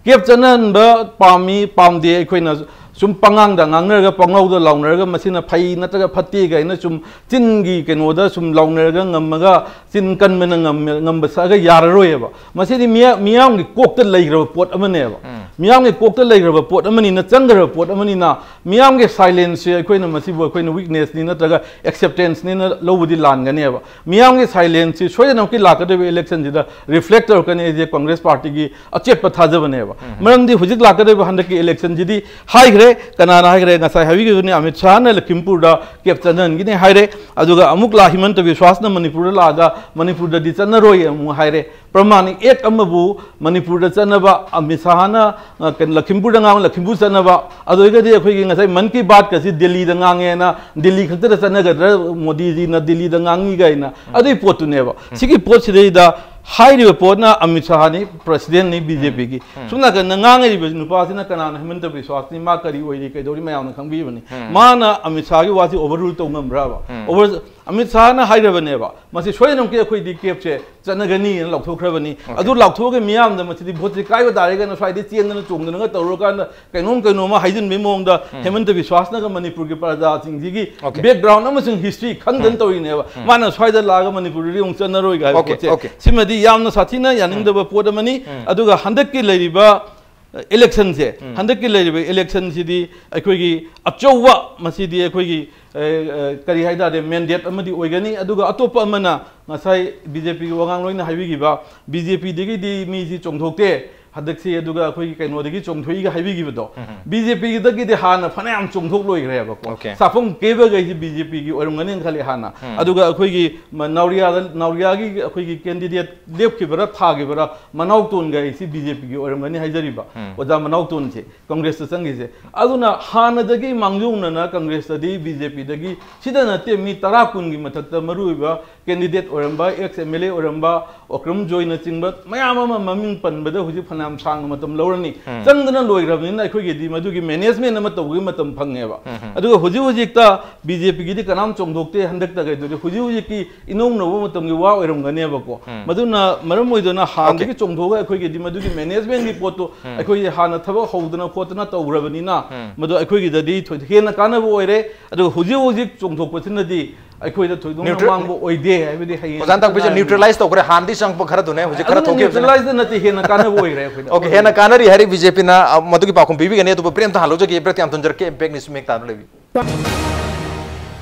CAP ꯆꯠꯅꯍꯟꯕ ꯄꯥꯝꯃꯤ, ꯄꯥꯝꯗꯦ, ꯑꯩꯈꯣꯏꯅ ꯁꯨꯝ ꯄꯉꯥꯡꯗ ꯉꯥꯡꯅꯔꯒ, ꯄꯪꯂꯥꯎꯗ ꯂꯥꯎꯅꯔꯒ, ꯃꯁꯤꯅ ꯐꯩ ꯅꯠꯇ꯭ꯔꯒ ꯐꯠꯇꯦ ꯀꯥꯏꯅ ꯁꯨꯝ ꯆꯤꯟꯒꯤ ꯀꯩꯅꯣꯗ ꯁꯨꯝ ꯂꯥꯎꯅꯔꯒ ꯉꯝꯃꯒ, ꯆꯤꯟ ꯀꯟꯕꯅ ꯉꯝꯃꯦ, ꯉꯝꯕ ꯁꯛꯑꯒ ꯌꯥꯔꯔꯣꯏꯑꯕ꯫ ꯃꯁꯤꯗꯤ ꯃꯤꯌꯥ-, ꯃꯤꯌꯥꯝꯒꯤ ꯀꯣꯛꯇ ꯂꯩꯈ꯭ꯔꯕ ꯄꯣꯠ ꯑꯃꯅꯦꯕ꯫ ꯃꯤꯌꯥꯝꯒꯤ ꯀꯣꯛꯇ ꯂꯩꯈ꯭ꯔꯕ ꯄꯣꯠ ꯑꯃꯅꯤꯅ, ꯆꯪꯈ꯭ꯔꯕ ꯄꯣꯠ ꯑꯃꯅꯤꯅ, ꯃꯤꯌꯥꯝꯒꯤ ꯁꯥꯏꯂꯦꯟꯁꯁꯦ ꯑꯩꯈꯣꯏꯅ ꯃꯁꯤꯕꯨ ꯑꯩꯈꯣꯏꯅ ꯋꯤꯛꯅꯦꯁꯅꯤ ꯅꯠꯇ꯭ꯔꯒ ꯑꯦꯛꯁꯦꯞꯇꯦꯟꯁꯅꯤꯅ ꯂꯧꯕꯗꯤ ꯂꯥꯟꯒꯅꯦꯕ꯫ ꯃꯤꯌꯥꯝꯒꯤ ꯁꯥꯏꯂꯦꯟꯁꯁꯤ ꯁꯣꯏꯗꯅꯃꯛꯀꯤ ꯂꯥꯛꯀꯗꯧꯔꯤꯕ ꯏꯂꯦꯛꯁꯟꯁꯤꯗ ꯔꯤꯐ꯭ꯂꯦꯛ ꯇꯧꯔꯛꯀꯅꯤ ꯍꯥꯏꯁꯦ ꯀꯪꯒ꯭ꯔꯦꯁ ꯄꯥꯔꯇꯤꯒꯤ ꯑꯆꯦꯠꯄ ꯊꯥꯖꯕꯅꯦꯕ꯫ ꯃꯔꯝꯗꯤ ꯍꯧꯖꯤꯛ ꯂꯥꯛꯀꯗꯧꯔꯤꯕ ꯍꯟꯗꯛꯀꯤ ꯏꯂꯦꯛꯁꯟꯁꯤꯗꯤ ꯍꯥꯏꯈ꯭ꯔꯦ, ꯀꯅꯥꯅ ꯍꯥꯏꯈ꯭ꯔꯦ? ꯉꯁꯥꯏ ꯍꯥꯏꯕꯤꯈꯤꯕꯗꯨꯅꯤ, ꯑꯃꯤꯠ ꯁꯥꯍꯅ ꯂꯈꯤꯝꯄꯨꯔꯗ ꯀꯦꯞ ꯆꯠꯅꯍꯟꯒꯅꯤ ꯍꯥꯏꯔꯦ꯫ ꯑꯗꯨꯒ ꯑꯃꯨꯛ ꯂꯥ ꯍꯤꯃꯟꯇ ꯕꯤꯁ꯭ꯋꯥꯁꯅ ꯃꯅꯤꯄꯨꯔꯗ ꯂꯥꯛꯑꯒ ꯃꯅꯤꯄꯨꯔꯗꯗꯤ ꯆꯠꯅꯔꯣꯏ ꯑꯃꯨꯛ ꯍꯥꯏꯔꯦ꯫ ꯄ꯭ꯔꯃꯥꯅꯤꯛ ꯑꯦꯛ ꯑꯃꯕꯨ ꯃꯅꯤꯄꯨꯔꯗ ꯆꯠꯅꯕ ꯑꯃꯤꯠ ꯁꯥꯍꯅ, ꯑ, ꯀꯩꯅꯣ, ꯂꯈꯤꯝꯄꯨꯔꯗ ꯉꯥꯡꯕ, ꯂꯈꯤꯝꯄꯨꯔ ꯆꯠꯅꯕ, ꯑꯗꯨ ꯑꯣꯏꯔꯒꯗꯤ ꯑꯩꯈꯣꯏꯒꯤ ꯉꯁꯥꯏ ꯃꯟ ꯀꯤ ꯕꯥꯠꯀꯁꯤ ꯗꯤꯜꯂꯤꯗ ꯉꯥꯡꯉꯦꯅ ꯗꯤꯜꯂꯤ ꯈꯛꯇꯗ ꯆꯠꯅꯒꯗ꯭ꯔꯥ, ꯃꯣꯗꯤꯖꯤꯅ ꯗꯤꯜꯂꯤꯗ ꯉꯥꯡꯉꯤ ꯀꯥꯏꯅ, ꯑꯗꯨꯒꯤ ꯄꯣꯠꯇꯨꯅꯦꯕ꯫ ꯁꯤꯒꯤ ꯄꯣꯠꯁꯤꯗꯩꯗ ꯍꯥꯏꯔꯤꯕ ꯄꯣꯠꯅ ꯑꯃꯤꯠ ꯁꯥꯍꯅꯤ, ꯄ꯭ꯔꯁꯤꯗꯦꯟꯅꯤ ꯕꯤ ꯖꯦ ꯄꯤꯒꯤ꯫ ꯁꯨꯝ ꯅꯥꯀꯟꯗ ꯉꯥꯡꯉꯤꯕ ꯅꯨꯄꯥꯁꯤꯅ ꯀꯅꯥꯅ? ꯍꯤꯃꯟꯇ ꯕꯤꯁ꯭ꯋꯥꯁꯅꯤ꯫ ꯃꯥ ꯀꯔꯤ ꯑꯣꯏꯔꯤ, ꯀꯩꯗꯧꯔꯤ, ꯃꯌꯥꯝꯅ ꯈꯪꯕꯤꯕꯅꯤ꯫ ꯃꯥꯅ ꯑꯃꯤꯠ ꯁꯥꯍꯒꯤ ꯋꯥꯁꯤ ꯑꯣꯚꯔꯔꯨꯜ ꯇꯧ ꯉꯝꯕ꯭ꯔꯕ? ꯑꯣꯚꯔ-, ꯑꯃꯤꯠ ꯁꯥꯍꯅ ꯍꯥꯏꯈ꯭ꯔꯕꯅꯦꯕ, ꯃꯁꯤ ꯁꯣꯏꯗꯅꯃꯛꯀꯤ ꯑꯩꯈꯣꯏꯗꯤ ꯀꯦꯞꯁꯦ ꯆꯠꯅꯒꯅꯤꯅ ꯂꯥꯎꯊꯣꯛꯈ꯭ꯔꯕꯅꯤ꯫ ꯑꯗꯨ ꯂꯥꯎꯊꯣꯛꯑꯒ ꯃꯤꯌꯥꯝꯗ ꯃꯁꯤꯗꯤ ꯚꯣꯠꯁꯦ ꯀꯥꯏꯕ ꯇꯥꯔꯦ ꯀꯥꯏꯅ ꯁ꯭ꯋꯥꯏꯗ ꯆꯦꯟꯗꯅ ꯆꯣꯡꯗꯅꯒ ꯇꯧꯔꯀꯥꯟꯗ ꯀꯩꯅꯣꯝ ꯀꯩꯅꯣꯝꯃ ꯍꯥꯏꯖꯤꯟꯕꯒꯤ ꯃꯑꯣꯡꯗ ꯍꯦꯃꯟꯇ ꯕꯤꯁ꯭ꯋꯥꯁꯅꯒ ꯃꯅꯤꯄꯨꯔꯒꯤ ꯄ꯭ꯔꯖꯥꯁꯤꯡꯁꯤꯒꯤ ꯕꯦꯛꯒ꯭ꯔꯥꯎꯟ ꯑꯃꯁꯨꯡ ꯍꯤꯁꯇ꯭ꯔꯤ ꯈꯪꯗꯅ ꯇꯧꯔꯤꯅꯦꯕ꯫ ꯃꯥꯅ ꯁ꯭ꯋꯥꯏꯗ ꯂꯥꯛꯑꯒ ꯃꯅꯤꯄꯨꯔꯗꯗꯤ ꯑꯃꯨꯛ ꯆꯠꯅꯔꯣꯏ ꯍꯥꯏꯕ ꯄꯣꯠꯁꯦ, ꯁꯤꯃꯗꯤ ꯌꯥꯝꯅ ꯁꯥꯊꯤꯅ ꯌꯥꯅꯤꯡꯗꯕ ꯄꯣꯠ ꯑꯃꯅꯤ꯫ ꯑꯗꯨꯒ ꯍꯟꯗꯛꯀꯤ ꯂꯩꯔꯤꯕ ꯏꯂꯦꯛꯁꯟꯁꯦ, ꯍꯟꯗꯛꯀꯤ ꯂꯩꯔꯤꯕ ꯏꯂꯦꯛꯁꯟꯁꯤꯗꯤ ꯑꯩꯈꯣꯏꯒꯤ ꯑꯆꯧꯕ, ꯃꯁꯤꯗꯤ ꯑꯩꯈꯣꯏꯒꯤ, ꯑꯦ, ꯑꯦ, ꯀꯔꯤ ꯍꯥꯏꯇꯥꯔꯦ, ꯃꯦꯟꯗꯦꯠ ꯑꯃꯗꯤ ꯑꯣꯏꯒꯅꯤ꯫ ꯑꯗꯨꯒ ꯑꯇꯣꯞꯄ ꯑꯃꯅ ꯉꯁꯥꯏ ꯕꯤ ꯖꯦ ꯄꯤꯒꯤ ꯋꯥꯉꯥꯡꯂꯣꯏꯅ ꯍꯥꯏꯕꯤꯈꯤꯕ, ꯕꯤ ꯖꯦ ꯄꯤꯗꯒꯤꯗꯤ ꯃꯤꯁꯤ ꯆꯣꯡꯊꯣꯛꯇꯦ ꯍꯟꯗꯛꯁꯤ, ꯑꯗꯨꯒ ꯑꯩꯈꯣꯏꯒꯤ ꯀꯩꯅꯣꯗꯒꯤ ꯆꯣꯡꯊꯣꯛꯏꯒ ꯍꯥꯏꯕꯤꯈꯤꯕꯗꯣ, ꯕꯤ ꯖꯦ ꯄꯤꯗꯒꯤꯗꯤ ꯍꯥꯟꯅ ꯐꯅꯌꯥꯝ ꯆꯣꯡꯊꯣꯛ ꯂꯣꯏꯈ꯭ꯔꯦꯕꯀꯣ꯫ ꯁꯥꯐꯝ ꯀꯦꯕꯈꯩꯁꯤ ꯕꯤ ꯖꯦ ꯄꯤꯒꯤ ꯑꯣꯏꯔꯝꯒꯅꯤꯅ ꯈꯜꯂꯤ ꯍꯥꯟꯅ꯫ ꯑꯗꯨꯒ ꯑꯩꯈꯣꯏꯒꯤ ꯃ-, ꯅꯥꯎꯔꯤꯌꯥꯗ, ꯅꯥꯎꯔꯤꯌꯥꯒꯤ ꯑꯩꯈꯣꯏꯒꯤ ꯀꯦꯟꯗꯤꯗꯦꯠ ꯂꯦꯞꯈꯤꯕꯔꯥ ꯊꯥꯈꯤꯕꯔꯥ, ꯃꯅꯥꯎꯇꯣꯟꯒ ꯑꯩꯁꯤ ꯕꯤ ꯖꯦ ꯄꯤꯒꯤ ꯑꯣꯏꯔꯝꯒꯅꯤ ꯍꯥꯏꯖꯔꯤꯕ, ꯑꯣꯖꯥ ꯃꯅꯥꯎꯇꯣꯟꯁꯦ ꯀꯪꯒ꯭ꯔꯦꯁꯇ ꯆꯪꯈꯤꯁꯦ꯫ ꯑꯗꯨꯅ ꯍꯥꯟꯅꯗꯒꯤ ꯃꯥꯡꯖꯧꯅꯅ ꯀꯪꯒ꯭ꯔꯦꯁꯇꯗꯤ ꯕꯤ ꯖꯦ ꯄꯤꯗꯒꯤ ꯁꯤꯗ ꯅꯠꯇꯦ, ꯃꯤ ꯇꯔꯥ ꯀꯨꯟꯒꯤ ꯃꯊꯛꯇ ꯃꯔꯨ ꯑꯣꯏꯕ ꯀꯦꯟꯗꯤꯗꯦꯠ ꯑꯣꯏꯔꯝꯕ, ꯑꯦꯛꯁ ꯑꯦꯝ ꯑꯦꯜ ꯑꯦ ꯑꯣꯏꯔꯝꯕ, ꯑꯣꯀ꯭ꯔꯝ ꯖꯣꯏꯅꯆꯤꯡꯕ ꯃꯌꯥꯝ ꯑꯃ ꯃꯃꯤꯡ ꯄꯟꯕꯗ ꯍꯧꯖꯤꯛ ꯐꯅꯌꯥꯝ ꯁꯥꯡꯅ ꯃꯇꯝ ꯂꯧꯔꯅꯤ꯫ ꯆꯪꯗꯅ ꯂꯣꯏꯈ꯭ꯔꯕꯅꯤꯅ ꯑꯩꯈꯣꯏꯒꯤꯗꯤ ꯃꯗꯨꯒꯤ ꯃꯦꯅꯦꯖꯃꯦꯟ ꯑꯃ ꯇꯧꯕꯒꯤ ꯃꯇꯝ ꯐꯪꯉꯦꯕ꯫ ꯑꯗꯨꯒ ꯍꯧꯖꯤꯛ ꯍꯧꯖꯤꯛꯇ ꯕꯤ ꯖꯦ ꯄꯤꯒꯤꯗꯤ ꯀꯅꯥꯝ ꯆꯣꯡꯊꯣꯛꯇꯦ ꯍꯟꯗꯛꯇ ꯀꯩꯗꯧꯔꯤ, ꯍꯧꯖꯤꯛ ꯍꯧꯖꯤꯛꯀꯤ ꯏꯅꯧ ꯅꯧꯕ ꯃꯇꯝꯒꯤ ꯋꯥ ꯑꯣꯏꯔꯝꯒꯅꯦꯕꯀꯣ꯫ ꯃꯗꯨꯅ ꯃꯔꯝ ꯑꯣꯏꯗꯨꯅ ꯍꯥꯟꯅꯗꯒꯤ ꯆꯣꯡꯊꯣꯛꯑꯒ ꯑꯩꯈꯣꯏꯒꯤꯗꯤ ꯃꯗꯨꯒꯤ ꯃꯦꯅꯦꯖꯃꯦꯟꯒꯤ ꯄꯣꯠꯇꯣ ꯑꯩꯈꯣꯏꯒꯤ ꯍꯥꯟꯅ ꯊꯕꯛ ꯍꯧꯗꯅ ꯈꯣꯠꯇꯅ ꯇꯧꯈ꯭ꯔꯕꯅꯤꯅ ꯃꯗꯨ ꯑꯩꯈꯣꯏꯒꯤꯗꯗꯤ ꯊꯣꯏ-, ꯍꯦꯟꯅ ꯀꯥꯟꯅꯕ ꯑꯣꯏꯔꯦ꯫ ꯑꯗꯨꯒ ꯍꯧꯖꯤꯛ ꯍꯧꯖꯤꯛ ꯆꯣꯡꯊꯣꯛꯄꯁꯤꯅꯗꯤ ꯑꯩꯈꯣꯏꯗ ꯊꯣꯏꯗꯣꯛꯅ Neutral- ꯃꯥꯡꯕ ꯑꯣꯏꯗꯦ ꯍꯥꯏꯕꯗꯤ ꯍꯌꯦꯡ ꯑꯣꯖꯥ ꯇꯥꯛꯄꯤꯁꯦ ꯅ꯭ꯌꯨꯇ꯭ꯔꯦꯂꯥꯏꯁ ꯇꯧꯈ꯭ꯔꯦ, ꯍꯥꯟꯗꯤ ꯆꯪꯉꯛꯄ ꯈꯔꯗꯨꯅꯦ ꯍꯧꯖꯤꯛ ꯈꯔ ꯊꯣꯛꯈꯤꯕꯁꯤꯅ꯫ ꯅ꯭ꯌꯨꯇ꯭ꯔꯦꯂꯥꯏꯁ ꯅꯠꯇꯦ, ꯍꯦꯟꯅ ꯀꯥꯟꯅꯕ ꯑꯣꯏꯈ꯭ꯔꯦ ꯑꯩꯈꯣꯏꯗ꯫ ꯑꯣꯀꯦ, ꯍꯦꯟꯅ ꯀꯥꯟꯅꯔꯤ ꯍꯥꯏꯔꯤ ꯕꯤ ꯖꯦ ꯄꯤꯅ, ꯃꯗꯨꯒꯤ ꯄꯥꯎꯈꯨꯝ ꯄꯤꯕꯤꯒꯅꯤ꯫ ꯑꯗꯨꯕꯨ ꯕ꯭ꯔꯦꯛ ꯑꯝꯇ ꯍꯜꯍꯧꯖꯒꯦ, ꯕ꯭ꯔꯦꯛꯇꯤ ꯌꯥꯝ ꯊꯨꯟꯖꯔꯛꯀꯦ, ꯏꯝꯄꯦꯛ ꯅ꯭ꯌꯨꯁ ꯃꯌꯦꯛ ꯇꯥꯅ ꯂꯩꯕꯤꯌꯨ꯫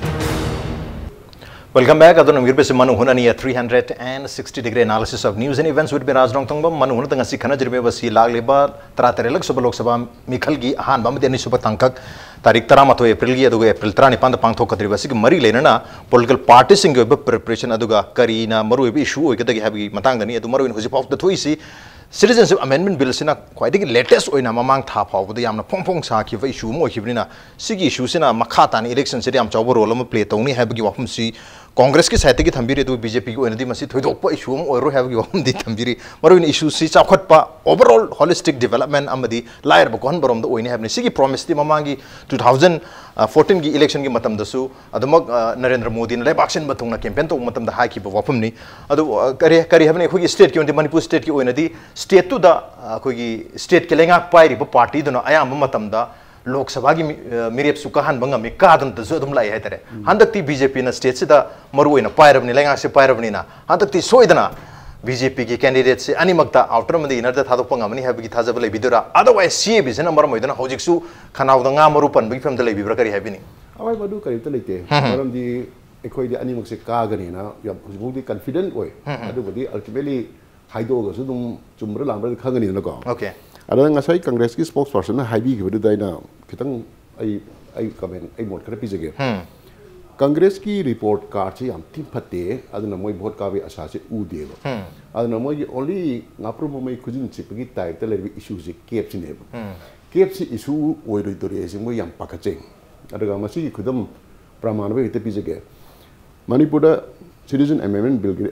Welcome back. ꯑꯗꯨꯅ ꯎꯏꯔꯤꯕꯁꯤ ꯃꯅꯨ ꯍꯨꯅꯅꯤ, three hundred and sixty degree analysis of news and events with ꯕꯤꯔꯥꯖ ꯔꯣꯡꯊꯣꯡꯕꯝ꯫ ꯃꯅꯨ ꯍꯨꯅꯗ ꯉꯁꯤ ꯈꯟꯅꯖꯔꯤꯕ ꯑꯁꯤ ꯂꯥꯛꯂꯤꯕ ꯇꯔꯥꯇꯔꯦꯠ ꯂꯛ ꯁꯨꯕ ꯂꯣꯛ ꯁꯚꯥ ꯃꯤꯈꯜꯒꯤ ꯑꯍꯥꯟꯕ ꯑꯃꯗꯤ ꯑꯅꯤꯁꯨꯕ ꯇꯥꯡꯀꯛ, ꯇꯥꯔꯤꯛ ꯇꯔꯥꯃꯥꯊꯣꯏ ꯑꯦꯄ꯭ꯔꯤꯜꯒꯤ ꯑꯗꯨꯒ ꯑꯦꯄ꯭ꯔꯤꯜ ꯇꯔꯥꯅꯤꯄꯥꯟꯗ ꯄꯥꯡꯊꯣꯛꯀꯗꯧꯔꯤꯕ ꯑꯁꯤꯒꯤ ꯃꯔꯤ ꯂꯩꯅꯅ ꯄꯣꯂꯤꯇꯤꯀꯦꯜ ꯄꯥꯔꯇꯤꯁꯤꯡꯒꯤ ꯑꯣꯏꯕ ꯄ꯭ꯔꯤꯄꯦꯔꯦꯁꯟ ꯑꯗꯨꯒ ꯀꯔꯤꯅ ꯃꯔꯨꯑꯣꯏꯕ ꯏꯁꯨ ꯑꯣꯏꯒꯗꯒꯦ ꯍꯥꯏꯕꯒꯤ ꯃꯇꯥꯡꯗꯅꯤ꯫ ꯑꯗꯨ ꯃꯔꯨꯑꯣꯏꯅ ꯍꯧꯖꯤꯛ ꯐꯥꯎꯕꯗ ꯊꯣꯛꯏꯁꯤ Citizenship Amendment Bill ꯁꯤꯅ ꯈ꯭ꯋꯥꯏꯗꯒꯤ ꯂꯦꯇꯦꯁ ꯑꯣꯏꯅ ꯃꯃꯥꯡ ꯊꯥ ꯐꯥꯎꯕꯗ ꯌꯥꯝꯅ ꯐꯣꯡ ꯐꯣꯡ ꯁꯥꯈꯤꯕ ꯏꯁꯨ ꯑꯃ ꯑꯣꯏꯈꯤꯕꯅꯤꯅ, ꯁꯤꯒꯤ ꯏꯁꯨꯁꯤꯅ ꯃꯈꯥ ꯇꯥꯅ ꯏꯂꯦꯛꯁꯟꯁꯤꯗ ꯌꯥꯝ ꯆꯥꯎꯕ ꯔꯣꯜ ꯑꯃ ꯄ꯭ꯂꯦ ꯇꯧꯅꯤ ꯍꯥꯏꯕꯒꯤ ꯋꯥꯐꯝꯁꯤ ꯀꯣꯡꯒ꯭ꯔꯦꯁꯀꯤ ꯁꯥꯏꯠꯇꯒꯤ ꯊꯝꯕꯤꯔꯤ, ꯑꯗꯨꯒ ꯕꯤ ꯖꯦ ꯄꯤꯒꯤ ꯑꯣꯏꯅꯗꯤ ꯃꯁꯤ ꯊꯣꯏꯗꯣꯛꯄ ꯏꯁꯨ ꯑꯃ ꯑꯣꯏꯔꯣꯏ ꯍꯥꯏꯕꯒꯤ ꯋꯥꯐꯝꯗꯤ ꯊꯝꯕꯤꯔꯤ꯫ ꯃꯔꯨꯑꯣꯏꯅ ꯏꯁꯨꯁꯤ ꯆꯥꯎꯈꯠꯄ, overall holistic development ꯑꯃꯗꯤ ꯂꯥꯏꯔꯕ ꯀꯣꯛꯍꯟꯕꯔꯣꯝꯗ ꯑꯣꯏꯅꯤ ꯍꯥꯏꯕꯅꯤ꯫ ꯁꯤꯒꯤ ꯄ꯭ꯔꯣꯃꯤꯁꯇꯤ ꯃꯃꯥꯡꯒꯤ ꯇꯨ ꯊꯥꯎꯖꯟ ꯐꯣꯔꯇꯤꯟꯒꯤ ꯏꯂꯦꯛꯁꯟꯒꯤ ꯃꯇꯝꯗꯁꯨ ꯑꯗꯨꯃꯛ, ꯑ, ꯅꯔꯦꯟꯗ꯭ꯔ ꯃꯣꯗꯤꯅ ꯂꯩꯕꯥꯛ ꯁꯤꯟꯕ ꯊꯨꯡꯅ ꯀꯦꯝꯄꯦꯟ ꯇꯧꯕ ꯃꯇꯝꯗ ꯍꯥꯏꯈꯤꯕ ꯋꯥꯐꯝꯅꯤ꯫ ꯑꯗꯨ, ꯑ, ꯀꯔꯤ, ꯀꯔꯤ ꯍꯥꯏꯕꯅꯤ, ꯑꯩꯈꯣꯏꯒꯤ ꯁ꯭ꯇꯦꯠꯀꯤ ꯑꯣꯏꯅꯗꯤ, ꯃꯅꯤꯄꯨꯔ ꯁ꯭ꯇꯦꯠꯀꯤ ꯑꯣꯏꯅꯗꯤ ꯁ꯭ꯇꯦꯠꯇꯨꯗ, ꯑ, ꯑꯩꯈꯣꯏꯒꯤ ꯁ꯭ꯇꯦꯠꯀꯤ ꯂꯩꯉꯥꯛ ꯄꯥꯏꯔꯤꯕ ꯄꯥꯔꯇꯤꯗꯨꯅ ꯑꯌꯥꯝꯕ ꯃꯇꯝꯗ ꯂꯣꯛ ꯁꯚꯥꯒꯤ ꯃꯤ-, ꯑ, ꯃꯤꯔꯦꯞꯁꯨ ꯀꯥꯍꯟꯕ ꯉꯝꯃꯤ, ꯀꯥꯗꯅꯇꯁꯨ ꯑꯗꯨꯝ ꯂꯥꯛꯏ ꯍꯥꯏꯇꯥꯔꯦ꯫ ꯍꯟꯗꯛꯇꯤ ꯕꯤ ꯖꯦ ꯄꯤꯅ ꯁ꯭ꯇꯦꯠꯁꯤꯗ ꯃꯔꯨ ꯑꯣꯏꯅ ꯄꯥꯏꯔꯕꯅꯤ, ꯂꯩꯉꯥꯛꯁꯦ ꯄꯥꯏꯔꯕꯅꯤꯅ ꯍꯟꯗꯛꯇꯤ ꯁꯣꯏꯗꯅ ꯕꯤ ꯖꯦ ꯄꯤꯒꯤ ꯀꯦꯟꯗꯤꯗꯦꯠꯁꯦ ꯑꯅꯤꯃꯛꯇ ꯑꯥꯎꯇꯔ ꯑꯃꯗꯤ ꯏꯅꯔꯗ ꯊꯥꯗꯣꯛꯄ ꯉꯝꯃꯅꯤ ꯍꯥꯏꯕꯒꯤ ꯊꯥꯖꯕ ꯂꯩꯕꯤꯗꯣꯏꯔꯥ? ꯑꯗꯔꯋꯥꯏꯁ ꯁꯤ ꯑꯦ ꯕꯤꯁꯤꯅ ꯃꯔꯝ ꯑꯣꯏꯗꯨꯅ ꯍꯧꯖꯤꯛꯁꯨ ꯈꯅꯥꯎꯗ ꯉꯥ ꯃꯔꯨ ꯄꯟꯕꯒꯤ ꯐꯤꯕꯝꯗ ꯂꯩꯕꯤꯕ꯭ꯔꯥ, ꯀꯔꯤ ꯍꯥꯏꯕꯤꯅꯤꯡ? ꯑꯋꯥꯏ ꯃꯗꯨ ꯀꯔꯤꯝꯇ ꯂꯩꯇꯦ꯫ ꯃꯔꯝꯗꯤ ꯑꯩꯈꯣꯏꯗꯤ ꯑꯅꯤꯃꯛꯁꯦ ꯀꯥꯒꯅꯤꯅ ꯌꯥꯝ ꯍꯧꯖꯤꯛꯐꯥꯎꯗꯤ ꯀꯟꯐꯤꯗꯦꯟ ꯑꯣꯏ꯫ ꯑꯗꯨꯕꯨꯗꯤ ꯑꯜꯇꯤꯃꯦꯠꯂꯤ ꯍꯥꯏꯗꯣꯛꯑꯒꯁꯨ ꯑꯗꯨꯝ ꯆꯨꯝꯕ꯭ꯔꯥ ꯂꯥꯟꯕ꯭ꯔꯥꯗꯤ ꯈꯪꯒꯅꯤꯗꯅꯀꯣ꯫ ꯑꯣꯀꯦ꯫ ꯑꯗꯨꯅ ꯉꯁꯥꯏ ꯀꯪꯒ꯭ꯔꯦꯁꯀꯤ ꯁ꯭ꯄꯣꯛꯁ ꯄꯥꯔꯁꯟꯅ ꯍꯥꯏꯕꯤꯈꯤꯕꯗꯨꯗ ꯑꯩꯅ ꯈꯤꯇꯪ ꯑꯩ ꯑꯩ ꯀꯃꯦꯟ, ꯑꯩ ꯃꯣꯠ ꯈꯔ ꯄꯤꯖꯒꯦ꯫ ꯀꯪꯒ꯭ꯔꯦꯁꯀꯤ ꯔꯤꯄꯣꯔꯠ ꯀꯥꯔꯗꯁꯦ ꯌꯥꯝ ꯊꯤ ꯐꯠꯇꯦ, ꯑꯗꯨꯅ ꯃꯣꯏ ꯚꯣꯠ ꯀꯥꯕꯒꯤ ꯑꯁꯥꯁꯦ ꯎꯗꯦꯕ꯫ ꯑꯗꯨꯅ ꯃꯣꯏꯒꯤ ꯑꯣꯟꯂꯤ ꯉꯥꯄ꯭ꯔꯨꯝ ꯃꯃꯩ ꯈꯨꯖꯤꯟ ꯆꯤꯛꯄꯒꯤ ꯇꯥꯏꯞꯇ ꯂꯩꯔꯤꯕ ꯏꯁꯨꯁꯦ ꯀꯦꯞꯁꯤꯅꯦꯕ꯫ ꯀꯦꯞꯁꯤ ꯏꯁꯨ ꯑꯣꯏꯔꯣꯏꯗꯧꯔꯤ ꯍꯥꯏꯁꯦ ꯃꯣꯏ ꯌꯥꯝ ꯄꯥꯈꯠꯆꯩ꯫ ꯑꯗꯨꯒ ꯃꯁꯤꯒꯤ ꯈꯨꯗꯝ ꯄ꯭ꯔꯃꯥꯟ ꯑꯃ ꯍꯦꯛꯇ ꯄꯤꯖꯒꯦ꯫ ꯃꯅꯤꯄꯨꯔꯗ ꯁꯤꯇꯤꯖꯟ ꯑꯦꯃꯦꯟꯃꯦꯟ ꯕꯤꯜꯒꯤ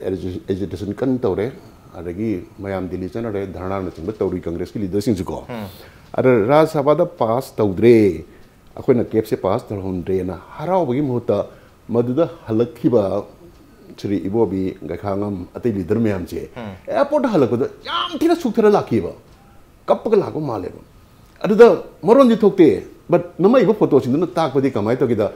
ꯑꯦꯖꯤꯇꯦꯁꯟ ꯀꯟꯅ ꯇꯧꯔꯦ, ꯑꯗꯒꯤ ꯃꯌꯥꯝ ꯗꯤꯜꯂꯤ ꯆꯠꯅꯔꯦ, ꯙꯔꯅꯥꯅꯆꯤꯡꯕ ꯇꯧꯔꯤ ꯀꯪꯒ꯭ꯔꯦꯁꯀꯤ ꯂꯤꯗꯔꯁꯤꯡꯁꯨꯀꯣ꯫ ꯑꯗ ꯔꯥꯖ꯭ꯌ ꯁꯚꯥꯗ ꯄꯥꯁ ꯇꯧꯗ꯭ꯔꯦ, ꯑꯩꯈꯣꯏꯅ ꯀꯦꯞꯁꯦ ꯄꯥꯁ ꯇꯧꯍꯟꯗ꯭ꯔꯦꯅ ꯍꯔꯥꯎꯕꯒꯤ ꯃꯍꯨꯠꯇ ꯃꯗꯨꯗ ꯍꯜꯂꯛꯈꯤꯕ ꯁ꯭ꯔꯤ ꯏꯕꯣꯕꯤ, ꯒꯩꯈꯥꯉꯝ, ꯑꯇꯩ ꯂꯤꯗꯔ ꯃꯌꯥꯝꯁꯦ ꯑꯦꯌꯥꯔꯄꯣꯔꯠꯇ ꯍꯜꯂꯛꯄꯗ ꯌꯥꯝ ꯊꯤꯅ ꯁꯨꯛꯊꯔ ꯂꯥꯛꯈꯤꯕ, ꯀꯞꯄꯒ ꯂꯥꯛꯄ ꯃꯥꯜꯂꯦꯕ꯫ ꯑꯗꯨꯗ ꯃꯔꯣꯟꯗꯤ ꯊꯣꯛꯇꯦ, ꯕꯠ ꯅꯝꯃꯛꯏꯕ ꯐꯣꯇꯣꯁꯤꯡꯗꯨꯅ ꯇꯥꯛꯄꯗꯤ ꯀꯃꯥꯏꯅ ꯇꯧꯒꯦꯗ,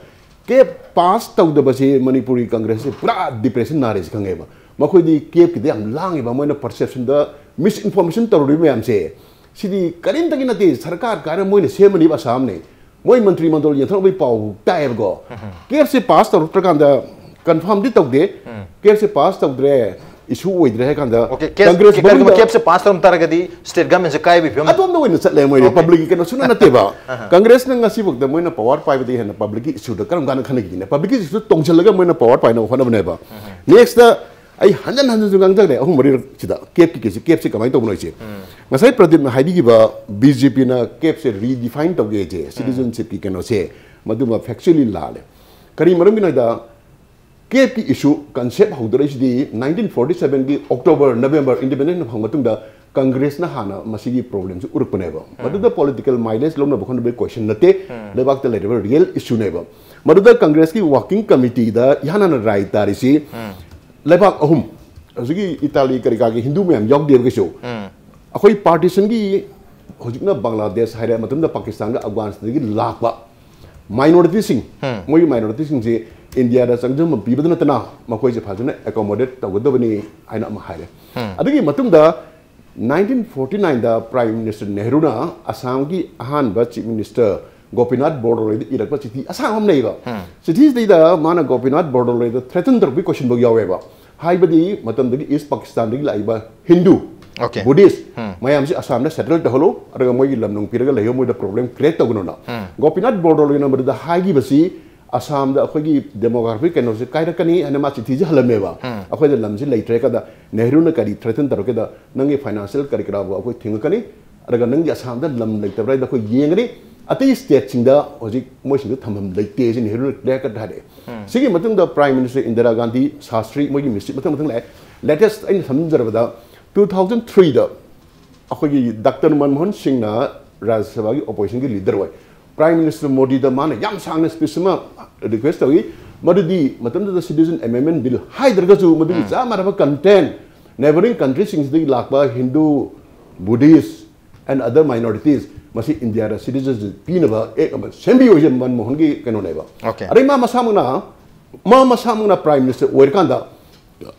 ꯀꯦꯞ ꯄꯥꯁ ꯇꯧꯗꯕꯁꯤ ꯃꯅꯤꯄꯨꯔꯤ ꯀꯪꯒ꯭ꯔꯦꯁꯁꯤ ꯄꯨꯔꯥ ꯗꯤꯄ꯭ꯔꯦꯁꯟ ꯅꯥꯔꯦꯁꯤ ꯈꯪꯉꯦꯕ꯫ ꯃꯈꯣꯏꯗꯤ ꯀꯦꯞꯀꯤꯗ ꯌꯥꯝ ꯂꯥꯡꯉꯦꯕ, ꯃꯣꯏꯅ ꯄꯔꯁꯦꯞꯁꯟꯗ ꯃꯤꯁ ꯏꯟꯐꯣꯔꯃꯦꯁꯟ ꯇꯧꯔꯨꯔꯤꯕ ꯃꯌꯥꯝꯁꯦ, ꯁꯤꯗꯤ ꯀꯔꯤꯝꯇꯒꯤ ꯅꯠꯇꯦ, ꯁꯔꯀꯥꯔ ꯀꯥꯏꯅ ꯃꯣꯏꯅ ꯁꯦꯝꯃꯅꯤꯕ ꯑꯁꯥꯝꯅꯦ꯫ ꯃꯣꯏ ꯃꯟꯇ꯭ꯔꯤ ꯃꯟꯗꯣꯜ ꯌꯦꯟꯊꯣꯛꯅꯕꯒꯤ ꯄꯥꯎ ꯇꯥꯏꯌꯦꯕꯀꯣ꯫ ꯀꯦꯞꯁꯦ ꯄꯥꯁ ꯇꯧꯔꯛꯇ꯭ꯔꯀꯥꯟꯗ, ꯀꯟꯐꯥꯔꯝꯗꯤ ꯇꯧꯗꯦ, ꯀꯦꯞꯁꯦ ꯄꯥꯁ ꯇꯧꯗ꯭ꯔꯦ, ꯏꯁꯨ ꯑꯣꯏꯗ꯭ꯔꯦ ꯍꯥꯏ ꯀꯥꯟꯗ, ꯑꯣꯀꯦ꯫ ꯀꯪꯒ꯭ꯔꯦꯁ ꯀꯦꯞꯁꯦ ꯃꯅꯨꯡꯗ ꯄꯥꯁ ꯇꯧꯔꯝ ꯇꯥꯔꯒꯗꯤ ꯁ꯭ꯇꯦꯠ ꯒꯃꯦꯟꯁꯦ ꯀꯥꯏꯕꯒꯤ ꯐꯤꯕꯝ꯫ ꯑꯗꯣꯝꯗ ꯑꯣꯏꯅ ꯆꯠꯂꯦ ꯃꯣꯏꯗꯤ꯫ ꯄꯕ꯭ꯂꯤꯛꯀꯤ ꯀꯩꯅꯣ ꯁꯨꯅ ꯅꯠꯇꯦꯕ꯫ ꯀꯪꯒ꯭ꯔꯦꯁꯅ ꯉꯁꯤꯐꯥꯎꯗ ꯃꯣꯏꯅ ꯄꯋꯥꯔ ꯄꯥꯏꯕꯗꯒꯤ ꯍꯦꯟꯅ ꯄꯕ꯭ꯂꯤꯛꯀꯤ ꯏꯁꯨꯗ ꯀꯔꯝ ꯀꯥꯟꯗ ꯈꯟꯅꯈꯤꯒꯦꯅꯦ? ꯄꯕ꯭ꯂꯤꯛꯀꯤ ꯏꯁꯨꯗ ꯇꯣꯡꯁꯤꯜꯂꯒ ꯃꯣꯏꯅ ꯄꯋꯥꯔ ꯄꯥꯏꯅꯕ ꯍꯣꯠꯅꯕꯅꯦꯕ꯫ ꯅꯦꯛꯁꯇ ꯑꯩ ꯍꯟꯖꯟ ꯍꯟꯖꯟꯁꯨ ꯉꯥꯡꯖꯈ꯭ꯔꯦ, ꯑꯍꯨꯝ ꯃꯔꯤꯔꯛ ꯁꯤꯗ ꯀꯦꯞꯀꯤ ꯀꯦꯁꯁꯤ, ꯀꯦꯞꯁꯤ ꯀꯃꯥꯏꯅ ꯇꯧꯕꯅꯣ ꯍꯥꯏꯁꯦ꯫ ꯉꯁꯥꯏ ꯄ꯭ꯔꯗꯤꯞꯅ ꯍꯥꯏꯕꯤꯈꯤꯕ ꯕꯤ ꯖꯦ ꯄꯤꯅ ꯀꯦꯞꯁꯦ ꯔꯤꯗꯤꯐꯥꯏꯟ ꯇꯧꯒꯦ ꯍꯥꯏꯁꯦ, ꯁꯤꯇꯤꯖꯟꯁꯤꯞꯀꯤ ꯀꯩꯅꯣꯁꯦ, ꯃꯗꯨꯃ ꯐꯦꯛꯆꯨꯑꯦꯂꯤ ꯂꯥꯜꯂꯦ꯫ ꯀꯔꯤ ꯃꯔꯝꯒꯤꯅꯣ ꯍꯥꯏꯗ, ꯀꯦꯞꯀꯤ ꯏꯁꯨ ꯀꯟꯁꯦꯞ ꯍꯧꯗꯣꯔꯛꯏꯁꯤꯗꯤ ꯅꯥꯏꯟꯇꯤꯟ ꯐꯣꯔꯇꯤ ꯁꯚꯦꯟꯒꯤ ꯑꯣꯛꯇꯣꯕꯔ, ꯅꯕꯦꯝꯕꯔ ꯏꯟꯗꯤꯄꯦꯟꯗꯦꯟꯁ ꯐꯪꯕ ꯃꯇꯨꯡꯗ ꯀꯪꯒ꯭ꯔꯦꯁꯅ ꯍꯥꯟꯅ ꯃꯁꯤꯒꯤ ꯄ꯭ꯔꯣꯕ꯭ꯂꯦꯝꯁꯤ ꯎꯔꯛꯄꯅꯦꯕ꯫ ꯃꯗꯨꯗ ꯄꯣꯂꯤꯇꯤꯀꯦꯜ ꯃꯥꯏꯂꯦꯖ ꯂꯧꯅꯕ ꯈꯣꯠꯅꯕꯒꯤ ꯀꯣꯏꯁꯟ ꯅꯠꯇꯦ, ꯂꯩꯕꯥꯛꯇ ꯂꯩꯔꯤꯕ ꯔꯤꯌꯦꯜ ꯏꯁꯨꯅꯦꯕ꯫ ꯃꯗꯨꯗ ꯀꯪꯒ꯭ꯔꯦꯁꯀꯤ ꯋꯥꯔꯀꯤꯡ ꯀꯃꯤꯇꯤꯗ ꯏꯍꯥꯟ ꯍꯥꯟꯅ ꯔꯥꯏ ꯇꯥꯔꯤꯁꯤ ꯂꯩꯕꯥꯛ ꯑꯍꯨꯝ, ꯍꯧꯖꯤꯛꯀꯤ ꯏꯇꯥꯂꯤ ꯀꯔꯤ ꯀꯥꯒꯤ ꯍꯤꯟꯗꯨ ꯃꯌꯥꯝ ꯌꯥꯎꯗꯦꯕ ꯀꯩꯁꯨ꯫ ꯑꯩꯈꯣꯏ ꯄꯥꯔꯇꯤꯁꯟꯒꯤ ꯍꯧꯖꯤꯛꯅ ꯕꯪꯒ꯭ꯂꯥꯗꯦꯁ ꯍꯥꯏꯔꯦ, ꯃꯇꯝꯗ ꯄꯥꯀꯤꯁꯇꯥꯟꯒ ꯑꯐꯒꯥꯅꯤꯁꯇꯥꯟꯗꯒꯤ ꯂꯥꯛꯄ ꯃꯥꯏꯅꯣꯔꯤꯇꯤꯁꯤꯡ, ꯃꯣꯏꯒꯤ ꯃꯥꯏꯅꯣꯔꯤꯇꯤꯁꯤꯡꯁꯦ ꯏꯟꯗꯤꯌꯥꯗ ꯆꯪꯖꯟꯕ ꯄꯤꯕꯗ ꯅꯠꯇꯅ ꯃꯈꯣꯏꯁꯦ ꯐꯖꯅ ꯑꯦꯀꯣꯃꯣꯗꯦꯠ ꯇꯧꯒꯗꯕꯅꯤ ꯍꯥꯏꯅ ꯑꯃ ꯍꯥꯏꯔꯦ꯫ ꯑꯗꯨꯒꯤ ꯃꯇꯨꯡꯗ ꯅꯥꯏꯟꯇꯤꯟ ꯐꯣꯔꯇꯤ ꯅꯥꯏꯟꯗ ꯄ꯭ꯔꯥꯏꯝ ꯃꯤꯅꯤꯁꯇꯔ ꯅꯦꯍꯔꯨꯅ ꯑꯁꯥꯝꯒꯤ ꯑꯍꯥꯟꯕ ꯆꯤꯐ ꯃꯤꯅꯤꯁꯇꯔ ꯒꯣꯄꯤꯅꯥꯊ ꯕꯣꯔꯗꯣꯂꯣꯏꯗ ꯏꯔꯛꯄ ꯆꯤꯊꯤ ꯑꯁꯥꯡꯕ ꯑꯃ ꯂꯩꯕ꯫ ꯆꯤꯊꯤꯁꯤꯗꯩꯗ ꯃꯥꯅ ꯒꯣꯄꯤꯅꯥꯊ ꯕꯣꯔꯗꯣꯂꯣꯏꯗ ꯊ꯭ꯔꯦꯇꯟ ꯇꯧꯔꯛꯄꯒꯤ ꯀꯣꯏꯁꯟꯐꯥꯎ ꯌꯥꯎꯋꯦꯕ꯫ ꯍꯥꯏꯕꯗꯤ ꯃꯇꯝꯗꯨꯒꯤ ꯏꯁ ꯄꯥꯀꯤꯁꯇꯥꯟꯗꯒꯤ ꯂꯥꯛꯏꯕ ꯍꯤꯟꯗꯨ, Okay. ꯕꯨꯙꯤꯁ ꯃꯌꯥꯝꯁꯤ ꯑꯁꯥꯝꯗ ꯁꯦꯇꯜ ꯇꯧꯍꯜꯂꯨ, ꯑꯗꯨꯒ ꯃꯣꯏꯒꯤ ꯂꯝ ꯅꯨꯡ ꯄꯤꯔꯒ ꯂꯩꯌꯣ, ꯃꯣꯏꯗ ꯄ꯭ꯔꯣꯕ꯭ꯂꯦꯝ ꯀ꯭ꯔꯤꯌꯦꯠ ꯇꯧꯒꯅꯨꯅ꯫ ꯒꯣꯄꯤꯅꯥꯊ ꯕꯣꯔꯗꯣꯂꯣꯏꯅ ꯃꯗꯨꯗ ꯍꯥꯏꯈꯤꯕꯁꯤ ꯑꯁꯥꯝꯗ ꯑꯩꯈꯣꯏꯒꯤ ꯗꯦꯃꯣꯒ꯭ꯔꯥꯐꯤ ꯀꯩꯅꯣꯁꯦ ꯀꯥꯏꯔꯛꯀꯅꯤ ꯍꯥꯏꯅ ꯃꯥ ꯆꯤꯊꯤꯁꯦ ꯍꯜꯂꯝꯃꯦꯕ꯫ ꯑꯩꯈꯣꯏꯗ ꯂꯝꯁꯤ ꯂꯩꯇ꯭ꯔꯦ ꯀꯥꯟꯗ ꯅꯦꯍꯔꯨꯅ ꯀꯔꯤ ꯊ꯭ꯔꯦꯇꯟ ꯇꯧꯔꯛꯀꯦꯗ, "ꯅꯪꯒꯤ ꯐꯥꯏꯅꯥꯟꯁꯤꯌꯦꯜ ꯀꯔꯤ ꯀꯔꯥꯕꯨ ꯑꯩꯈꯣꯏ ꯊꯤꯡꯉꯛꯀꯅꯤ, ꯑꯗꯨꯒ ꯅꯪꯒꯤ ꯑꯁꯥꯝꯗ ꯂꯝ ꯂꯩꯇꯕ꯭ꯔꯥ ꯍꯥꯏꯗ ꯑꯩꯈꯣꯏ ꯌꯦꯡꯒꯅꯤ, ꯑꯇꯩ ꯁ꯭ꯇꯦꯠꯁꯤꯡꯗ ꯍꯧꯖꯤꯛ ꯃꯣꯏꯁꯤꯡꯗ ꯊꯝꯐꯝ ꯂꯩꯇꯦ" ꯁꯤ ꯅꯦꯍꯔꯨꯅ ꯀ꯭ꯂꯤꯌꯥꯔ ꯀꯠ ꯍꯥꯏꯔꯛꯑꯦ꯫ ꯁꯤꯒꯤ ꯃꯇꯨꯡꯗ ꯄ꯭ꯔꯥꯏꯝ ꯃꯤꯅꯤꯁꯇꯔ ꯏꯟꯗꯤꯔꯥ ꯒꯥꯟꯙꯤ, ꯁꯥꯁꯇ꯭ꯔꯤ, ꯃꯣꯏꯒꯤ ꯃꯤꯁꯇ꯭ꯔꯤ ꯃꯊꯪ ꯃꯊꯪ ꯂꯥꯛꯑꯦ꯫ ꯂꯦꯇꯦꯁ ꯑꯩꯅ ꯁꯝꯖꯔꯕꯗ ꯇꯨ ꯊꯥꯎꯖꯟ ꯊ꯭ꯔꯤꯗ ꯑꯩꯈꯣꯏꯒꯤ ꯗꯥꯛꯇꯔ ꯃꯟꯃꯣꯍꯟ ꯁꯤꯡꯅ ꯔꯥꯖ꯭ꯌ ꯁꯚꯥꯒꯤ ꯑꯣꯄꯣꯖꯤꯁꯟꯒꯤ ꯂꯤꯗꯔ ꯑꯣꯏ꯫ ꯄ꯭ꯔꯥꯏꯝ ꯃꯤꯅꯤꯁꯇꯔ ꯃꯣꯗꯤꯗ ꯃꯥꯅ ꯌꯥꯝ ꯁꯥꯡꯅ ꯁ꯭ꯄꯤꯆ ꯑꯃ ꯔꯤꯀ꯭ꯋꯦꯁ ꯇꯧꯏ꯫ ꯃꯗꯨꯗꯤ ꯃꯇꯝꯗꯨꯗ ꯁꯤꯇꯤꯖꯟ ꯑꯦꯃꯦꯟꯃꯦꯟ ꯕꯤꯜ ꯍꯥꯏꯗ꯭ꯔꯒꯁꯨ ꯃꯗꯨꯒꯤ ꯆꯞ ꯃꯥꯟꯅꯕ ꯀꯟꯇꯦꯟ, ꯅꯦꯕꯔꯤꯡ ꯀꯟꯇ꯭ꯔꯤꯁꯤꯡꯁꯤꯗꯒꯤ ꯂꯥꯛꯄ Hindu, Buddhist, and other minorities ꯃꯁꯤ ꯏꯟꯗꯤꯌꯥꯗ ꯁꯤꯇꯤꯖꯟꯁꯤꯞ ꯄꯤꯅꯕ ꯑꯦꯛ ꯑꯃ ꯁꯦꯝꯕꯤꯌꯨ ꯍꯥꯏꯁꯦ ꯃꯟꯃꯣꯍꯟꯒꯤ ꯀꯩꯅꯣꯅꯦꯕ꯫ Okay. ꯑꯗꯩ ꯃꯥ ꯃꯁꯥꯃꯛꯅ ꯃꯥ ꯃꯁꯥꯃꯛꯅ ꯄ꯭ꯔꯥꯏꯝ ꯃꯤꯅꯤꯁꯇꯔ ꯑꯣꯏꯔꯀꯥꯟꯗ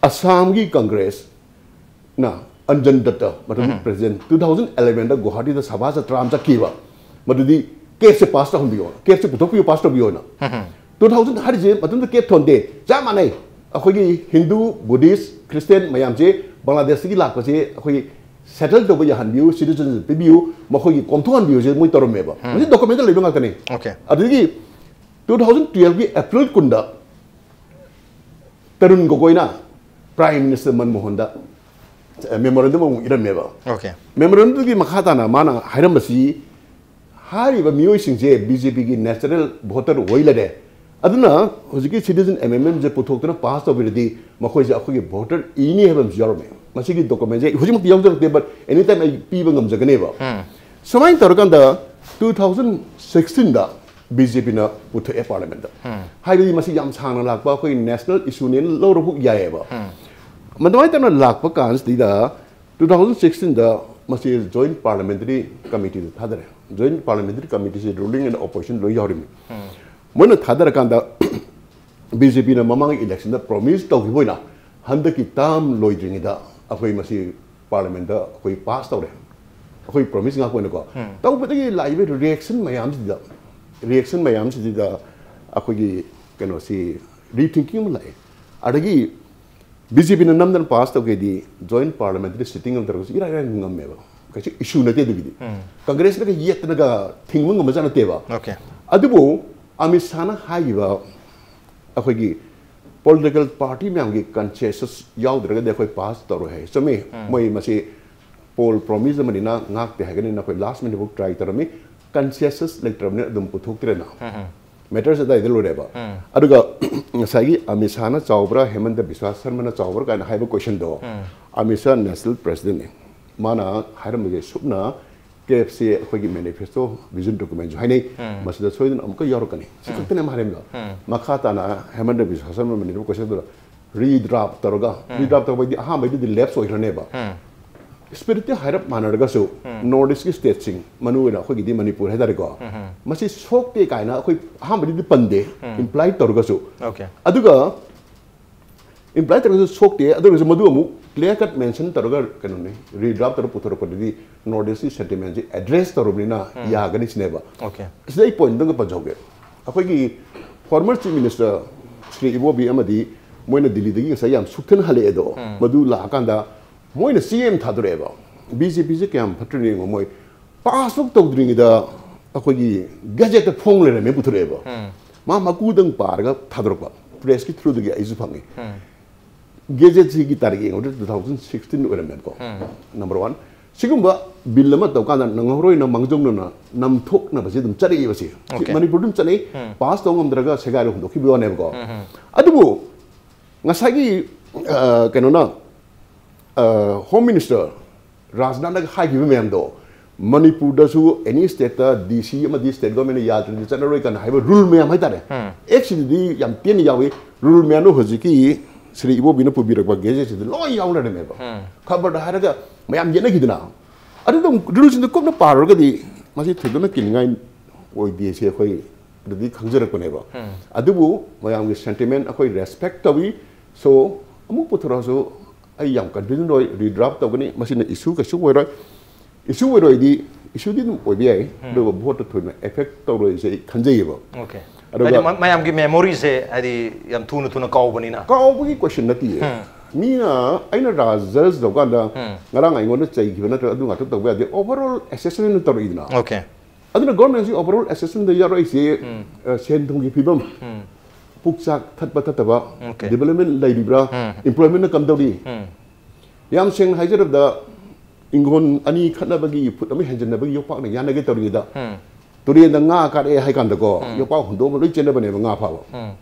ꯑꯁꯥꯝꯒꯤ ꯀꯪꯒ꯭ꯔꯦꯁꯅ ꯑꯟꯖꯟ ꯗꯠꯇ ꯃꯇꯝꯗꯨꯒꯤ ꯄ꯭ꯔꯦꯁꯤꯗꯦꯟ ꯇꯨ ꯊꯥꯎꯖꯟ ꯑꯦꯂꯦꯚꯦꯟꯗ ꯒꯨꯋꯥꯍꯥꯇꯤꯗ ꯁꯚꯥ ꯆꯠꯇ꯭ꯔꯥ ꯑꯃ ꯆꯠꯈꯤꯕ꯫ ꯃꯗꯨꯗꯤ ꯀꯦꯞꯁꯦ ꯄꯥꯁ ꯇꯧꯍꯟꯕꯤꯌꯣ, ꯀꯦꯞꯁꯦ ꯄꯨꯊꯣꯛꯄꯤꯌꯨ, ꯄꯥꯁ ꯇꯧꯕꯤꯌꯣꯅ꯫ ꯇꯨ ꯊꯥꯎꯖꯟ ꯍꯥꯏꯔꯤꯁꯦ ꯃꯇꯝꯗꯨꯗ ꯀꯦꯞ ꯊꯣꯟꯗꯦ, ꯆꯞ ꯃꯥꯟꯅꯩ꯫ ꯑꯩꯈꯣꯏꯒꯤ ꯍꯤꯟꯗꯨ, ꯕꯨꯙꯤꯁ, ꯈ꯭ꯔꯤꯁꯇꯤꯌꯟ ꯃꯌꯥꯝꯁꯦ ꯕꯪꯒ꯭ꯂꯥꯗꯦꯁꯇꯒꯤ ꯂꯥꯛꯄꯁꯦ ꯑꯩꯈꯣꯏ ꯁꯦꯇꯜ ꯇꯧꯕ ꯌꯥꯍꯟꯕꯤꯌꯨ, ꯁꯤꯇꯤꯖꯟꯁꯤꯞ ꯄꯤꯕꯤꯌꯨ, ꯃꯈꯣꯏꯒꯤ ꯀꯣꯝꯊꯣꯛꯍꯟꯕꯤꯌꯨꯁꯦ ꯃꯣꯏ ꯇꯧꯔꯝꯃꯦꯕ꯫ ꯃꯁꯤ ꯗꯣꯀꯨꯃꯦꯟꯗ ꯂꯩꯕ ꯉꯥꯛꯇꯅꯤ꯫ Okay. ꯑꯗꯨꯗꯒꯤ ꯇꯨ ꯊꯥꯎꯖꯟ ꯇꯨꯌꯦꯜꯐꯀꯤ ꯑꯦꯄ꯭ꯔꯤꯜ ꯀꯨꯟꯗ ꯇꯔꯨꯟ ꯒꯣꯒꯣꯏꯅ ꯄ꯭ꯔꯥꯏꯝ ꯃꯤꯅꯤꯁꯇꯔ ꯃꯟꯃꯣꯍꯟꯗ ꯃꯦꯃꯣꯔꯦꯟꯗꯝ ꯑꯃꯨꯛ ꯏꯔꯝꯃꯦꯕ꯫ Okay. ꯃꯦꯃꯣꯔꯦꯟꯗꯝꯗꯨꯒꯤ ꯃꯈꯥ ꯇꯥꯅ ꯃꯥꯅ ꯍꯥꯏꯔꯝꯕꯁꯤ, ꯍꯥꯏꯔꯤꯕ ꯃꯤꯑꯣꯏꯁꯤꯡꯁꯦ ꯕꯤ ꯖꯦ ꯄꯤꯒꯤ ꯅꯦꯆꯔꯦꯜ ꯚꯣꯇꯔ ꯑꯣꯏ ꯂꯩꯔꯦ, ꯑꯗꯨꯅ ꯍꯧꯖꯤꯛꯀꯤ ꯁꯤꯇꯤꯖꯟ ꯑꯦꯃꯦꯟꯃꯦꯟꯁꯦ ꯄꯨꯊꯣꯛꯇꯨꯅ ꯄꯥꯁ ꯇꯧꯕꯤꯔꯗꯤ ꯃꯈꯣꯏꯁꯦ ꯑꯩꯈꯣꯏꯒꯤ ꯚꯣꯇꯔ ꯏꯅꯤ ꯍꯥꯏꯕ ꯑꯃꯁꯨ ꯌꯥꯎꯔꯝꯃꯦ꯫ ꯃꯁꯤꯒꯤ ꯗꯣꯀꯨꯃꯦꯟꯁꯦ ꯑꯩ ꯍꯧꯖꯤꯛꯃꯛꯇꯤ ꯌꯥꯎꯖꯔꯛꯇꯦ, but any time ꯑꯩ ꯄꯤꯕ ꯉꯝꯖꯒꯅꯦꯕ꯫ ꯁꯨꯃꯥꯏꯅ ꯇꯧꯔꯀꯥꯟꯗ ꯇꯨ ꯊꯥꯎꯖꯟ ꯁꯤꯛꯁꯇꯤꯟꯗ ꯕꯤ ꯖꯦ ꯄꯤꯅ ꯄꯨꯊꯣꯛꯑꯦ ꯄꯥꯔꯂꯤꯌꯥꯃꯦꯟꯗ꯫ ꯍꯥꯏꯕꯗꯤ ꯃꯁꯤ ꯌꯥꯝ ꯁꯥꯡꯅ ꯂꯥꯛꯄ ꯑꯩꯈꯣꯏ ꯅꯦꯁꯅꯦꯜ ꯏꯁꯨꯅꯦꯅ ꯂꯧꯔꯕꯨ ꯌꯥꯏꯑꯕ꯫ ꯑꯗꯨꯃꯥꯏꯅ ꯇꯧꯅ ꯂꯥꯛꯄ ꯀꯥꯟꯁꯤꯗ ꯇꯨ ꯊꯥꯎꯖꯟ ꯁꯤꯛꯁꯇꯤꯟꯗ ꯃꯁꯤ ꯖꯣꯏꯟ ꯄꯥꯔꯂꯤꯌꯥꯃꯦꯟꯇꯔꯤ ꯀꯃꯤꯇꯤꯗ ꯊꯥꯗꯔꯦ꯫ ꯖꯣꯏꯟ ꯄꯥꯔꯂꯤꯌꯥꯃꯦꯟꯇꯔꯤ ꯀꯃꯤꯇꯤꯁꯦ ꯔꯨꯂꯤꯡ ꯑꯦꯟ ꯑꯣꯄꯣꯖꯤꯁꯟ ꯂꯣꯏ ꯌꯥꯎꯔꯤꯕꯅꯤ꯫ ꯃꯣꯏꯅ ꯊꯥꯗꯔꯀꯥꯟꯗ ꯕꯤ ꯖꯦ ꯄꯤꯅ ꯃꯃꯥꯡꯒꯤ ꯏꯂꯦꯛꯁꯟꯗ ꯄ꯭ꯔꯣꯃꯤꯁ ꯇꯧꯈꯤꯕ ꯑꯣꯏꯅ ꯍꯟꯗꯛꯀꯤ ꯇꯥꯔꯝ ꯂꯣꯏꯗ꯭ꯔꯤꯉꯩꯗ ꯑꯩꯈꯣꯏ ꯃꯁꯤ ꯄꯥꯔꯂꯤꯌꯥꯃꯦꯟꯗ ꯑꯩꯈꯣꯏ ꯄꯥꯁ ꯇꯧꯔꯦ꯫ ꯑꯩꯈꯣꯏ ꯄ꯭ꯔꯣꯃꯤꯁ ꯉꯥꯛꯄ ꯑꯣꯏꯅꯀꯣ꯫ ꯇꯧꯕꯗꯒꯤ ꯂꯥꯛꯏꯕ ꯔꯤꯌꯦꯛꯁꯟ ꯃꯌꯥꯝꯁꯤꯗ, ꯔꯤꯌꯦꯛꯁꯟ ꯃꯌꯥꯝꯁꯤꯗ ꯑꯩꯈꯣꯏꯒꯤ ꯀꯩꯅꯣꯁꯤ ꯔꯤꯊꯤꯡꯀꯤꯡ ꯑꯃ ꯂꯥꯛꯑꯦ꯫ ꯑꯗꯒꯤ ꯕꯤ ꯖꯦ ꯄꯤꯅ ꯅꯝꯗꯅ ꯄꯥꯁ ꯇꯧꯒꯦꯗꯤ ꯖꯣꯏꯟ ꯄꯥꯔꯂꯤꯌꯥꯃꯦꯟꯇꯔꯤ ꯁꯤꯇꯤꯡ ꯑꯃ ꯇꯧꯔꯒꯁꯨ ꯏꯔꯥꯏ ꯂꯥꯏꯅ ꯉꯝꯃꯦꯕ꯫ ꯀꯩꯁꯨ ꯏꯁꯨ ꯅꯠꯇꯦ ꯑꯗꯨꯒꯤꯗꯤ꯫ ꯀꯪꯒ꯭ꯔꯦꯁꯅꯒ ꯌꯦꯠꯇꯅꯒ ꯊꯤꯡꯕ ꯉꯝꯕꯖꯥꯠ ꯅꯠꯇꯦꯕ꯫ Okay. ꯑꯗꯨꯕꯨ ꯑꯃꯤꯠ ꯁꯥꯍꯅ ꯍꯥꯏꯈꯤꯕ ꯑꯩꯈꯣꯏꯒꯤ ꯄꯣꯂꯤꯇꯤꯀꯦꯜ ꯄꯥꯔꯇꯤ ꯃꯌꯥꯝꯒꯤ ꯀꯟꯁꯦꯟꯁꯁ ꯌꯥꯎꯗ꯭ꯔꯒꯗꯤ ꯑꯩꯈꯣꯏ ꯄꯥꯁ ꯇꯧꯔꯣꯏ ꯍꯥꯏ꯫ ꯆꯨꯝꯃꯤ, ꯃꯣꯏ ꯃꯁꯤ ꯄꯣꯜ ꯄ꯭ꯔꯣꯃꯤꯁ ꯑꯃꯅꯤꯅ ꯉꯥꯛꯇꯦ ꯍꯥꯏꯒꯅꯤꯅ ꯑꯩꯈꯣꯏ ꯂꯥꯁ ꯃꯤꯅꯤꯠꯐꯥꯎ ꯇ꯭ꯔꯥꯏ ꯇꯧꯔꯝꯃꯤ꯫ ꯀꯟꯁꯦꯟꯁꯁ ꯂꯩꯇ꯭ꯔꯕꯅꯤꯅ ꯑꯗꯨꯝ ꯄꯨꯊꯣꯛꯇ꯭ꯔꯦꯅ꯫ ꯃꯦꯇꯔꯁꯦ ꯑꯗꯥꯏꯗ ꯂꯣꯏꯔꯦꯕ꯫ ꯑꯗꯨꯒ ꯉꯁꯥꯏꯒꯤ ꯑꯃꯤꯠ ꯁꯥꯍꯅ ꯆꯥꯎꯕ꯭ꯔꯥ ꯍꯦꯃꯟꯇ ꯕꯤꯁ꯭ꯋꯥꯁ ꯁꯔꯃꯅ ꯆꯥꯎꯕ꯭ꯔꯥ ꯀꯥꯏꯅ ꯍꯥꯏꯕ ꯀꯣꯏꯁꯟꯗꯣ, ꯑꯃꯤꯠ ꯁꯥꯍ ꯅꯦꯁꯅꯦꯜ ꯄ꯭ꯔꯦꯁꯤꯗꯦꯟꯠꯅꯤ꯫ ꯃꯥꯅ ꯍꯥꯏꯔꯝꯕꯁꯦ ꯁꯨꯞꯅ ꯀꯦꯞꯁꯦ ꯑꯩꯈꯣꯏꯒꯤ ꯃꯦꯅꯤꯐꯦꯁꯇꯣ, ꯚꯤꯖꯟ ꯗꯣꯀꯨꯃꯦꯟꯁꯨ ꯍꯥꯏꯅꯩ꯫ ꯃꯁꯤꯗ ꯁꯣꯏꯗꯅ ꯑꯃꯨꯛꯀ ꯌꯥꯎꯔꯛꯀꯅꯤ꯫ ꯁꯤ ꯈꯛꯇꯅꯦ ꯃꯥ ꯍꯥꯏꯔꯝꯃꯤꯗꯣ꯫ ꯃꯈꯥ ꯇꯥꯅ ꯍꯦꯃꯟꯇ ꯕꯤꯁ꯭ꯋꯥꯁ ꯁꯔꯃ ꯃꯅꯤꯄꯨꯔ ꯀꯣꯏꯁꯟꯗꯨꯗ ꯔꯤꯗ꯭ꯔꯥꯐ ꯇꯧꯔꯒ, ꯔꯤꯗ꯭ꯔꯥꯐ ꯇꯧꯕ ꯍꯥꯏꯗꯤ ꯑꯍꯥꯟꯕꯩꯗꯨꯗꯤ ꯂꯦꯞꯁ ꯑꯣꯏꯈ꯭ꯔꯅꯦꯕ꯫ ꯁ꯭ꯄꯤꯔꯤꯠꯇꯤ ꯍꯥꯏꯔꯞ ꯃꯥꯟꯅꯔꯒꯁꯨ, ꯅꯣꯔꯠ ꯏꯁꯀꯤ ꯁ꯭ꯇꯦꯠꯁꯤꯡ, ꯃꯅꯨ ꯑꯣꯏꯅ ꯑꯩꯈꯣꯏꯒꯤꯗꯤ ꯃꯅꯤꯄꯨꯔ ꯍꯥꯏꯇꯥꯔꯦꯀꯣ, ꯃꯁꯤ ꯁꯣꯛꯇꯦ ꯀꯥꯏꯅ ꯑꯩꯈꯣꯏ ꯑꯍꯥꯟꯕꯗꯗꯤ ꯄꯟꯗꯦ, ꯏꯝꯄ꯭ꯂꯥꯏ ꯇꯧꯔꯒꯁꯨ꯫ ꯑꯣꯀꯦ꯫ ꯑꯗꯨꯒ ꯏꯝꯄ꯭ꯂꯥꯏ ꯇꯧꯔꯒꯁꯨ ꯁꯣꯛꯇꯦ, ꯑꯗꯨ ꯑꯣꯏꯔꯒꯁꯨ ꯃꯗꯨ ꯑꯃꯨꯛ ꯀ꯭ꯂꯤꯌꯥꯔ ꯀꯠ ꯃꯦꯟꯁꯟ ꯇꯧꯔꯒ, ꯀꯩꯅꯣꯅꯤ, ꯔꯤꯗ꯭ꯔꯥꯐ ꯇꯧꯔꯒ ꯄꯨꯊꯣꯔꯛꯄꯗꯗꯤ ꯅꯣꯔꯠ ꯏꯁꯀꯤ ꯁꯦꯟꯇꯤꯃꯦꯟꯁꯤ ꯑꯦꯗ꯭ꯔꯦꯁ ꯇꯧꯔꯕꯅꯤꯅ ꯌꯥꯒꯅꯤ ꯁꯤꯅꯦꯕ꯫ ꯑꯣꯀꯦ꯫ ꯁꯤꯗ ꯑꯩ ꯄꯣꯏꯟꯠ ꯑꯃꯒ ꯄꯟꯖꯍꯧꯒꯦ꯫ ꯑꯩꯈꯣꯏꯒꯤ ꯐꯣꯔꯃꯔ ꯆꯤꯐ ꯃꯤꯅꯤꯁꯇꯔ ꯁ꯭ꯔꯤ ꯏꯕꯣꯕꯤ ꯑꯃꯗꯤ ꯃꯣꯏꯅ ꯗꯤꯜꯂꯤꯗꯒꯤ ꯉꯁꯥꯏ ꯌꯥꯝ ꯁꯨꯛꯊꯅ ꯍꯜꯂꯛꯑꯦꯗꯣ, ꯃꯗꯨ ꯂꯥꯛꯑꯀꯥꯟꯗ ꯃꯣꯏꯅ ꯆꯦ ꯑꯃ ꯊꯥꯗꯣꯔꯛꯑꯦꯕ꯫ ꯕꯤ ꯖꯦ ꯄꯤꯁꯦ ꯀꯌꯥꯝ ꯐꯠꯇ꯭ꯔꯤꯅꯣ ꯌꯦꯡꯉꯣ, ꯃꯣꯏ ꯄꯥꯁ ꯐꯥꯎ ꯇꯧꯗ꯭ꯔꯤꯉꯩꯗ ꯑꯩꯈꯣꯏꯒꯤ ꯒꯦꯖꯦꯠꯇ ꯐꯣꯡ ꯂꯩꯔꯝꯃꯦ ꯄꯨꯊꯣꯔꯛꯑꯦꯕ꯫ ꯃꯥ ꯃꯀꯨꯗꯪ ꯄꯥꯔꯒ ꯊꯥꯗꯣꯔꯛꯄ, ꯄ꯭ꯔꯦꯁꯀꯤ ꯊ꯭ꯔꯨꯗꯒꯤ ꯑꯩꯁꯨ ꯐꯪꯉꯤ꯫ ꯒꯦꯖꯦꯠꯁꯤꯒꯤ ꯇꯥꯔꯤꯛ ꯌꯦꯡꯉꯨꯗ ꯇꯨ ꯊꯥꯎꯖꯟ ꯁꯤꯛꯁꯇꯤꯟ ꯑꯣꯏꯔꯝꯃꯦꯕꯀꯣ꯫ Number one. ꯁꯤꯒꯨꯝꯕ ꯕꯤꯜ ꯑꯃ ꯇꯧꯀꯥꯟꯗ ꯅꯪꯍꯧꯔꯣꯏꯅ ꯃꯥꯡꯖꯧꯅꯅ ꯅꯝꯊꯣꯛꯅꯕꯁꯦ ꯑꯗꯨꯝ ꯆꯠꯅꯩꯌꯦꯕ ꯁꯤ꯫ ꯁꯤ ꯑꯣꯀꯦ꯫ ꯃꯅꯤꯄꯨꯔꯗ ꯑꯗꯨꯝ ꯆꯠꯅꯩ꯫ ꯄꯥꯁ ꯇꯧ ꯉꯝꯗ꯭ꯔꯒ ꯁꯦꯒꯥꯏꯔ ꯍꯨꯟꯗꯣꯛꯈꯤꯕ ꯋꯥꯅꯦꯕꯀꯣ꯫ ꯑꯗꯨꯕꯨ ꯉꯁꯥꯏꯒꯤ, ꯑ, ꯀꯩꯅꯣꯅ, ꯑ, ꯍꯣꯝ ꯃꯤꯅꯤꯁꯇꯔ ꯔꯥꯖꯅꯥꯊꯅꯒ ꯍꯥꯏꯈꯤꯕ ꯃꯌꯥꯝꯗꯣ, ꯃꯅꯤꯄꯨꯔꯗꯁꯨ ꯑꯦꯅꯤ ꯁ꯭ꯇꯦꯠꯇ ꯗꯤ ꯁꯤ ꯑꯃꯗꯤ ꯁ꯭ꯇꯦꯠ ꯒꯣꯔꯃꯦꯟꯅ ꯌꯥꯗ꯭ꯔꯗꯤ ꯆꯠꯅꯔꯣꯏ ꯀꯥꯏꯅ ꯍꯥꯏꯕ ꯔꯨꯜ ꯃꯌꯥꯝ ꯍꯥꯏꯇꯥꯔꯦ꯫ ꯑꯦꯛꯁꯤꯗꯗꯤ ꯌꯥꯝ ꯇꯦꯟꯅ ꯌꯥꯎꯏ꯫ ꯔꯨꯜ ꯃꯌꯥꯝꯗꯣ ꯍꯧꯖꯤꯛꯀꯤ ꯁ꯭ꯔꯤ ꯏꯕꯣꯕꯤꯅ ꯄꯨꯕꯤꯔꯛꯄ ꯒꯦꯖꯦꯠꯁꯤꯗ ꯂꯣꯏ ꯌꯥꯎꯅꯔꯝꯃꯦꯕ꯫ ꯈꯕꯔꯗ ꯍꯥꯏꯔꯒ ꯃꯌꯥꯝ ꯌꯦꯠꯅꯈꯤꯗꯅ꯫ ꯑꯗꯨꯗ ꯑꯃꯨꯛ ꯔꯨꯜꯁꯤꯡꯗꯣ ꯀꯨꯞꯅ ꯄꯥꯔꯨꯔꯒꯗꯤ ꯃꯁꯤ ꯊꯣꯏꯗꯣꯛꯅ ꯀꯤꯅꯤꯡꯉꯥꯏ ꯑꯣꯏꯗꯦ, ꯁꯤ ꯑꯩꯈꯣꯏꯗꯗꯤ ꯈꯪꯖꯔꯛꯄꯅꯦꯕ꯫ ꯑꯗꯨꯕꯨ ꯃꯌꯥꯝꯒꯤ ꯁꯦꯟꯇꯤꯃꯦꯟ ꯑꯩꯈꯣꯏ ꯔꯦꯁꯄꯦꯛ ꯇꯧꯏ꯫ ꯁꯣ, ꯑꯃꯨꯛ ꯄꯨꯊꯣꯔꯛꯑꯁꯨ ꯑꯩ ꯌꯥꯝ ꯀꯟꯐꯤꯗꯦꯟ ꯑꯣꯏ, ꯔꯤꯗ꯭ꯔꯥꯐ ꯇꯧꯒꯅꯤ꯫ ꯃꯁꯤꯅ ꯏꯁꯨ ꯀꯩꯁꯨ ꯑꯣꯏꯔꯣꯏ꯫ ꯏꯁꯨ ꯑꯣꯏꯔꯣꯏꯗꯤ, ꯏꯁꯨꯗꯤ ꯑꯗꯨꯝ ꯑꯣꯏꯕ ꯌꯥꯏ, ꯑꯗꯨꯒ ꯚꯣꯠꯇ ꯊꯣꯏꯅ ꯑꯦꯐꯦꯛ ꯇꯧꯔꯣꯏꯁꯦ ꯑꯩ ꯈꯟꯖꯩꯌꯦꯕ꯫ ꯑꯣꯀꯦ꯫ ꯑꯗꯨꯒ ꯍꯥꯏꯗꯤ ꯃ- ꯃꯌꯥꯝꯒꯤ ꯃꯦꯃꯣꯔꯤꯁꯦ ꯍꯥꯏꯗꯤ ꯌꯥꯝ ꯊꯨꯅ ꯊꯨꯅ ꯀꯥꯎꯕꯅꯤꯅ꯫ ꯀꯥꯎꯕꯒꯤ ꯀꯣꯏꯁꯟ ꯅꯠꯇꯤꯌꯦ꯫ ꯃꯤꯅ, ꯑꯩꯅ ꯔꯥꯖ ꯖꯖ ꯇꯧꯀꯥꯟꯗ ꯉꯔꯥꯡ ꯑꯩꯉꯣꯟꯗ ꯆꯩꯈꯤꯕ ꯅꯠꯇ꯭ꯔꯒ ꯑꯗꯨ ꯉꯥꯛꯇ ꯇꯧꯕ ꯌꯥꯗꯦ, ꯑꯣꯚꯔ ꯑꯣꯜ ꯑꯦꯁꯦꯁꯃꯦꯟ ꯇꯧꯔꯛꯏꯗꯅ꯫ ꯑꯣꯀꯦ꯫ ꯑꯗꯨꯅ ꯒꯣꯔꯃꯦꯟꯁꯤ ꯑꯣꯚꯔ ꯑꯣꯜ ꯑꯦꯁꯦꯁꯃꯦꯟꯗ ꯌꯥꯎꯔꯛꯏꯁꯦ, ꯑ, ꯁꯦꯟ ꯊꯨꯝꯒꯤ ꯐꯤꯕꯝ, ꯄꯨꯛꯆꯥꯛ ꯊꯠꯄ ꯊꯠꯇꯕ, ꯑꯣꯀꯦ꯫ ꯗꯤꯕꯂꯞꯃꯦꯟ ꯂꯩꯔꯤꯕ꯭ꯔꯥ, ꯏꯝꯄ꯭ꯔꯨꯚꯃꯦꯟꯅ ꯀꯝꯗꯧꯔꯤ? ꯌꯥꯝ ꯁꯦꯡꯅ ꯍꯥꯏꯖꯔꯕꯗ, ꯏꯪꯈꯣꯜ ꯑꯅꯤ ꯈꯠꯅꯕꯒꯤ ꯐꯨꯠ ꯑꯃ ꯍꯦꯟꯖꯟꯅꯕꯒꯤ ꯌꯣꯄꯥꯛꯅ ꯌꯥꯅꯒꯦ ꯇꯧꯔꯤꯉꯩꯗ, ꯇꯨꯔꯦꯟꯗ ꯉꯥ ꯀꯥꯔꯛꯑꯦ ꯍꯥꯏ ꯀꯥꯟꯗꯀꯣ, ꯌꯣꯄꯥꯛ ꯍꯨꯟꯗꯣꯛꯑꯒ ꯂꯣꯏ ꯆꯦꯟꯅꯕꯅꯦꯕ ꯉꯥ ꯐꯥꯕ꯫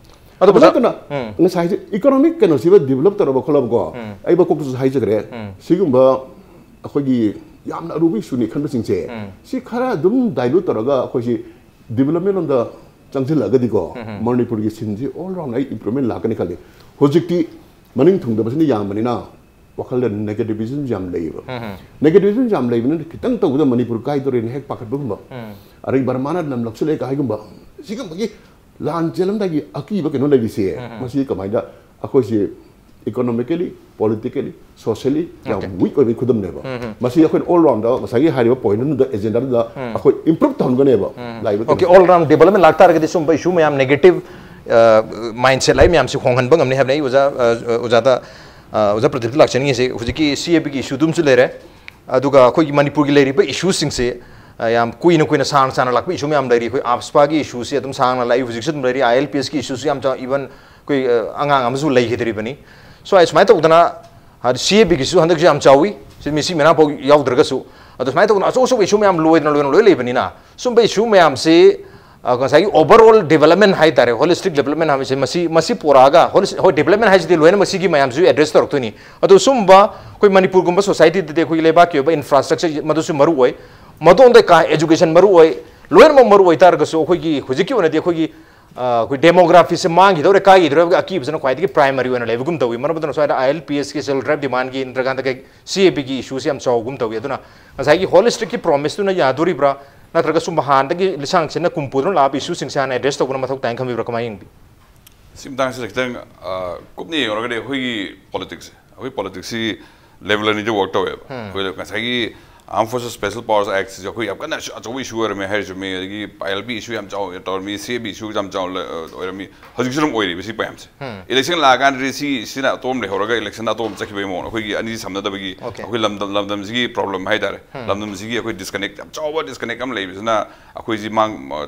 ꯑꯗꯣ ꯑꯗꯨ ꯑꯣꯖꯥ, ꯅꯠꯇꯅ ꯎꯝ꯫ ꯉꯁꯥꯏꯁꯦ ꯏꯀꯣꯅꯣꯃꯤꯛ ꯀꯩꯅꯣꯁꯤꯕ ꯗꯤꯕꯂꯞ ꯇꯧꯔꯕ ꯈꯣꯠꯂꯕꯀꯣ, ꯑꯩ ꯃꯀꯣꯛꯇꯁꯨ ꯍꯥꯏꯖꯈ꯭ꯔꯦ, ꯁꯤꯒꯨꯝꯕ ꯑꯩꯈꯣꯏꯒꯤ ꯌꯥꯝꯅ ꯑꯔꯨꯕ ꯏꯁꯨꯅꯤ ꯈꯟꯕꯁꯤꯡꯁꯦ, ꯁꯤ ꯈꯔ ꯑꯗꯨꯝ ꯗꯥꯏꯂꯨꯠ ꯇꯧꯔꯒ ꯑꯩꯈꯣꯏꯁꯤ ꯗꯤꯕꯂꯞꯃꯦꯟ ꯂꯣꯝꯗ ꯆꯪꯁꯤꯜꯂꯛꯑꯒꯗꯤꯀꯣ, ꯃꯅꯤꯄꯨꯔꯒꯤ ꯁꯤꯟꯁꯤ ꯑꯣꯜ ꯔꯥꯎꯟ ꯑꯩ ꯏꯝꯄ꯭ꯔꯨꯚꯃꯦꯟ ꯂꯥꯛꯀꯅꯤ ꯈꯜꯂꯤ꯫ ꯍꯧꯖꯤꯛꯇꯤ ꯃꯅꯤꯡ ꯊꯨꯡꯗꯕꯁꯤꯅ ꯌꯥꯝꯕꯅꯤꯅ, ꯋꯥꯈꯜꯗ ꯅꯦꯒꯦꯇꯤꯚꯤꯖꯝ ꯌꯥꯝ ꯂꯩꯌꯦꯕ꯫ ꯅꯦꯒꯦꯇꯤꯚꯤꯖꯝ ꯌꯥꯝ ꯂꯩꯕꯅꯤꯅ ꯈꯤꯇꯪ ꯇꯧꯕꯗ ꯃꯅꯤꯄꯨꯔ ꯀꯥꯏꯗꯣꯔꯦꯅ ꯍꯦꯛ ꯄꯥꯈꯠꯄꯒꯨꯝꯕ, ꯑꯗꯩ ꯕꯔꯃꯥꯅ ꯂꯝ ꯂꯧꯁꯤꯜꯂꯛꯑꯦ ꯀꯥꯏꯒꯨꯝꯕ, ꯁꯤꯒꯨꯝꯕꯒꯤ ꯂꯥꯟ ꯆꯦꯜꯂꯝꯗꯥꯏꯒꯤ ꯑꯀꯤꯕ ꯀꯩꯅꯣ ꯂꯩꯔꯤꯁꯦ, ꯃꯁꯤ ꯀꯃꯥꯏꯅ, ꯑꯩꯈꯣꯏꯁꯤ economically, politically, socially ꯌꯥꯝ Okay. Weak ꯑꯣꯏꯕꯒꯤ ꯈꯨꯗꯝꯅꯦꯕ꯫ ꯃꯁꯤ ꯑꯩꯈꯣꯏꯅ all round ꯉꯁꯥꯏꯒꯤ ꯍꯥꯏꯔꯤꯕ point ꯑꯗꯨꯗ, agenda ꯗꯨꯗ ꯑꯩꯈꯣꯏ improve ꯇꯧꯍꯟꯒꯅꯦꯕ꯫ ꯂꯥꯛꯏꯕ Okay, ꯀꯩꯅꯣꯁꯦ꯫ All round development ꯂꯥꯛꯇꯥꯔꯒꯗꯤ ꯁꯨꯝꯕ issue ꯃꯌꯥꯝ negative, ꯑ, mindset ꯂꯥꯛꯏ ꯃꯌꯥꯝꯁꯤ ꯍꯣꯡꯍꯟꯕ ꯉꯝꯅꯤ ꯍꯥꯏꯕꯅꯤ꯫ ꯑꯩ ꯑꯣꯖꯥ, ꯑ, ꯑꯣꯖꯥꯗ, ꯑ, ꯑꯣꯖꯥ ꯄ꯭ꯔꯗꯤꯞꯇ ꯂꯥꯛꯆꯅꯤꯡꯉꯤꯁꯦ, ꯍꯧꯖꯤꯛꯀꯤ CAB ꯒꯤ issue ꯗꯨꯝꯁꯨ ꯂꯩꯔꯦ꯫ ꯑꯗꯨꯒ ꯑꯩꯈꯣꯏꯒꯤ ꯃꯅꯤꯄꯨꯔꯒꯤ ꯂꯩꯔꯤꯕ issue ꯁꯤꯡꯁꯦ, ꯑ, ꯌꯥꯝ ꯀꯨꯏꯅ ꯀꯨꯏꯅ ꯁꯥꯡꯅ ꯁꯥꯡꯅ ꯂꯥꯛꯄ issue ꯃꯌꯥꯝ ꯂꯩꯔꯤ꯫ ꯑꯩꯈꯣꯏ AFSPA ꯒꯤ issue ꯁꯤ ꯑꯗꯨꯝ ꯁꯥꯡꯅ ꯂꯥꯛꯏ, ꯍꯧꯖꯤꯛꯁꯨ ꯑꯗꯨꯝ ꯂꯩꯔꯤ꯫ ILPS ꯀꯤ issue ꯁꯨ ꯌꯥꯝ ꯆꯥꯎ-, even ꯑꯩꯈꯣꯏ, ꯑ, ꯑꯉꯥꯡ ꯑꯃꯁꯨ ꯂꯩꯈꯤꯗ꯭ꯔꯤꯕꯅꯤ꯫ So, ꯑꯩ ꯁꯨꯃꯥꯏꯅ ꯇꯧꯗꯅ, ꯍꯥꯏꯗꯤ CAB ꯒꯤꯁꯨ ꯍꯟꯗꯛꯁꯨ ꯌꯥꯝ ꯆꯥꯎꯏ, ꯁꯤ ꯃꯤꯁꯤ ꯃꯤꯅꯥ ꯐꯥꯎ ꯌꯥꯎꯗ꯭ꯔꯒꯁꯨ꯫ ꯑꯗꯣ ꯁꯨꯃꯥꯏꯅ ꯇꯧꯗꯅ ꯑꯆꯧ ꯑꯆꯧꯕ issue ꯃꯌꯥꯝ ꯂꯣꯏꯗꯅ ꯂꯣꯏꯗꯅ ꯂꯣꯏ ꯂꯩꯕꯅꯤꯅ, ꯁꯨꯝꯕ issue ꯃꯌꯥꯝꯁꯤ, ꯑ, ꯉꯁꯥꯏꯒꯤ overall development ꯍꯥꯏ ꯇꯥꯔꯦ, holistic development ꯍꯥꯏꯕꯁꯦ, ꯃꯁꯤ, ꯃꯁꯤ ꯄꯨꯔꯛꯑꯒ, holis-, ꯍꯣꯏ, development ꯍꯥꯏꯁꯤꯗꯤ ꯂꯣꯏꯅꯃꯛ ꯁꯤꯒꯤ ꯃꯌꯥꯝꯁꯤꯁꯨ address ꯇꯧꯔꯛꯇꯣꯏꯅꯤ꯫ ꯑꯗꯣ ꯁꯨꯝꯕ ꯑꯩꯈꯣꯏ ꯃꯅꯤꯄꯨꯔꯒꯨꯝꯕ society ꯗꯗꯤ ꯑꯩꯈꯣꯏꯒꯤ ꯂꯩꯕꯥꯛꯀꯤ ꯑꯣꯏꯕ infrastructure ꯃꯗꯨꯁꯨ ꯃꯔꯨ ꯑꯣꯏ, ꯃꯗꯣꯝꯗ ꯀꯥ education ꯃꯔꯨ ꯑꯣꯏ, ꯂꯣꯏꯅꯃꯛ ꯃꯔꯨ ꯑꯣꯏ ꯇꯥꯔꯒꯁꯨ, ꯑꯩꯈꯣꯏꯒꯤ ꯍꯧꯖꯤꯛꯀꯤ ꯑꯣꯏꯅꯗꯤ ꯑꯩꯈꯣꯏꯒꯤ, ꯑ, ꯑꯩꯈꯣꯏ demography ꯁꯦ ꯃꯥꯡꯈꯤꯗꯧꯔꯦ, ꯀꯥꯏꯈꯤꯗꯧꯔꯦ ꯍꯥꯏꯕꯒꯤ ꯑꯀꯤꯕꯁꯤꯅ ꯈ꯭ꯋꯥꯏꯗꯒꯤ primary ꯑꯣꯏꯅ ꯂꯩꯕꯒꯨꯝ ꯇꯧꯏ꯫ ꯃꯔꯝ ꯑꯗꯨꯅ ꯁ꯭ꯋꯥꯏꯗ ILPS ꯀꯤ, self drive demand ꯀꯤ, ꯅꯠꯇ꯭ꯔꯀꯥꯟꯗ ꯀꯩ CAB ꯒꯤ issue ꯁꯦ ꯌꯥꯝ ꯆꯥꯎꯕꯒꯨꯝ ꯇꯧꯏ꯫ ꯑꯗꯨꯅ ꯉꯁꯥꯏꯒꯤ holistic ꯀꯤ promise ꯇꯨꯅ ꯌꯥꯗꯣꯔꯤꯕ꯭ꯔꯥ, ꯅꯠꯇ꯭ꯔꯒ ꯁꯨꯝꯕ ꯍꯥꯟꯅꯗꯒꯤ ꯂꯤꯁꯥꯡ ꯁꯤꯠꯅ ꯀꯨꯝ ꯄꯨꯗꯨꯅ ꯂꯥꯛꯑꯕ issue ꯁꯤꯡꯁꯦ ꯍꯥꯟꯅ address ꯇꯧꯕꯅ ꯃꯊꯧ ꯇꯥꯏꯅ ꯈꯟꯕꯤꯕ꯭ꯔꯥ, ꯀꯃꯥꯏꯅ ꯌꯦꯡꯕꯤ? ꯁꯤ ꯃꯇꯥꯡꯁꯤꯗ ꯈꯤꯇꯪ, ꯑ, ꯀꯨꯞꯅ ꯌꯦꯡꯉꯨꯔꯒꯗꯤ ꯑꯩꯈꯣꯏꯒꯤ politics ꯁꯦ, ꯑꯩꯈꯣꯏ politics ꯁꯤ level ꯑꯅꯤꯗ work ꯇꯧꯋꯦꯕ꯫ ꯑꯩꯈꯣꯏꯗ ꯉꯁꯥꯏꯒꯤ Armed Forces Special Powers Act ꯁꯤꯁꯨ ꯑꯩꯈꯣꯏ ꯌꯥꯝ ꯀꯟꯅ issue, ꯑꯆꯧꯕ issue ꯑꯣꯏꯔꯝꯃꯦ ꯍꯥꯏꯔꯤꯁꯨ ꯃꯤ, ꯑꯗꯒꯤ ILP issue ꯌꯥꯝ ꯆꯥꯎꯅ ꯇꯧꯔꯝꯃꯤ, CAB issue ꯌꯥꯝ ꯆꯥꯎꯅ ꯂꯩ-, ꯑꯣꯏꯔꯝꯃꯤ꯫ ꯍꯧꯖꯤꯛꯁꯨ ꯑꯗꯨꯝ ꯑꯣꯏꯔꯤꯕ ꯁꯤ ꯃꯌꯥꯝꯁꯦ꯫ Election ꯂꯥꯛꯑꯀꯥꯟꯗꯗꯤ ꯁꯤ, ꯁꯤꯅ ꯑꯇꯣꯝ ꯂꯩꯍꯧꯔꯒ election ꯗ ꯑꯇꯣꯝ ꯆꯠꯈꯤꯕꯒꯤ ꯃꯑꯣꯡ, ꯑꯩꯈꯣꯏꯒꯤ ꯑꯅꯤꯁꯤ ꯁꯝꯅꯗꯕꯒꯤ Okay. ꯑꯩꯈꯣꯏ ꯂꯝꯗꯝ, ꯂꯝꯗꯝꯁꯤꯒꯤ problem ꯍꯥꯏꯇꯥꯔꯦ꯫ ꯂꯝꯗꯝꯁꯤꯒꯤ ꯑꯩꯈꯣꯏ disconnect, ꯌꯥꯝ ꯆꯥꯎꯕ disconnect ꯑꯃ ꯂꯩꯕꯁꯤꯅ ꯑꯩꯈꯣꯏꯁꯤ ꯃꯥꯡ-,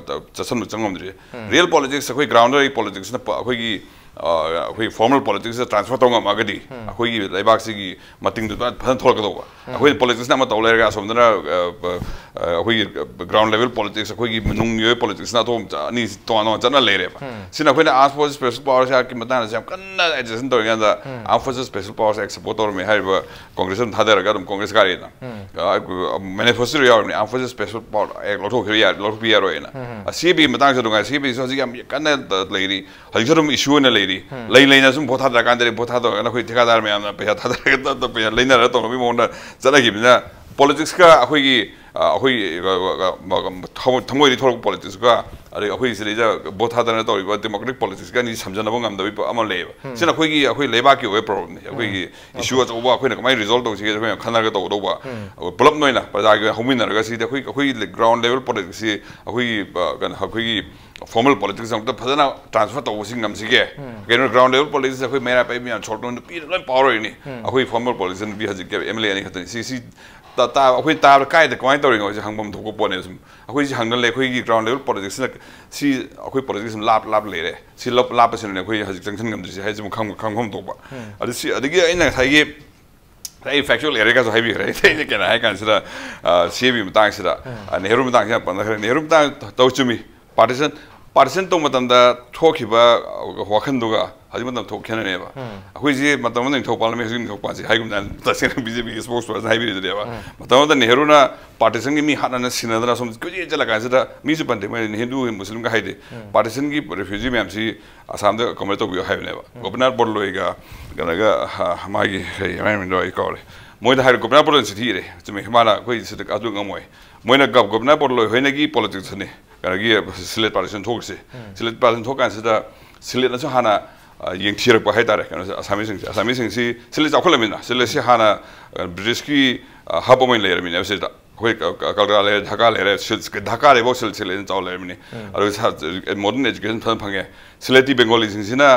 ꯆꯠꯁꯟꯕ ꯆꯪꯉꯝꯗ꯭ꯔꯤ꯫ Real politics, ꯑꯩꯈꯣꯏ ground ꯗ politics ꯅ ꯄ-, ꯑꯩꯈꯣꯏꯒꯤ, ꯑ, ꯑꯩꯈꯣꯏ formal politics ꯇ transfer ꯇꯧ ꯉꯝꯃꯒꯗꯤ ꯑꯩꯈꯣꯏꯒꯤ ꯂꯩꯕꯥꯛꯁꯤꯒꯤ ꯃꯇꯤꯡꯗꯨ ꯐꯖꯅ ꯊꯣꯛꯂꯛꯀꯗꯧꯕ꯫ ꯑꯩꯈꯣꯏꯅ politics ꯅ ꯑꯃ ꯇꯧ ꯂꯩꯔꯒ ꯑꯁꯣꯝꯗꯅ, ꯑ, ꯑ, ꯑꯩꯈꯣꯏꯒꯤ ground level politics, ꯑꯩꯈꯣꯏꯒꯤ ꯅꯨꯡꯒꯤ ꯑꯣꯏꯕ politics ꯅ ꯑꯇꯣꯞꯄ ꯑꯅꯤ ꯇꯣꯉꯥꯟ ꯇꯣꯉꯥꯟ ꯆꯠꯅ ꯂꯩꯔꯦꯕ꯫ ꯁꯤꯅ ꯑꯩꯈꯣꯏꯅ Armed Forces Special Powers Act ꯀꯤ ꯃꯇꯥꯡꯗꯁꯨ ꯌꯥꯝ ꯀꯟꯅ agitation ꯇꯧꯔꯤꯉꯩꯗ Armed Forces Special Powers Act support ꯇꯧꯔꯝꯃꯦ ꯍꯥꯏꯔꯤꯕ Congress ꯑꯗꯨꯝ ꯊꯥꯗꯔꯒ ꯑꯗꯨꯝ Congress ꯀꯥꯔꯦꯅ꯫ ꯑ, manifesto ꯗ ꯌꯥꯎꯔꯤꯕꯅꯤ, Armed Forces Special Power Act ꯂꯧꯊꯣꯛꯈꯤꯕ ꯌꯥ-, ꯂꯧꯊꯣꯛꯄ ꯌꯥꯔꯣꯏꯅ꯫ ꯑ, CAB ꯒꯤ ꯃꯇꯥꯡꯁꯨ ꯑꯗꯨꯝ ꯉꯥꯏ, CAB ꯁꯨ ꯍꯧꯖꯤꯛ ꯌꯥꯝ ꯀꯟꯅ ꯂꯩꯔꯤ, ꯍꯧꯖꯤꯛꯁꯨ ꯑꯗꯨꯝ issue ꯑꯣꯏꯅ ꯂꯩꯔꯤ꯫ ꯂꯩꯔꯤ꯫ ꯂꯩ ꯂꯩꯅ ꯁꯨꯝ ꯚꯣꯠ ꯊꯥꯗꯔꯀꯥꯟꯗꯗꯤ, ꯚꯣꯠ ꯊꯥꯗꯔꯒꯅ ꯑꯩꯈꯣꯏ ꯊꯤꯀꯥꯗꯥꯔ ꯃꯌꯥꯝꯅ ꯄꯩꯁꯥ ꯊꯥꯗꯔꯒ ꯇꯞ ꯇꯞ ꯄꯩꯁꯥ ꯂꯩꯅꯔꯒ ꯇꯧꯅꯕꯒꯤ ꯃꯑꯣꯡꯗ ꯆꯠꯅꯈꯤꯕꯅꯤꯅ, ꯄꯣꯂꯤꯇꯤꯛꯁꯀ ꯑꯩꯈꯣꯏꯒꯤ, ꯑ, ꯑꯩꯈꯣꯏꯒꯤ, ꯑ, ꯑ, ꯑ, ꯊꯃꯣꯏ-, ꯊꯃꯣꯏꯗꯒꯤ ꯊꯣꯛꯂꯛꯄ ꯄꯣꯂꯤꯇꯤꯛꯁꯀ, ꯑꯗꯩ ꯑꯩꯈꯣꯏ ꯁꯤꯗꯩꯗ ꯚꯣꯠ ꯊꯥꯗꯅ ꯇꯧꯔꯤꯕ ꯗꯦꯃꯣꯀ꯭ꯔꯦꯇꯤꯛ ꯄꯣꯂꯤꯇꯤꯛꯁꯀ ꯑꯅꯤ ꯁꯝꯖꯟꯅꯕ ꯉꯝꯗꯕꯒꯤ ꯑꯃ ꯂꯩꯌꯦꯕ꯫ ꯁꯤꯅ ꯑꯩꯈꯣꯏꯒꯤ, ꯑꯩꯈꯣꯏ ꯂꯩꯕꯥꯛꯀꯤ ꯑꯣꯏꯕ ꯄ꯭ꯔꯣꯕ꯭ꯂꯦꯝꯅꯤ꯫ ꯑꯩꯈꯣꯏꯒꯤ ꯏꯁꯨ ꯑꯆꯧꯕ ꯑꯩꯈꯣꯏꯅ ꯀꯃꯥꯏꯅ ꯔꯤꯖꯣꯜꯕ ꯇꯧꯁꯤꯒꯦ ꯑꯩꯈꯣꯏꯅ ꯈꯟꯅꯔꯒ ꯇꯧꯒꯗꯧꯕ꯫ ꯑꯩꯈꯣꯏ ꯄꯨꯂꯞ ꯑꯣꯏꯅ ꯄ꯭ꯔꯖꯥꯒꯤ ꯑꯣꯏꯅ ꯍꯧꯃꯤꯟꯅꯔꯒ ꯁꯤꯗꯤ ꯑꯩꯈꯣꯏ, ꯑꯩꯈꯣꯏꯒꯤ ꯒ꯭ꯔꯥꯎꯟ ꯂꯦꯚꯦꯜ ꯄꯣꯂꯤꯇꯤꯛꯁꯁꯤ ꯑꯩꯈꯣꯏꯒꯤ, ꯑ, ꯀꯩꯅꯣ, ꯑꯩꯈꯣꯏꯒꯤ ꯐꯣꯔꯃꯦꯜ ꯄꯣꯂꯤꯇꯤꯛꯁ ꯑꯃꯨꯛꯇ ꯐꯖꯅ ꯇ꯭ꯔꯥꯟꯁꯐꯔ ꯇꯧꯕꯁꯤ ꯉꯝꯁꯤꯒꯦ꯫ ꯀꯩꯅꯣ, ꯒ꯭ꯔꯥꯎꯟ ꯂꯦꯚꯦꯜ ꯄꯣꯂꯤꯇꯤꯛꯁ ꯑꯩꯈꯣꯏ ꯃꯩꯔꯥ ꯄꯥꯏꯕꯤ ꯃꯌꯥꯝ ꯁꯣꯔꯠ ꯅꯣꯟꯗ ꯄꯤꯔ ꯂꯣꯏ ꯄꯥꯎꯔꯣꯏꯅꯤ꯫ ꯑꯩꯈꯣꯏ ꯐꯣꯔꯃꯦꯜ ꯄꯣꯂꯤꯇꯤꯛꯁ ꯅꯨꯄꯤ ꯍꯧꯖꯤꯛꯀꯤ ꯑꯦꯝ ꯑꯦꯜ ꯑꯦ ꯑꯅꯤ ꯈꯛꯇꯅꯤ꯫ ꯁꯤ, ꯁꯤ ꯇꯥ-, ꯇꯥ-, ꯑꯩꯈꯣꯏ ꯇꯥꯕꯗ ꯀꯥꯏꯗ ꯀꯃꯥꯏꯅ ꯇꯧꯔꯤꯅꯣ ꯍꯥꯏꯁꯦ ꯍꯪꯐꯝ ꯊꯣꯛꯄ ꯄꯣꯠꯅꯦꯕ꯫ ꯁꯨꯝ ꯑꯩꯈꯣꯏꯁꯤ ꯍꯪꯅ ꯂꯩ, ꯑꯩꯈꯣꯏꯒꯤ ꯒ꯭ꯔꯥꯎꯟ ꯂꯦꯚꯦꯜ ꯄꯣꯂꯤꯇꯤꯛꯁꯁꯤꯅ ꯁꯤ ꯑꯩꯈꯣꯏ ꯄꯣꯂꯤꯇꯤꯛꯁ ꯁꯨꯝ ꯂꯥꯞ ꯂꯥꯞ ꯂꯩꯔꯦ꯫ ꯁꯤ ꯂꯥꯞ-, ꯂꯥꯞꯄꯁꯤꯅꯅꯦ ꯑꯩꯈꯣꯏ ꯍꯧꯖꯤꯛ ꯆꯪꯁꯤꯟ ꯉꯝꯗ꯭ꯔꯤꯁꯦ ꯍꯥꯏꯁꯤꯃ ꯈꯪ-, ꯈꯪꯐꯝ ꯊꯣꯛꯄ꯫ ꯑꯗꯨ ꯁꯤ, ꯑꯗꯒꯤ ꯑꯩꯅ ꯉꯁꯥꯏꯒꯤ ꯑꯩ ꯐꯦꯛꯆꯨꯑꯦꯜ ꯑꯦꯔꯦꯒꯁꯨ ꯍꯥꯏꯕꯤꯈ꯭ꯔꯦ꯫ ꯑꯩꯅ ꯀꯩꯅ ꯍꯥꯏ ꯀꯥꯟꯁꯤꯗ, ꯑ, ꯁꯤ ꯑꯦ ꯕꯤ ꯃꯇꯥꯡꯁꯤꯗ, ꯑ, ꯅꯦꯍꯔꯨ ꯃꯇꯥꯡꯁꯤꯗ ꯌꯥꯝ ꯄꯟꯅꯈ꯭ꯔꯦ꯫ ꯅꯦꯍꯔꯨ ꯃꯇꯥꯡ ꯇꯧ ꯆꯨꯝꯃꯤ꯫ ꯄꯥꯔꯇꯤꯁꯟ, ꯄꯥꯔꯇꯤꯁꯟ ꯇꯧꯕ ꯃꯇꯝꯗ ꯊꯣꯛꯈꯤꯕ ꯋꯥꯈꯟꯗꯨꯒ ꯍꯧꯖꯤꯛ ꯃꯇꯝ ꯊꯣꯛ ꯈꯦꯠꯅꯔꯦꯕ꯫ ꯑꯩꯈꯣꯏꯁꯤ ꯃꯇꯝ ꯑꯃꯗ ꯅꯤꯡꯊꯧ ꯄꯥꯜꯂꯝꯃꯤ, ꯍꯧꯖꯤꯛ ꯅꯤꯡꯊꯧ ꯄꯥꯟꯁꯤ ꯍꯥꯏꯒꯨꯝꯗꯅ ꯇꯁꯦꯡꯅ ꯕꯤ ꯖꯦ ꯄꯤꯒꯤ ꯏꯁꯄꯣꯛꯁ ꯄꯔꯁꯟ ꯍꯥꯏꯕꯤꯔꯤꯗꯨꯅꯦꯕ꯫ ꯃꯇꯝ ꯑꯃꯗ ꯅꯦꯍꯔꯨꯅ ꯄꯥꯔꯇꯤꯁꯟꯒꯤ ꯃꯤ ꯍꯥꯠꯅꯅ ꯁꯤꯟꯅꯗꯅ ꯁꯣꯝ ꯀꯣꯏꯆꯦꯟ ꯆꯦꯜꯂ ꯀꯥꯟꯁꯤꯗ ꯃꯤꯁꯨ ꯄꯟꯗꯦ, ꯃꯣꯏ ꯍꯤꯟꯗꯨ ꯃꯨꯁꯂꯤꯝꯒ ꯍꯥꯏꯗꯦ꯫ ꯄꯥꯔꯇꯤꯁꯟꯒꯤ ꯔꯦꯐ꯭ꯌꯨꯖꯤ ꯃꯌꯥꯝꯁꯤ ꯑꯁꯥꯝꯗ ꯑꯦꯀꯣꯃꯣꯗꯦꯠ ꯇꯧꯕꯤꯌꯨ ꯍꯥꯏꯕꯅꯦꯕ꯫ ꯒꯣꯄꯤꯅꯥꯊ ꯕꯣꯔꯂꯣꯏꯒ ꯀꯩꯅꯣꯒ, ꯍ-, ꯃꯥꯒꯤ ꯀꯩ ꯃꯥꯒꯤ ꯃꯤꯡꯗꯣ ꯑꯩ ꯀꯥꯎꯔꯦ꯫ ꯃꯣꯏꯗ ꯍꯥꯏꯔꯦ, ꯒꯣꯄꯤꯅꯥꯊ ꯕꯣꯔꯂꯣꯏꯅ ꯆꯤꯊꯤ ꯏꯔꯦ꯫ ꯆꯨꯝꯃꯦ, ꯃꯥꯅ ꯑꯩꯈꯣꯏ ꯁꯤꯗ ꯑꯗꯨ ꯉꯝꯃꯣꯏ꯫ ꯃꯣꯏꯅ ꯒꯣ-, ꯒꯣꯄꯤꯅꯥꯊ ꯕꯣꯔꯂꯣꯏ ꯍꯣꯏꯅꯒꯤ ꯄꯣꯂꯤꯇꯤꯛꯁꯅꯤ, ꯀꯩꯅꯣꯒꯤ ꯁꯤꯂꯦꯠ ꯄꯥꯔꯇꯤꯁꯟ ꯊꯣꯛꯈ꯭ꯔꯤꯁꯦ꯫ ꯁꯤꯂꯦꯠ ꯄꯥꯔꯇꯤꯁꯟ ꯊꯣꯛꯀꯥꯟꯁꯤꯗ ꯁꯤꯂꯦꯠꯅꯁꯨ ꯍꯥꯟꯅ, ꯑ, ꯌꯦꯡꯊꯤꯔꯛꯄ ꯍꯥꯏꯇꯥꯔꯦ꯫ ꯀꯩꯅꯣꯁꯦ, ꯑꯁꯥꯃꯤꯁꯤꯡꯁꯦ, ꯑꯁꯥꯃꯤꯁꯤꯡꯁꯤ ꯁꯤꯂꯦꯠ ꯆꯥꯎꯈꯠꯂꯝꯃꯤꯅ, ꯁꯤꯂꯦꯠꯁꯤ ꯍꯥꯟꯅ, ꯑ, ꯕ꯭ꯔꯤꯇꯤꯁꯀꯤ, ꯑ, ꯍꯕ ꯑꯃ ꯑꯣꯏꯅ ꯂꯩꯔꯝꯃꯤꯅꯦꯕ ꯁꯤꯗ꯫ ꯑꯩꯈꯣꯏ ꯀ-, ꯀ-, ꯀꯜꯀꯇꯥ ꯂꯩꯔꯦ, ꯙꯥꯀꯥ ꯂꯩꯔꯦ, ꯁꯤꯜ-, ꯙꯥꯀꯥꯗꯩꯐꯥꯎ ꯁꯤꯜ-, ꯁꯤꯂꯦꯠꯅ ꯆꯥꯎ ꯂꯩꯔꯝꯃꯤꯅꯤ꯫ ꯑꯗꯨꯒ ꯁ-, ꯃꯣꯗꯔꯟ ꯑꯦꯖꯨꯀꯦꯁꯟ ꯐꯖꯅ ꯐꯪꯉꯦ꯫ ꯁꯤꯂꯦꯇꯤ ꯕꯦꯡꯒꯣꯂꯤꯁꯤꯡꯁꯤꯅ,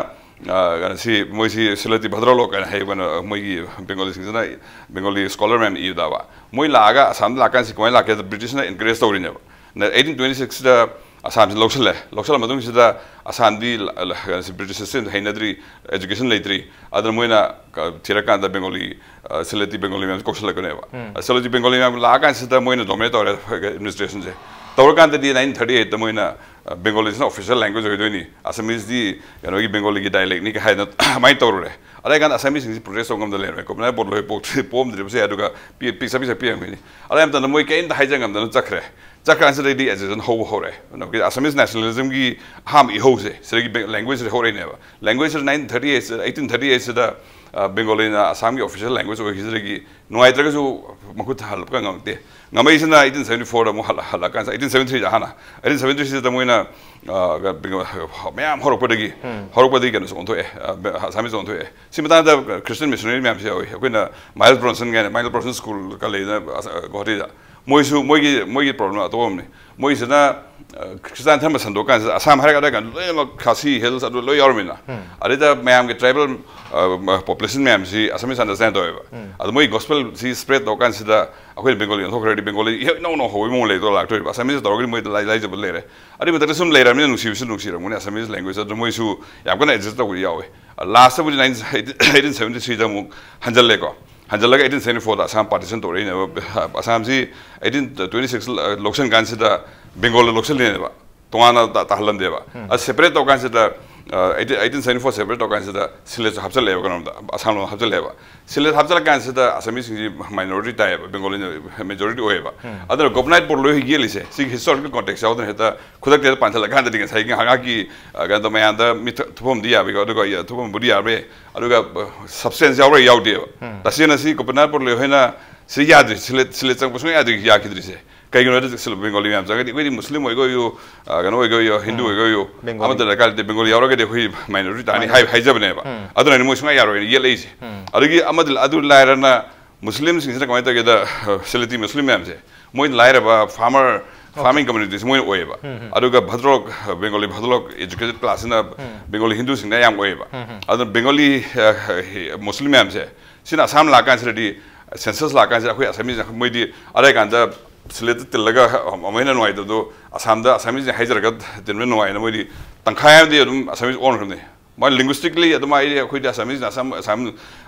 ꯑ, ꯀꯩꯅꯣ, ꯁꯤ ꯃꯣꯏꯁꯤ ꯁꯤꯂꯦꯇꯤ ꯚꯗ꯭ꯔꯂꯣꯛ ꯀꯥꯏꯅ ꯍꯥꯏꯌꯦꯕ, ꯀꯩꯅꯣ, ꯃꯣꯏꯒꯤ ꯕꯦꯡꯒꯣꯂꯤꯁꯤꯡꯁꯤꯅ ꯕꯦꯡꯒꯣꯂꯤ ꯁ꯭ꯀꯣꯂꯔ ꯃꯌꯥꯝ ꯏꯕꯗꯕ꯫ ꯃꯣꯏ ꯂꯥꯛꯑꯒ ꯑꯁꯥꯝꯗ ꯂꯥꯛꯀꯥꯟꯁꯤ ꯀꯃꯥꯏꯅ ꯂꯥꯛꯀꯦꯗ ꯕ꯭ꯔꯤꯇꯤꯁꯅ ꯑꯦꯟꯀꯔꯦꯖ ꯇꯧꯔꯤꯅꯦꯕ꯫ ꯑꯩꯠꯇꯤꯟ ꯇ꯭ꯋꯦꯟꯇꯤ ꯁꯤꯛꯁꯇ ꯑꯁꯥꯝꯁꯤ ꯂꯧꯁꯤꯜꯂꯦ꯫ ꯂꯧꯁꯤꯜꯂ ꯃꯇꯨꯡꯁꯤꯗ ꯑꯁꯥꯝꯗꯤ ꯂ-, ꯂ-, ꯕ꯭ꯔꯤꯇꯤꯁ ꯁꯤꯁꯇꯦꯝꯗ ꯍꯩꯅꯗ꯭ꯔꯤ, ꯑꯦꯖꯨꯀꯦꯁꯟ ꯂꯩꯇ꯭ꯔꯤ꯫ ꯑꯗꯨꯅ ꯃꯣꯏꯅ ꯀ-, ꯊꯤꯔꯀꯥꯟꯗ ꯕꯦꯡꯒꯣꯂꯤ, ꯑ, ꯁꯤꯂꯦꯇꯤ ꯕꯦꯡꯒꯣꯂꯤ ꯃꯌꯥꯝꯁꯦ ꯀꯧꯁꯜꯂꯛꯀꯅꯦꯕ꯫ ꯁꯤꯂꯦꯇꯤ ꯕꯦꯡꯒꯣꯂꯤ ꯃꯌꯥꯝ ꯂꯥꯛꯑꯀꯥꯟꯁꯤꯗ ꯃꯣꯏꯅ ꯗꯣꯃꯤꯅꯦꯠ ꯇꯧꯔꯦ ꯑꯦꯗꯃꯤꯅꯤꯁꯇ꯭ꯔꯦꯁꯟꯁꯦ꯫ ꯇꯧꯔꯀꯥꯟꯗꯗꯤ ꯅꯥꯏꯟꯇꯤꯟ ꯊꯥꯔꯇꯤ ꯑꯩꯠꯇ ꯃꯣꯏꯅ ꯕꯦꯡꯒꯣꯂꯤꯁꯤꯅ ꯑꯣꯐꯤꯁꯤꯌꯦꯜ ꯂꯦꯡꯒ꯭ꯋꯦꯖ ꯑꯣꯏꯗꯣꯏꯅꯤ, ꯑꯁꯥꯃꯤꯁꯗꯤ ꯀꯩꯅꯣꯒꯤ ꯕꯦꯡꯒꯣꯂꯤꯒꯤ ꯗꯥꯏꯂꯦꯛꯅꯤ ꯀꯥꯏꯅ ꯑꯗꯨꯃꯥꯏꯅ ꯇꯧꯔꯨꯔꯦ꯫ ꯑꯗꯩ ꯀꯥꯟꯗ ꯑꯁꯥꯃꯤꯁꯤꯡꯁꯤ ꯄ꯭ꯔꯣꯇꯦꯁ ꯇꯧꯕ ꯉꯝꯗ ꯂꯩꯔꯝꯃꯦ꯫ ꯒꯣꯕꯤꯟꯗ ꯕꯣꯔꯗꯣꯏ ꯄꯣꯛꯇ꯭ꯔꯤ, ꯄꯣꯛꯑꯝꯗ꯭ꯔꯤꯕꯁꯦ꯫ ꯑꯗꯨꯒ ꯄꯤ-, ꯄꯤꯛꯆ ꯄꯤꯛꯆ ꯄꯤꯔꯝꯃꯤꯅꯤ꯫ ꯑꯗꯩ ꯃꯇꯝꯗ ꯃꯣꯏ ꯀꯔꯤꯝꯇ ꯍꯥꯏꯖ ꯉꯝꯗꯅ ꯆꯠꯈ꯭ꯔꯦ꯫ ꯆꯠꯈ꯭ꯔꯀꯥꯟꯁꯤꯗꯩꯗꯤ ꯑꯦꯖꯤꯇꯦꯁꯟ ꯍꯧꯕ ꯍꯧꯔꯦ꯫ ꯑꯗꯨꯒꯤ ꯑꯁꯥꯃꯤꯁ ꯅꯦꯁꯅꯦꯂꯤꯖꯝꯒꯤ ꯑꯍꯥꯟꯕ ꯏꯍꯧꯁꯦ ꯁꯤꯗꯒꯤ ꯕꯦꯡ-, ꯂꯦꯡꯒ꯭ꯋꯦꯖꯁꯤꯗ ꯍꯧꯔꯛꯏꯅꯦꯕ꯫ ꯂꯦꯡꯒ꯭ꯋꯦꯖꯁꯤꯗ nineteen thirty eight, eighteen thirty ꯑꯩꯠꯁꯤꯗ, ꯑ, ꯕꯦꯡꯒꯣꯂꯤꯅ ꯑꯁꯥꯝꯒꯤ ꯑꯣꯐꯤꯁꯤꯌꯦꯜ ꯂꯦꯡꯒ꯭ꯋꯦꯖ ꯑꯣꯏꯈꯤꯕꯗꯒꯤ ꯅꯨꯡꯉꯥꯏꯇ꯭ꯔꯒꯁꯨ ꯃꯈꯨꯠ ꯍꯜꯂꯛꯄ ꯉꯝꯃꯛꯇꯦ꯫ ꯉꯝꯃꯛꯏꯁꯤꯅ ꯑꯩꯠꯇꯤꯟ ꯁꯚꯦꯟꯇꯤ ꯐꯣꯔꯗ ꯑꯃꯨꯛ ꯍꯜꯂ-, ꯍꯜꯂꯛꯑꯀꯥꯟꯁꯤꯗ, ꯑꯩꯠꯇꯤꯟ ꯁꯚꯦꯟꯇꯤ ꯊ꯭ꯔꯤꯗ ꯍꯥꯟꯅ, ꯑꯩꯠꯇꯤꯟ ꯁꯚꯦꯟꯇꯤ ꯊ꯭ꯔꯤꯗ ꯃꯣꯏꯅ, ꯑ, ꯀꯩꯅꯣ, ꯃꯌꯥꯝ ꯍꯧꯔꯛꯄꯗꯒꯤ, ꯎꯝ꯫ ꯍꯧꯔꯛꯄꯗꯒꯤ ꯀꯩꯅꯣꯁꯨ ꯑꯣꯟꯊꯣꯛꯑꯦ, ꯑ, ꯑꯁꯥꯃꯤꯁ ꯑꯣꯟꯊꯣꯛꯑꯦ꯫ ꯁꯤ ꯃꯇꯥꯡꯗ ꯈ꯭ꯔꯤꯁꯇꯤꯌꯟ ꯃꯤꯁꯅꯔꯤ ꯃꯌꯥꯝꯁꯨ ꯌꯥꯎꯏ꯫ ꯑꯩꯈꯣꯏꯅ ꯃꯥꯏꯜꯁ ꯕ꯭ꯔꯣꯟꯁꯟ ꯀꯥꯏꯅ, ꯃꯥꯏꯜꯁ ꯕ꯭ꯔꯣꯟꯁꯟ ꯁ꯭ꯀꯨꯜꯒ ꯂꯩꯗꯅ, ꯑ, ꯒꯨꯋꯥꯍꯥꯇꯤꯗ꯫ ꯃꯣꯏꯁꯨ, ꯃꯣꯏꯒꯤ, ꯃꯣꯏꯒꯤ ꯄ꯭ꯔꯣꯕ꯭ꯂꯦꯝ ꯑꯇꯣꯞꯄ ꯑꯃꯅꯤ꯫ ꯃꯣꯏꯁꯤꯅ, ꯑ, ꯈ꯭ꯔꯤꯁꯇꯥꯟ ꯙꯔꯃ ꯁꯟꯗꯣꯛꯑꯀꯥꯟꯁꯤꯗ, ꯑꯁꯥꯝ ꯍꯥꯏꯔꯒ ꯑꯗꯥꯏ ꯀꯥꯟꯗ ꯂꯣꯏꯅꯃꯛ ꯈꯥꯁꯤ ꯍꯤꯜꯁ ꯑꯗꯨ ꯂꯣꯏ ꯌꯥꯎꯔꯃꯤꯅ꯫ ꯎꯝ꯫ ꯑꯗꯩꯗ ꯃꯌꯥꯝꯒꯤ ꯇ꯭ꯔꯥꯏꯕꯦꯜ, ꯑ, ꯄꯣꯄꯨꯂꯦꯁꯟ ꯃꯌꯥꯝꯁꯤ ꯑꯁꯥꯃꯤꯁ ꯑꯟꯗꯔꯁ꯭ꯇꯦꯟ ꯇꯧꯋꯦꯕ꯫ ꯎꯝ꯫ ꯑꯗꯣ ꯃꯣꯏ ꯒꯣꯁꯄꯦꯜꯁꯤ ꯁ꯭ꯄ꯭ꯔꯦꯗ ꯇꯧꯔꯀꯥꯟꯁꯤꯗ ꯑꯩꯈꯣꯏꯅ ꯕꯦꯡꯒꯣꯂꯤ ꯑꯣꯟꯊꯣꯛꯈ꯭ꯔꯗꯤ ꯕꯦꯡꯒꯣꯂꯤ ꯏꯍꯧ ꯏꯅꯧ ꯅꯧ ꯍꯧꯕꯒꯤ ꯃꯑꯣꯡ ꯂꯩꯗꯣ ꯂꯥꯛꯇꯣꯏꯕ꯫ ꯑꯁꯥꯃꯤꯁ ꯇꯧꯔꯒꯗꯤ ꯃꯣꯏꯗ ꯂꯥꯏ-, ꯂꯥꯏꯖꯕ ꯂꯩꯔꯦ꯫ ꯑꯗꯨꯒꯤ ꯃꯊꯛꯇ ꯁꯨꯝ ꯂꯩꯔꯕꯅꯤꯅ ꯅꯨꯡꯁꯤꯕꯁꯨ ꯅꯨꯡꯁꯤꯔꯝꯒꯅꯤ ꯑꯁꯥꯃꯤꯁ ꯂꯦꯡꯒ꯭ꯋꯦꯖ ꯑꯗꯨ ꯃꯣꯏꯁꯨ ꯌꯥꯝ ꯀꯟꯅ ꯑꯦꯗꯖꯁ ꯇꯧꯕꯗꯤ ꯌꯥꯎꯋꯦ꯫ ꯂꯥꯁꯇꯕꯨꯗꯤ ꯅꯥꯏꯟꯇꯤꯟ, ꯑꯩꯠꯇꯤꯟ ꯁꯚꯦꯟꯇꯤ ꯊ꯭ꯔꯤꯗ ꯑꯃꯨꯛ ꯍꯟꯖꯜꯂꯦꯀꯣ꯫ ꯍꯟꯖꯜꯂꯒ ꯑꯩꯠꯇꯤꯟ ꯁꯚꯦꯟꯇꯤ ꯐꯣꯔꯗ ꯑꯁꯥꯝ ꯄꯥꯔꯇꯤꯁꯟ ꯇꯧꯔꯛꯏꯅꯦꯕ꯫ ꯑꯁꯥꯝꯁꯤ ꯑꯩꯠꯇꯤꯟ ꯇ꯭ꯋꯦꯟꯇꯤ ꯁꯤꯛꯁ ꯂꯧꯁꯤꯟ ꯀꯥꯟꯁꯤꯗ ꯕꯦꯡꯒꯣꯜꯗ ꯂꯧꯁꯤꯜꯂꯤꯅꯦꯕ, ꯇꯣꯉꯥꯟꯅ ꯇꯥ-, ꯇꯥꯍꯜꯂꯝꯗꯦꯕ꯫ ꯎꯝ꯫ ꯑꯗ ꯁꯦꯄꯔꯦꯠ ꯇꯧꯀꯥꯟꯁꯤꯗ, ꯑ, eighteen, eighteen seventy four separate ꯇꯧꯀꯥꯟꯁꯤꯗ ꯁꯤꯂꯦꯠꯁꯨ ꯍꯥꯞꯆꯜꯂꯦꯕ ꯀꯩꯅꯣꯝꯗ, ꯑꯁꯥꯝ ꯂꯣꯝ ꯍꯥꯞꯆꯜꯂꯦꯕ꯫ ꯁꯤꯂꯦꯠ ꯍꯥꯞꯆꯜꯂꯀꯥꯟꯁꯤꯗ ꯑꯁꯥꯃꯤꯁꯤꯡꯁꯤ ꯃꯥꯏꯅꯣꯔꯤꯇꯤ ꯇꯥꯏꯌꯦꯕ, ꯕꯦꯡꯒꯣꯂꯤꯅ ꯃꯦꯖꯣꯔꯤꯇꯤ ꯑꯣꯏꯌꯦꯕ꯫ ꯎꯝ꯫ ꯑꯗꯨꯅ ꯒꯣꯕꯤꯟꯗ ꯕꯣꯔꯗꯣꯏ ꯍꯣꯏ ꯌꯦꯠꯂꯤꯁꯦ ꯁꯤꯒꯤ ꯍꯤꯁꯇꯣꯔꯤꯀꯦꯜ ꯀꯣꯟꯇꯦꯛꯁ ꯌꯥꯎꯗꯅ ꯍꯦꯛꯇ ꯈꯨꯗꯛꯇ ꯍꯦꯛꯇ ꯄꯥꯟꯁꯤꯜꯂꯀꯥꯟꯗꯗꯤ ꯉꯁꯥꯏꯒꯤ ꯉꯥꯏꯍꯥꯛ ꯉꯥꯏꯍꯥꯛꯀꯤ, ꯑ, ꯀꯩꯅꯣ ꯃꯌꯥꯝꯗ ꯃꯤꯊ-, ꯊꯨꯞꯐꯝꯗꯤ ꯌꯥꯕꯀꯣ, ꯑꯗꯨꯒ ꯌ-, ꯊꯨꯞꯐꯝꯕꯨꯗꯤ ꯌꯥꯕ ꯌꯥꯏ, ꯑꯗꯨꯒ, ꯑ, ꯁꯕꯁꯇꯦꯟꯁ ꯌꯥꯎꯔ ꯌꯥꯎꯗꯦꯕ꯫ ꯎꯝ꯫ ꯇꯁꯦꯡꯅ ꯁꯤ ꯒꯣꯄꯤꯅꯥꯊ ꯄꯣꯂꯦ ꯍꯣꯏꯅ ꯁꯤ ꯌꯥꯗ꯭ꯔꯤ, ꯁꯤꯂꯦꯠ, ꯁꯤꯂꯦꯠ ꯆꯪꯕ ꯁꯨꯡꯌꯥ ꯌꯥꯗ꯭ꯔꯤ, ꯌꯥꯈꯤꯗ꯭ꯔꯤꯁꯦ꯫ ꯀꯩꯒꯤꯅꯣ ꯍꯥꯏꯗꯤ ꯁꯤꯂꯦꯠ ꯕꯦꯡꯒꯣꯂꯤ ꯃꯌꯥꯝ ꯆꯪꯉꯗꯤ ꯑꯩꯈꯣꯏꯗꯤ ꯃꯨꯁꯂꯤꯝ ꯑꯣꯏꯒꯦ ꯑꯣꯏꯌꯨ, ꯑ, ꯀꯩꯅꯣ ꯑꯣꯏꯒꯦ ꯑꯣꯏꯌꯨ, ꯍꯤꯟꯗꯨ ꯎꯝ꯫ ꯑꯣꯏꯒꯦ ꯑꯣꯏꯌꯨ, ꯕꯦꯡꯒꯣꯂꯤ꯫ ꯑꯃꯠꯇ ꯗꯔꯀꯥꯔ ꯂꯩꯇꯦ, ꯕꯦꯡꯒꯣꯂꯤ ꯌꯥꯎꯔꯒꯗꯤ ꯑꯩꯈꯣꯏ ꯃꯥꯏꯅꯣꯔꯤꯇꯤ ꯇꯥꯅꯤ ꯃꯥꯅꯤ꯫ ꯍꯥꯏ-, ꯍꯥꯏꯖꯕꯅꯦꯕ꯫ ꯎꯝ꯫ ꯑꯗꯨꯅꯅꯤ ꯃꯣꯏ ꯁꯨꯡꯌꯥ ꯌꯥꯔꯣꯏꯅ ꯌꯦꯠꯂꯛꯏꯁꯦ꯫ ꯎꯝ꯫ ꯑꯗꯒꯤ ꯑꯃꯗꯤ ꯑꯗꯨ ꯂꯥꯏꯔꯅ ꯃꯨꯁꯂꯤꯝꯁꯤꯡꯁꯤꯅ ꯀꯃꯥꯏꯅ ꯇꯧꯒꯦꯗ, ꯑ, ꯁꯤꯂꯦꯇꯤ ꯃꯨꯁꯂꯤꯝ ꯃꯌꯥꯝꯁꯦ, ꯃꯣꯏ ꯂꯥꯏꯔꯕ ꯐꯥꯔꯃꯔ, ꯑꯣꯀꯦ꯫ ꯐꯥꯔꯃꯤꯡ ꯀꯝꯃ꯭ꯌꯨꯅꯤꯇꯤꯁꯦ ꯃꯣꯏꯅ ꯑꯣꯏꯌꯦꯕ꯫ ꯎꯝ, ꯎꯝ꯫ ꯑꯗꯨꯒ ꯚꯗ꯭ꯔꯣꯛ, ꯕꯦꯡꯒꯣꯂꯤ ꯚꯗ꯭ꯔꯣꯛ ꯑꯦꯖꯨꯀꯦꯇꯦꯗ ꯀ꯭ꯂꯥꯁꯁꯤꯅ ꯎꯝ꯫ ꯕꯦꯡꯒꯣꯂꯤ ꯍꯤꯟꯗꯨꯁꯤꯡꯅ ꯑꯌꯥꯝꯕ ꯑꯣꯏꯌꯦꯕ꯫ ꯎꯝ, ꯎꯝ꯫ ꯑꯗꯨꯅ ꯕꯦꯡꯒꯣꯂꯤ, ꯑ, ꯃꯨꯁꯂꯤꯝ ꯃꯌꯥꯝꯁꯦ, ꯁꯤꯅ ꯑꯁꯥꯝ ꯂꯥꯛꯀꯥꯟꯁꯤꯗꯗꯤ, ꯁꯦꯟꯁꯁ ꯂꯥꯛꯀꯥꯟꯁꯤꯗ ꯑꯩꯈꯣꯏ ꯑꯁꯥꯃꯤꯁ ꯃꯣꯏꯗꯤ ꯑꯗꯥꯏ ꯀꯥꯟꯗ ꯁꯤꯂꯦꯠꯇ ꯇꯤꯜꯂꯒ ꯑꯃꯨꯛ ꯍꯦꯟꯅ ꯅꯨꯡꯉꯥꯏꯇꯕꯗꯣ, ꯑꯁꯥꯝꯗ ꯑꯁꯥꯃꯤꯁꯅ ꯍꯥꯏꯖꯔꯒ ꯇꯤꯟꯕ ꯅꯨꯡꯉꯥꯏꯅ ꯃꯣꯏꯗꯤ ꯇꯪꯈꯥꯏ ꯑꯃꯗꯤ ꯑꯗꯨꯝ ꯑꯁꯥꯃꯤꯁ ꯑꯣꯟꯈ꯭ꯔꯕꯅꯤ꯫ ꯃꯥ ꯂꯤꯡꯒ꯭ꯋꯤꯁꯇꯤꯛꯂꯤ ꯑꯗꯨꯝ ꯍꯥꯏꯗꯤ ꯑꯩꯈꯣꯏꯗꯤ ꯑꯁꯥꯃꯤꯁꯅ ꯑꯁꯥꯝ ꯑꯁꯥꯝ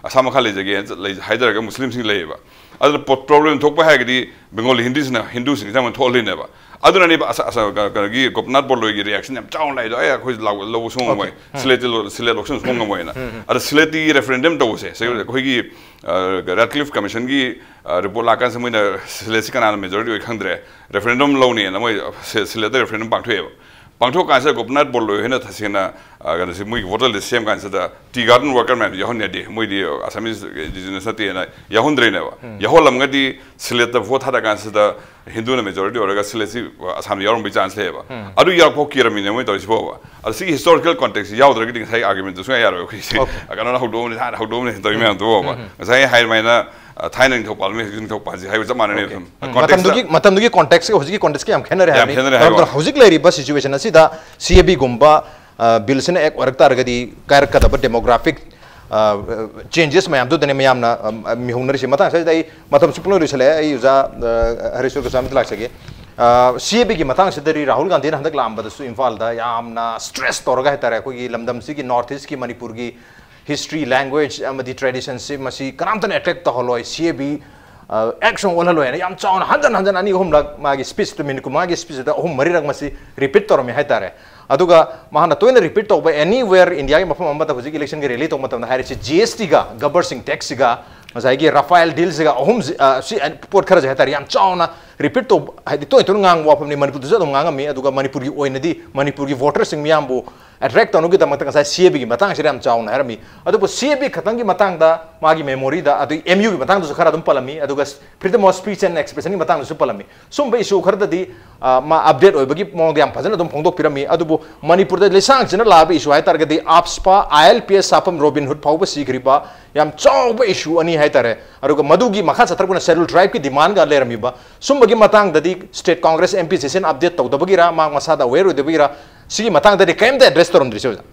ꯑꯁꯥꯝ ꯃꯈꯥ ꯂꯩꯖꯒꯦ ꯂꯩ- ꯍꯥꯏꯖꯔꯒ ꯃꯨꯁꯂꯤꯝꯁꯤꯡ ꯂꯩꯌꯦꯕ꯫ ꯑꯗꯨꯅ ꯄ꯭ꯔꯣꯕ꯭ꯂꯦꯝ ꯊꯣꯛꯄ ꯍꯥꯏꯔꯒꯗꯤ ꯕꯦꯡꯒꯣꯂꯤ ꯍꯤꯟꯗꯨꯁꯤꯡꯅ ꯍꯤꯟꯗꯨꯁꯤꯡꯁꯦ ꯌꯥꯝꯅ ꯊꯣꯛꯍꯜꯂꯤꯅꯦꯕ꯫ ꯑꯗꯨꯅꯅꯦꯕ ꯑꯁ ꯑꯁ ꯀꯩꯅꯣꯒꯤ ꯒꯣꯄꯤꯅꯥꯊ ꯕꯣꯔꯂꯣꯏꯒꯤ ꯔꯤꯌꯦꯛꯁꯟ ꯌꯥꯝ ꯆꯥꯎꯅ ꯂꯥꯛꯏꯗꯣ꯫ "ꯑꯩ ꯑꯩꯈꯣꯏ ꯂꯧꯕ ꯁꯨꯡ ꯉꯝꯃꯣꯏ, ꯁꯤꯂꯦꯠꯇꯤ ꯁꯤꯂꯦꯠ ꯂꯧꯁꯤꯟ ꯁꯨꯡ ꯉꯝꯃꯣꯏꯅ"꯫ ꯑꯗ ꯁꯤꯂꯦꯠꯇꯤ ꯔꯦꯐꯔꯦꯟꯗꯝ ꯇꯧꯕꯁꯦ ꯑꯩꯈꯣꯏꯒꯤ ꯔꯦꯗꯀ꯭ꯂꯤꯐ ꯀꯃꯤꯁꯟꯒꯤ ꯔꯤꯄꯣꯔꯠ ꯂꯥꯛꯀꯥꯟꯁꯤꯗ ꯃꯣꯏꯅ ꯁꯤꯂꯦꯠꯁꯤ ꯀꯅꯥꯅ ꯃꯦꯖꯣꯔꯤꯇꯤ ꯑꯣꯏ ꯈꯪꯗ꯭ꯔꯦ, ꯔꯦꯐꯔꯦꯟꯗꯝ ꯂꯧꯅꯦꯅ ꯃꯣꯏ ꯁꯤꯂꯦꯠꯇ ꯔꯦꯐꯔꯦꯟꯗꯝ ꯄꯥꯡꯊꯣꯛꯑꯦꯕ꯫ ꯄꯥꯡꯊꯣꯛꯀꯥꯟꯁꯤꯗ ꯒꯣꯄꯤꯅꯥꯊ ꯕꯣꯔꯂꯣꯏ ꯍꯣꯏꯅ ꯇꯁꯦꯡꯅ ꯀꯩꯅꯣꯁꯤ ꯃꯣꯏꯒꯤ ꯚꯣꯇꯔ ꯂꯤꯁ ꯁꯦꯝ ꯀꯥꯟꯁꯤꯗ ꯇꯤ ꯒꯥꯔꯗꯦꯟ ꯋꯥꯔꯀꯔ ꯃꯌꯥꯝꯁꯤ ꯌꯥꯎꯍꯟ ꯌꯥꯗꯦ, ꯃꯣꯏꯗꯤ ꯑꯁꯥꯃꯤꯁ ꯏꯟꯗꯤꯖꯤꯅꯁ ꯅꯠꯇꯦꯅ ꯌꯥꯎꯍꯟꯗ꯭ꯔꯦꯅꯦꯕ꯫ ꯌꯥꯎꯍꯜꯂꯝꯒꯗꯤ ꯁꯤꯂꯦꯠꯇ ꯚꯣꯠ ꯊꯥꯗ ꯀꯥꯟꯁꯤꯗ ꯍꯤꯟꯗꯨꯅ ꯃꯦꯖꯣꯔꯤꯇꯤ ꯑꯣꯏꯔꯒ ꯁꯤꯂꯦꯠꯁꯤ ꯑꯁꯥꯝꯗ ꯌꯥꯎꯔꯝꯕꯒꯤ ꯆꯥꯟꯁ ꯂꯩꯌꯦꯕ꯫ ꯑꯗꯨ ꯌꯥꯎꯐꯥꯎ ꯀꯤꯔꯝꯃꯤꯅꯦ ꯃꯣꯏ ꯇꯧꯔꯤꯁꯤꯕꯣꯕ꯫ ꯑꯗꯣ ꯁꯤꯒꯤ ꯍꯤꯁꯇꯣꯔꯤꯀꯦꯜ ꯀꯣꯟꯇꯦꯛꯁꯁꯤ ꯌꯥꯎꯗ꯭ꯔꯒꯗꯤ ꯉꯁꯥꯏ ꯑꯥꯔꯒꯨꯃꯦꯟꯇꯨ ꯁꯨꯡꯌꯥ ꯌꯥꯔꯣꯏ ꯑꯩꯈꯣꯏꯁꯦ꯫ ꯀꯩꯅꯣꯅ ꯍꯧꯗꯣꯛꯑꯝꯅꯤ, ꯊꯥꯏꯅ ꯍꯧꯗꯣꯛꯑꯝꯅꯤ ꯇꯧꯔꯤ ꯃꯌꯥꯝꯗꯨꯕꯣꯕ꯫ ꯉꯁꯥꯏ ꯑꯩ ꯍꯥꯏ ꯑꯗꯨꯃꯥꯏꯅ ꯊꯥꯏꯅ ꯅꯤꯡꯊꯧ ꯄꯥꯜꯂꯝꯃꯤ, ꯍꯧꯖꯤꯛ ꯅꯤꯡꯊꯧ ꯄꯥꯜꯁꯤ ꯍꯥꯏꯕ ꯆꯞ ꯃꯥꯟꯅꯅꯦ꯫ ꯃꯇꯝꯗꯨꯒꯤ ꯃꯇꯝꯗꯨꯒꯤ ꯀꯣꯟꯇꯦꯛꯁꯀ ꯍꯧꯖꯤꯛꯀꯤ ꯀꯣꯟꯇꯦꯛꯁꯀ ꯌꯥꯝ ꯈꯦꯠꯅꯔꯦ ꯍꯥꯏꯕꯅꯤ꯫ ꯈꯦꯠꯅꯔꯦ ꯍꯥꯏꯕ꯫ ꯍꯧꯖꯤꯛ ꯂꯩꯔꯤꯕ ꯁꯤꯆꯨꯋꯦꯁꯟ ꯑꯁꯤꯗ ꯁꯤ ꯑꯦ ꯕꯤꯒꯨꯝꯕ ꯕꯤꯜꯁꯤꯅ ꯑꯦꯛ ꯑꯣꯏꯔꯛ ꯇꯥꯔꯒꯗꯤ ꯀꯥꯏꯔꯛꯀꯗꯕ ꯗꯦꯃꯣꯒ꯭ꯔꯥꯐꯤꯛ ꯆꯦꯟꯖꯦꯁ ꯃꯌꯥꯝꯗꯨꯗꯅꯦ ꯃꯌꯥꯝꯅ ꯃꯤꯍꯧꯅꯔꯤꯁꯦ꯫ ꯃꯇꯥꯡ ꯑꯁꯤꯗ ꯑꯩ ꯃꯇꯝꯁꯨ ꯄꯨꯡꯂꯣꯏ ꯂꯣꯏꯁꯤꯜꯂꯛꯑꯦ꯫ ꯑꯩ ꯑꯣꯖꯥ ꯍꯔꯤꯁꯣꯔ ꯒꯣꯁ꯭ꯋꯥꯃꯤꯗ ꯂꯥꯛꯆꯒꯦ꯫ ꯁꯤ ꯑꯦ ꯕꯤꯒꯤ ꯃꯇꯥꯡꯁꯤꯗꯗꯤ ꯔꯥꯍꯨꯜ ꯒꯥꯟꯙꯤꯅ ꯍꯟꯗꯛ ꯂꯥꯛꯑꯝꯕꯗꯁꯨ ꯏꯝꯐꯥꯜꯗ ꯌꯥꯝꯅ ꯁ꯭ꯇ꯭ꯔꯦꯁ ꯇꯧꯔꯒ ꯍꯥꯏꯇꯥꯔꯦ, ꯑꯩꯈꯣꯏꯒꯤ ꯂꯝꯗꯝꯁꯤꯒꯤ ꯅꯣꯔꯠ ꯏꯁꯀꯤ ꯃꯅꯤꯄꯨꯔꯒꯤ ꯍꯤꯁꯇ꯭ꯔꯤ, ꯂꯦꯡꯒ꯭ꯋꯦꯖ ꯑꯃꯗꯤ ꯇ꯭ꯔꯦꯗꯤꯁꯟꯁꯤ ꯃꯁꯤ ꯀꯅꯥꯝꯇꯅ ꯑꯦꯇꯦꯛ ꯇꯧꯍꯜꯂꯣꯏ, ꯁꯤ ꯑꯦ ꯕꯤ ꯑꯦꯛꯁꯟ ꯑꯣꯜꯍꯜꯂꯣꯏ ꯍꯥꯏꯅ ꯌꯥꯝ ꯆꯥꯎꯅ ꯍꯟꯖꯟ ꯍꯟꯖꯟ ꯑꯅꯤ ꯑꯍꯨꯝꯂꯛ ꯃꯥꯒꯤ ꯁ꯭ꯄꯤꯆꯇ, ꯃꯤꯅꯤꯠ ꯀꯨꯟꯃꯉꯥꯒꯤ ꯁ꯭ꯄꯤꯆꯇ ꯑꯍꯨꯝ ꯃꯔꯤꯔꯛ ꯃꯁꯤ ꯔꯤꯄꯤꯠ ꯇꯧꯔꯝꯃꯤ ꯍꯥꯏꯇꯥꯔꯦ꯫ ꯑꯗꯨꯒ ꯃꯍꯥꯛꯅ ꯇꯣꯏꯅ ꯔꯤꯄꯤꯠ ꯇꯧꯕ ꯑꯦꯅꯤꯋꯦꯌꯔ ꯏꯟꯗꯤꯌꯥꯒꯤ ꯃꯐꯝ ꯑꯃꯗ ꯍꯧꯖꯤꯛ ꯏꯂꯦꯛꯁꯟꯒꯤ ꯔꯦꯂꯤ ꯇꯧꯕ ꯃꯇꯝꯗ ꯍꯥꯏꯔꯤꯁꯤ ꯖꯤ ꯑꯦꯁ ꯇꯤꯒ ꯒꯕꯔ ꯁꯤꯡ ꯇꯦꯛꯁꯁꯤꯒ ꯉꯁꯥꯏꯒꯤ ꯔꯐꯥꯏꯜ ꯗꯤꯜꯁꯤꯒ ꯑꯍꯨꯝꯁꯤ, ꯑ, ꯁꯤ ꯄꯣꯠ ꯈꯔꯁꯦ ꯍꯥꯏꯇꯥꯔꯦ ꯌꯥꯝ ꯆꯥꯎꯅ ꯔꯤꯄꯤꯠ ꯇꯧꯕ, ꯍꯥꯏꯗꯤ ꯇꯣꯏꯅ ꯇꯣꯏꯅ ꯉꯥꯡꯕ ꯋꯥꯐꯝꯅꯤ꯫ ꯃꯅꯤꯄꯨꯔꯗꯁꯨ ꯑꯗꯨꯝ ꯉꯥꯡꯉꯝꯃꯤ꯫ ꯑꯗꯨꯒ ꯃꯅꯤꯄꯨꯔꯒꯤ ꯑꯣꯏꯅꯗꯤ ꯃꯅꯤꯄꯨꯔꯒꯤ ꯚꯣꯇꯔꯁꯤꯡ ꯃꯤꯌꯥꯝꯕꯨ ꯑꯦꯇ꯭ꯔꯦꯛ ꯇꯧꯅꯕꯒꯤꯗꯃꯛꯇ ꯉꯁꯥꯏ ꯁꯤ ꯑꯦ ꯕꯤꯒꯤ ꯃꯇꯥꯡꯁꯤꯗ ꯌꯥꯝ ꯆꯥꯎꯅ ꯍꯥꯏꯔꯝꯃꯤ꯫ ꯑꯗꯨꯕꯨ ꯁꯤ ꯑꯦ ꯕꯤ ꯈꯛꯇꯪꯒꯤ ꯃꯇꯥꯡꯗ ꯃꯥꯒꯤ ꯃꯦꯃꯣꯔꯤꯗ, ꯑꯗꯨꯒꯤ ꯑꯦꯝ ꯌꯨꯒꯤ ꯃꯇꯥꯡꯗꯁꯨ ꯈꯔ ꯑꯗꯨꯝ ꯄꯜꯂꯝꯃꯤ, ꯑꯗꯨꯒ freedom of speech and expressionꯒꯤ ꯃꯇꯥꯡꯗꯁꯨ ꯄꯜꯂꯝꯃꯤ꯫ ꯁꯨꯝꯕ ꯏꯁꯨ ꯈꯔꯗꯗꯤ, ꯑ, ꯃꯥ ꯑꯞꯗꯦꯠ ꯑꯣꯏꯕꯒꯤ ꯃꯑꯣꯡꯗ ꯌꯥꯝ ꯐꯖꯅ ꯑꯗꯨꯝ ꯐꯣꯡꯗꯣꯛꯄꯤꯔꯝꯃꯤ꯫ ꯑꯗꯨꯕꯨ ꯃꯅꯤꯄꯨꯔꯗ ꯂꯩꯁꯥꯡꯁꯤꯅ ꯂꯥꯛꯑꯕ ꯏꯁꯨ ꯍꯥꯏꯇꯥꯔꯒꯗꯤ ꯑꯥꯞꯁꯄꯥ, ꯑꯥꯏ ꯑꯦꯜ ꯄꯤ ꯑꯦꯁ ꯁꯥꯐꯝ ꯔꯣꯕꯤꯟ ꯍꯨꯗ ꯐꯥꯎꯕ ꯁꯤꯈ꯭ꯔꯤꯕ ꯌꯥꯝ ꯆꯥꯎꯕ ꯏꯁꯨ ꯑꯅꯤ ꯍꯥꯏꯇꯥꯔꯦ꯫ ꯑꯗꯨꯒ ꯃꯗꯨꯒꯤ ꯃꯈꯥ ꯆꯠꯊꯔꯛꯄꯅ ꯁꯦꯗ꯭ꯌꯨꯜ ꯇ꯭ꯔꯥꯏꯕꯀꯤ ꯗꯤꯃꯥꯟꯒ ꯂꯩꯔꯝꯃꯤꯕ ꯁꯨꯝꯕꯒꯤ ꯃꯇꯥꯡꯗꯗꯤ state Congress M P session update ꯇꯧꯗꯕꯒꯤꯔ, ꯃꯥ ꯃꯁꯥꯗ ꯑꯋꯦꯔ ꯑꯣꯏꯗꯕꯒꯤꯔ, ꯁꯤꯒꯤ ꯃꯇꯥꯡꯗꯗꯤ ꯀꯔꯤꯝꯇ ꯑꯦꯗ꯭ꯔꯦꯁ ꯇꯧꯔꯝꯗ꯭ꯔꯤꯁꯦ ꯑꯣꯖꯥ꯫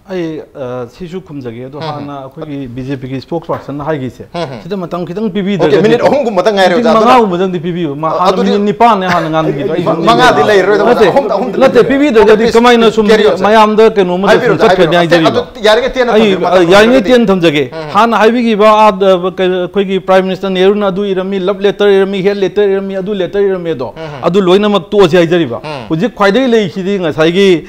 ꯑꯩ ꯑ, ꯁꯤꯁꯨ ꯈꯨꯝꯖꯒꯦ ꯑꯗꯣ, ꯍꯥꯟꯅ ꯑꯩꯈꯣꯏꯒꯤ ꯕꯤ ꯖꯦ ꯄꯤꯒꯤ ꯏꯁꯄꯣꯛꯁ ꯄꯥꯔꯁꯟꯅ ꯍꯥꯏꯈꯤꯁꯦ, ꯎꯝ, ꯎꯝ꯫ ꯁꯤꯗ ꯃꯇꯝ ꯈꯤꯇꯪ ꯑꯣꯀꯦ, ꯄꯤꯕꯤꯗ꯭ꯔꯒꯗꯤ, ꯃꯤꯅꯤꯠ ꯑꯍꯨꯝꯒꯨꯝꯕꯇꯪ ꯉꯥꯏꯔꯦ, ꯃꯤꯅꯤꯠ ꯑꯣꯖꯥ, ꯑꯗꯨꯗꯤ ꯃꯉꯥꯒꯨꯝꯕꯗꯪꯗꯤ ꯄꯤꯕꯤꯌꯨ꯫ ꯃꯥ ꯍꯥꯟꯅ ꯑꯗꯨꯗꯤ ꯃꯤꯅꯤꯠ ꯅꯤꯄꯥꯟꯅꯦ ꯍꯥꯟꯅ ꯉꯥꯡꯈꯤꯗꯣ꯫ ꯑꯩ ꯃꯉꯥꯗꯤ ꯂꯩꯔꯔꯣꯏꯗ, ꯅꯠꯇꯦ, ꯑꯍꯨꯝꯗ, ꯑꯍꯨꯝꯗ ꯅꯠꯇꯦ, ꯂꯩꯔꯔꯣꯏ꯫ ꯄꯤꯕꯤꯗ꯭ꯔꯒꯗꯤ ꯀꯦꯔꯤ ꯑꯣꯟꯁꯦ꯫ ꯀꯃꯥꯏꯅ ꯁꯨꯝ ꯍꯥꯏꯕꯤꯔꯣ, ꯃꯌꯥꯝꯗ ꯀꯩꯅꯣꯝꯃꯗ ꯁꯨꯝ ꯍꯥꯏꯕꯤꯔꯣ, ꯆꯠꯈ꯭ꯔꯅꯤ ꯍꯥꯏꯕꯤꯔꯣ꯫ ꯍꯥꯏꯖꯔꯤꯕ꯫ ꯑꯗꯨ ꯌꯥꯔꯤꯉꯩ ꯇꯦꯟꯅ ꯑꯩ ꯊꯝꯕꯤꯔꯣ, ꯑ, ꯃꯇꯝ ꯌꯥꯔꯤꯉꯩ ꯂꯩꯔꯒꯗꯤ꯫ ꯇꯦꯟꯅ ꯊꯝꯖꯒꯦ꯫ ꯍꯥꯟꯅ ꯍꯥꯏꯕꯤꯈꯤꯕ ꯑꯥꯗ, ꯑ, ꯀꯩ-, ꯑꯩꯈꯣꯏꯒꯤ ꯄ꯭ꯔꯥꯏꯝ ꯃꯤꯅꯤꯁꯇꯔ ꯅꯦꯍꯔꯨꯅ ꯑꯗꯨ ꯏꯔꯝꯃꯤ, ꯂꯞ ꯂꯦꯇꯔ ꯏꯔꯝꯃꯤ, ꯍꯦꯠ ꯂꯦꯇꯔ ꯏꯔꯝꯃꯤ, ꯑꯗꯨ ꯂꯦꯇꯔ ꯏꯔꯝꯃꯤ ꯑꯗꯣ, ꯑꯗꯨ ꯂꯣꯏꯅꯃꯛ ꯇꯣꯛꯑꯁꯤ ꯍꯥꯏꯖꯔꯤꯕ꯫ ꯍꯧꯖꯤꯛ ꯈ꯭ꯋꯥꯏꯗꯒꯤ ꯂꯩꯔꯤꯁꯤꯗꯤ ꯉꯁꯥꯏꯒꯤ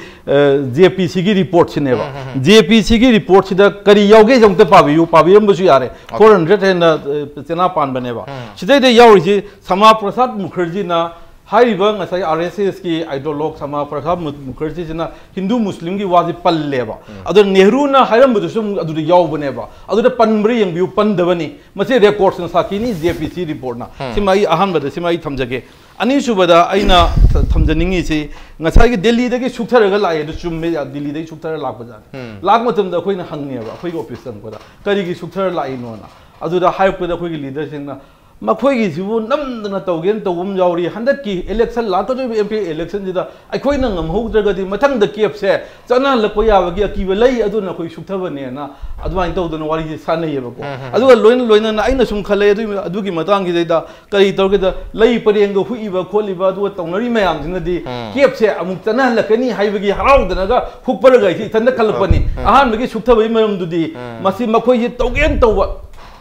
ꯖꯦ ꯄꯤ ꯁꯤꯒꯤ ꯔꯤꯄꯣꯔꯠꯁꯤꯅꯦꯕ꯫ ꯖꯦ ꯄꯤ ꯁꯤꯒꯤ ꯔꯤꯄꯣꯔꯠꯁꯤꯗ ꯀꯔꯤ ꯌꯥꯎꯒꯦꯁꯦ ꯑꯝꯇ ꯄꯥꯕꯤꯌꯨ, ꯄꯥꯕꯤꯔꯝꯕꯁꯨ ꯌꯥꯔꯦ꯫ ꯐꯣꯔ ꯍꯟꯗ꯭ꯔꯦꯠ ꯍꯦꯟꯅ ꯑ, ꯆꯦꯅꯥ ꯄꯥꯟꯕꯅꯦꯕ꯫ ꯁꯤꯗꯩꯗ ꯌꯥꯎꯔꯤꯁꯤ ꯁꯃꯥ ꯄ꯭ꯔꯁꯥꯗ ꯃꯨꯈꯔꯖꯤꯅ ꯍꯥꯏꯔꯤꯕ ꯉꯁꯥꯏ ꯑꯥꯔ ꯑꯦꯁ ꯑꯦꯁꯀꯤ ꯑꯥꯏꯗꯣꯂꯣꯛ ꯁꯃꯥ ꯄ꯭ꯔꯁꯥꯗ ꯃꯨ-, ꯃꯨꯈꯔꯖꯤꯁꯤꯅ ꯍꯤꯟꯗꯨ ꯃꯨꯁꯂꯤꯝꯒꯤ ꯋꯥꯁꯤ ꯄꯜꯂꯦꯕ꯫ ꯑꯗꯣ ꯅꯦꯍꯔꯨꯅ ꯍꯥꯏꯔꯝꯕꯗꯨꯁꯨ ꯑꯗꯨꯝ ꯑꯗꯨꯗ ꯌꯥꯎꯕꯅꯦꯕ꯫ ꯑꯗꯨꯗ ꯄꯟꯕ꯭ꯔꯥ ꯌꯦꯡꯕꯤꯌꯨ, ꯄꯟꯗꯕꯅꯤ꯫ ꯃꯁꯤ ꯔꯦꯀꯣꯔꯠꯁꯅ ꯁꯥꯈꯤꯅꯤ, ꯖꯦ ꯄꯤ ꯁꯤ ꯔꯤꯄꯣꯔꯠꯅ꯫ ꯁꯤꯃ ꯑꯩ ꯑꯍꯥꯟꯕꯗ ꯁꯤꯃ ꯑꯩ ꯊꯝꯖꯒꯦ꯫ ꯑꯅꯤꯁꯨꯕꯗ ꯑꯩꯅ ꯊ-, ꯊꯝꯖꯅꯤꯡꯉꯤꯁꯤ, ꯉꯁꯥꯏꯒꯤ ꯗꯦꯜꯂꯤꯗꯒꯤ ꯁꯨꯛꯊꯔꯒ ꯂꯥꯛꯑꯦ, ꯑꯗꯨ ꯆꯨꯝꯃꯦ, ꯗꯦꯜꯂꯤꯗꯒꯤ ꯁꯨꯛꯊꯔ ꯂꯥꯛꯄꯖꯥꯠꯅꯤ꯫ ꯂꯥꯛꯄ ꯃꯇꯝꯗ ꯑꯩꯈꯣꯏꯅ ꯍꯪꯉꯦꯕ, ꯑꯩꯈꯣꯏꯒꯤ ꯑꯣꯐꯤꯁ ꯆꯪꯉꯛꯄꯗ, "ꯀꯔꯤꯒꯤ ꯁꯨꯛꯊꯔ ꯂꯥꯛꯏꯅꯣꯅ?" ꯑꯗꯨꯗ ꯍꯥꯏꯔꯛꯄꯗ ꯑꯩꯈꯣꯏꯒꯤ ꯂꯤꯗꯔꯁꯤꯡꯅ, "ꯃꯈꯣꯏꯒꯤꯁꯤꯕꯨ ꯅꯝꯗꯅ ꯇꯧꯒꯦꯅ ꯇꯧꯕ ꯑꯃ ꯌꯥꯎꯔꯤ, ꯍꯟꯗꯛꯀꯤ ꯏꯂꯦꯛꯁꯟ ꯂꯥꯛꯀꯗꯧꯔꯤꯕ ꯑꯦꯝ ꯄꯤ ꯑꯦ ꯏꯂꯦꯛꯁꯟꯁꯤꯗ ꯑꯩꯈꯣꯏꯅ ꯉꯝꯍꯧꯗ꯭ꯔꯒꯗꯤ ꯃꯊꯪꯗ ꯀꯦꯞꯁꯦ ꯆꯠꯅꯍꯜꯂꯛꯄ ꯌꯥꯕꯒꯤ ꯑꯀꯤꯕ ꯂꯩ, ꯑꯗꯨꯅ ꯑꯩꯈꯣꯏ ꯁꯨꯛꯊꯕꯅꯦꯅ" ꯑꯗꯨꯃꯥꯏꯅ ꯇꯧꯗꯅ ꯋꯥꯔꯤꯁꯦ ꯁꯥꯟꯅꯩꯌꯦꯕꯀꯣ꯫ ꯑꯗꯨꯒ ꯂꯣꯏꯅ ꯂꯣꯏꯅꯅ ꯑꯩꯅ ꯁꯨꯝ ꯈꯜꯂꯦ ꯑꯗꯨꯒꯤ, ꯑꯗꯨꯒꯤ ꯃꯇꯥꯡꯁꯤꯗꯩꯗ ꯀꯔꯤ ꯇꯧꯔꯒꯦꯗ, ꯂꯩ ꯄꯔꯦꯡꯗꯣ ꯍꯨꯛꯏꯕ ꯈꯣꯠꯂꯤꯕ ꯑꯗꯨꯒ ꯇꯧꯅꯔꯤ ꯃꯌꯥꯝꯁꯤꯅꯗꯤ ꯀꯦꯞꯁꯦ ꯑꯃꯨꯛ ꯆꯠꯅꯍꯜꯂꯛꯀꯅꯤ ꯍꯥꯏꯕꯒꯤ ꯍꯔꯥꯎꯗꯅꯒ ꯍꯨꯛꯄꯔꯒ ꯑꯩꯁꯦ ꯏꯊꯟꯗ ꯈꯜꯂꯛꯄꯅꯤ꯫ ꯑꯍꯥꯟꯕꯒꯤ ꯁꯨꯛꯊꯕꯒꯤ ꯃꯔꯝꯗꯨꯗꯤ ꯃꯁꯤ ꯃꯈꯣꯏꯁꯦ ꯇꯧꯒꯦꯅ ꯇꯧꯕ,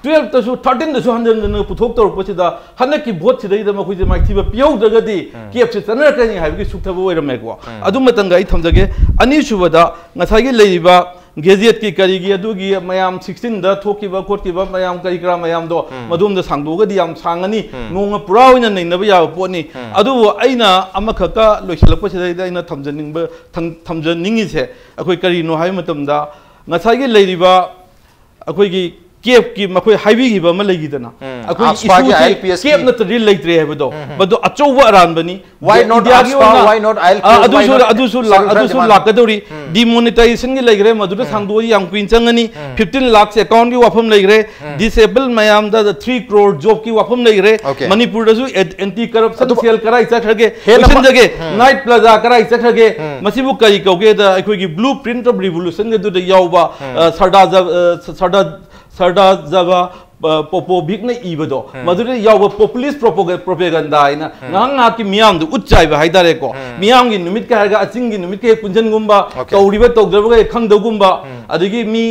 ꯇꯨꯌꯦꯜꯞꯇꯁꯨ ꯊꯥꯔꯇꯤꯟꯗꯁꯨ ꯍꯟꯖꯤꯟ ꯍꯟꯖꯤꯟꯅ ꯄꯨꯊꯣꯛ ꯇꯧꯔꯛꯄꯁꯤꯗ ꯍꯟꯗꯛꯀꯤ ꯚꯣꯠꯁꯤꯗꯩꯗ ꯃꯈꯣꯏꯁꯦ ꯃꯥꯏꯊꯤꯕ ꯄꯤꯍꯧꯗ꯭ꯔꯒꯗꯤ ꯀꯦꯞꯁꯦ ꯆꯠꯅꯔꯛꯀꯅꯤ ꯍꯥꯏꯕꯒꯤ ꯁꯨꯛꯊꯕ ꯑꯣꯏꯔꯝꯃꯦꯀꯣ꯫ ꯑꯗꯨꯃꯇꯪꯒ ꯑꯩ ꯊꯝꯖꯒꯦ꯫ ꯑꯅꯤꯁꯨꯕꯗ ꯉꯁꯥꯏꯒꯤ ꯂꯩꯔꯤꯕ ꯒꯦꯖꯦꯠꯀꯤ ꯀꯔꯤꯒꯤ ꯑꯗꯨꯒꯤ ꯃꯌꯥꯝ ꯁꯤꯛꯁꯇꯤꯟꯗ ꯊꯣꯛꯈꯤꯕ ꯈꯣꯠꯈꯤꯕ ꯃꯌꯥꯝ ꯀꯔꯤ ꯀꯔꯥ ꯃꯌꯥꯝꯗꯣ ꯃꯗꯣꯝꯗ ꯁꯥꯡꯗꯣꯛꯑꯒꯗꯤ ꯌꯥꯝ ꯁꯥꯡꯉꯅꯤ, ꯅꯣꯡꯃ ꯄꯨꯔꯥ ꯑꯣꯏꯅ ꯅꯩꯅꯕ ꯌꯥꯕ ꯄꯣꯠꯅꯤ꯫ ꯑꯗꯨꯕꯨ ꯑꯩꯅ ꯑꯃꯈꯛꯀ ꯂꯣꯏꯁꯤꯜꯂꯛꯄꯁꯤꯗꯩꯗ ꯑꯩꯅ ꯊꯝꯖꯅꯤꯡꯕ, ꯊꯝ-, ꯊꯝꯖꯅꯤꯡꯉꯤꯁꯦ ꯑꯩꯈꯣꯏ ꯀꯔꯤꯅꯣ ꯍꯥꯏꯕ ꯃꯇꯝꯗ ꯉꯁꯥꯏꯒꯤ ꯂꯩꯔꯤꯕ ꯑꯩꯈꯣꯏꯒꯤ ꯀꯦꯞꯀꯤ ꯃꯈꯣꯏ ꯍꯥꯏꯕꯤꯈꯤꯕ ꯑꯃ ꯂꯩꯈꯤꯗꯅ, ꯑꯩꯈꯣꯏ ꯑꯥꯞꯁꯄꯥꯒꯤ ꯏꯁꯨꯁꯦ ꯑꯥꯏ ꯑꯦꯜ ꯄꯤ ꯑꯦꯁꯀꯤ ꯀꯦꯞ ꯅꯠꯇ꯭ꯔꯗꯤ ꯂꯩꯇ꯭ꯔꯦ ꯍꯥꯏꯕꯗꯣ, ꯎꯝ, ꯎꯝ꯫ ꯃꯗꯨ ꯑꯆꯧꯕ ꯑꯔꯥꯟꯕꯅꯤ꯫ Why not ꯏꯟꯗꯤꯌꯥꯒꯤ ꯑꯥꯞꯁꯄꯥ? ꯑꯣꯏꯅ, Why not I L P S? ꯑ, Why ꯑꯗꯨꯁꯨ, not ꯑꯗꯨꯁꯨ ꯂꯥꯛ-, ꯁꯦꯟꯇ꯭ꯔꯦꯜ ꯑꯗꯨꯁꯨ ꯗꯤꯃꯥꯟ? ꯂꯥꯛꯀꯗꯧꯔꯤ꯫ ꯎꯝ꯫ Demonetization ꯒꯤ ꯂꯩꯈ꯭ꯔꯦ, ꯃꯗꯨꯗ ꯎꯝ꯫ ꯁꯥꯡꯗꯣꯛꯑꯗꯤ ꯌꯥꯝ ꯀꯨꯏꯅ ꯆꯪꯒꯅꯤ꯫ ꯎꯝ꯫ Fifteen lakhs account ꯒꯤ ꯋꯥꯐꯝ ꯂꯩꯈ꯭ꯔꯦ꯫ ꯎꯝ꯫ Disable ꯃꯌꯥꯝꯗ three crore job ꯀꯤ ꯋꯥꯐꯝ ꯂꯩꯈ꯭ꯔꯦ꯫ Okay꯫ ꯃꯅꯤꯄꯨꯔꯗꯁꯨ ꯑꯦ-, anti corruption ꯑꯗꯨꯕꯨ cell ꯀꯔꯥꯏ ꯆꯠꯈ꯭ꯔꯒꯦ? ꯍꯦꯟꯅ ꯃ-, ꯂꯣꯏꯁꯤꯟꯖꯒꯦ꯫ ꯎꯝ꯫ Night Plaza ꯀꯔꯥꯏ ꯆꯠꯈ꯭ꯔꯒꯦ? ꯎꯝ꯫ ꯃꯁꯤꯕꯨ ꯀꯔꯤ ꯀꯧꯒꯦꯗ, ꯑꯩꯈꯣꯏꯒꯤ Blueprint of Revolution ꯒꯤꯗꯨꯗ ꯌꯥꯎꯕ, ꯎꯝ꯫ ꯑ, ꯁꯔꯗꯥꯔ ꯖ-, ꯑ, ꯁꯔꯗꯥꯔ, ꯁꯔꯗꯥꯔ ꯖꯕ, ꯑ, ꯄꯣꯄꯣꯚꯤꯛꯅ ꯏꯕꯗꯣ, ꯎꯝ꯫ ꯃꯗꯨꯗ ꯌꯥꯎꯕ populist propaganda ꯍꯥꯏꯅ ꯎꯝ꯫ ꯉꯥꯏꯍꯥꯛ ꯉꯥꯏꯍꯥꯛꯀꯤ ꯃꯤꯌꯥꯝꯗ ꯎꯠ ꯆꯥꯏꯕ ꯍꯥꯏꯇꯥꯔꯦꯀꯣ꯫ ꯎꯝ꯫ ꯃꯤꯌꯥꯝꯒꯤ ꯅꯨꯃꯤꯠꯀ ꯍꯥꯏꯔꯒ ꯑꯆꯤꯟꯒꯤ ꯅꯨꯃꯤꯠꯀ ꯍꯦꯛ ꯄꯨꯟꯁꯤꯟꯒꯨꯝꯕ, Okay꯫ ꯇꯧꯔꯤꯕ ꯇꯧꯗ꯭ꯔꯕꯒ ꯍꯦꯛ ꯈꯪꯗꯒꯨꯝꯕ, ꯎꯝ꯫ ꯑꯗꯒꯤ ꯃꯤ,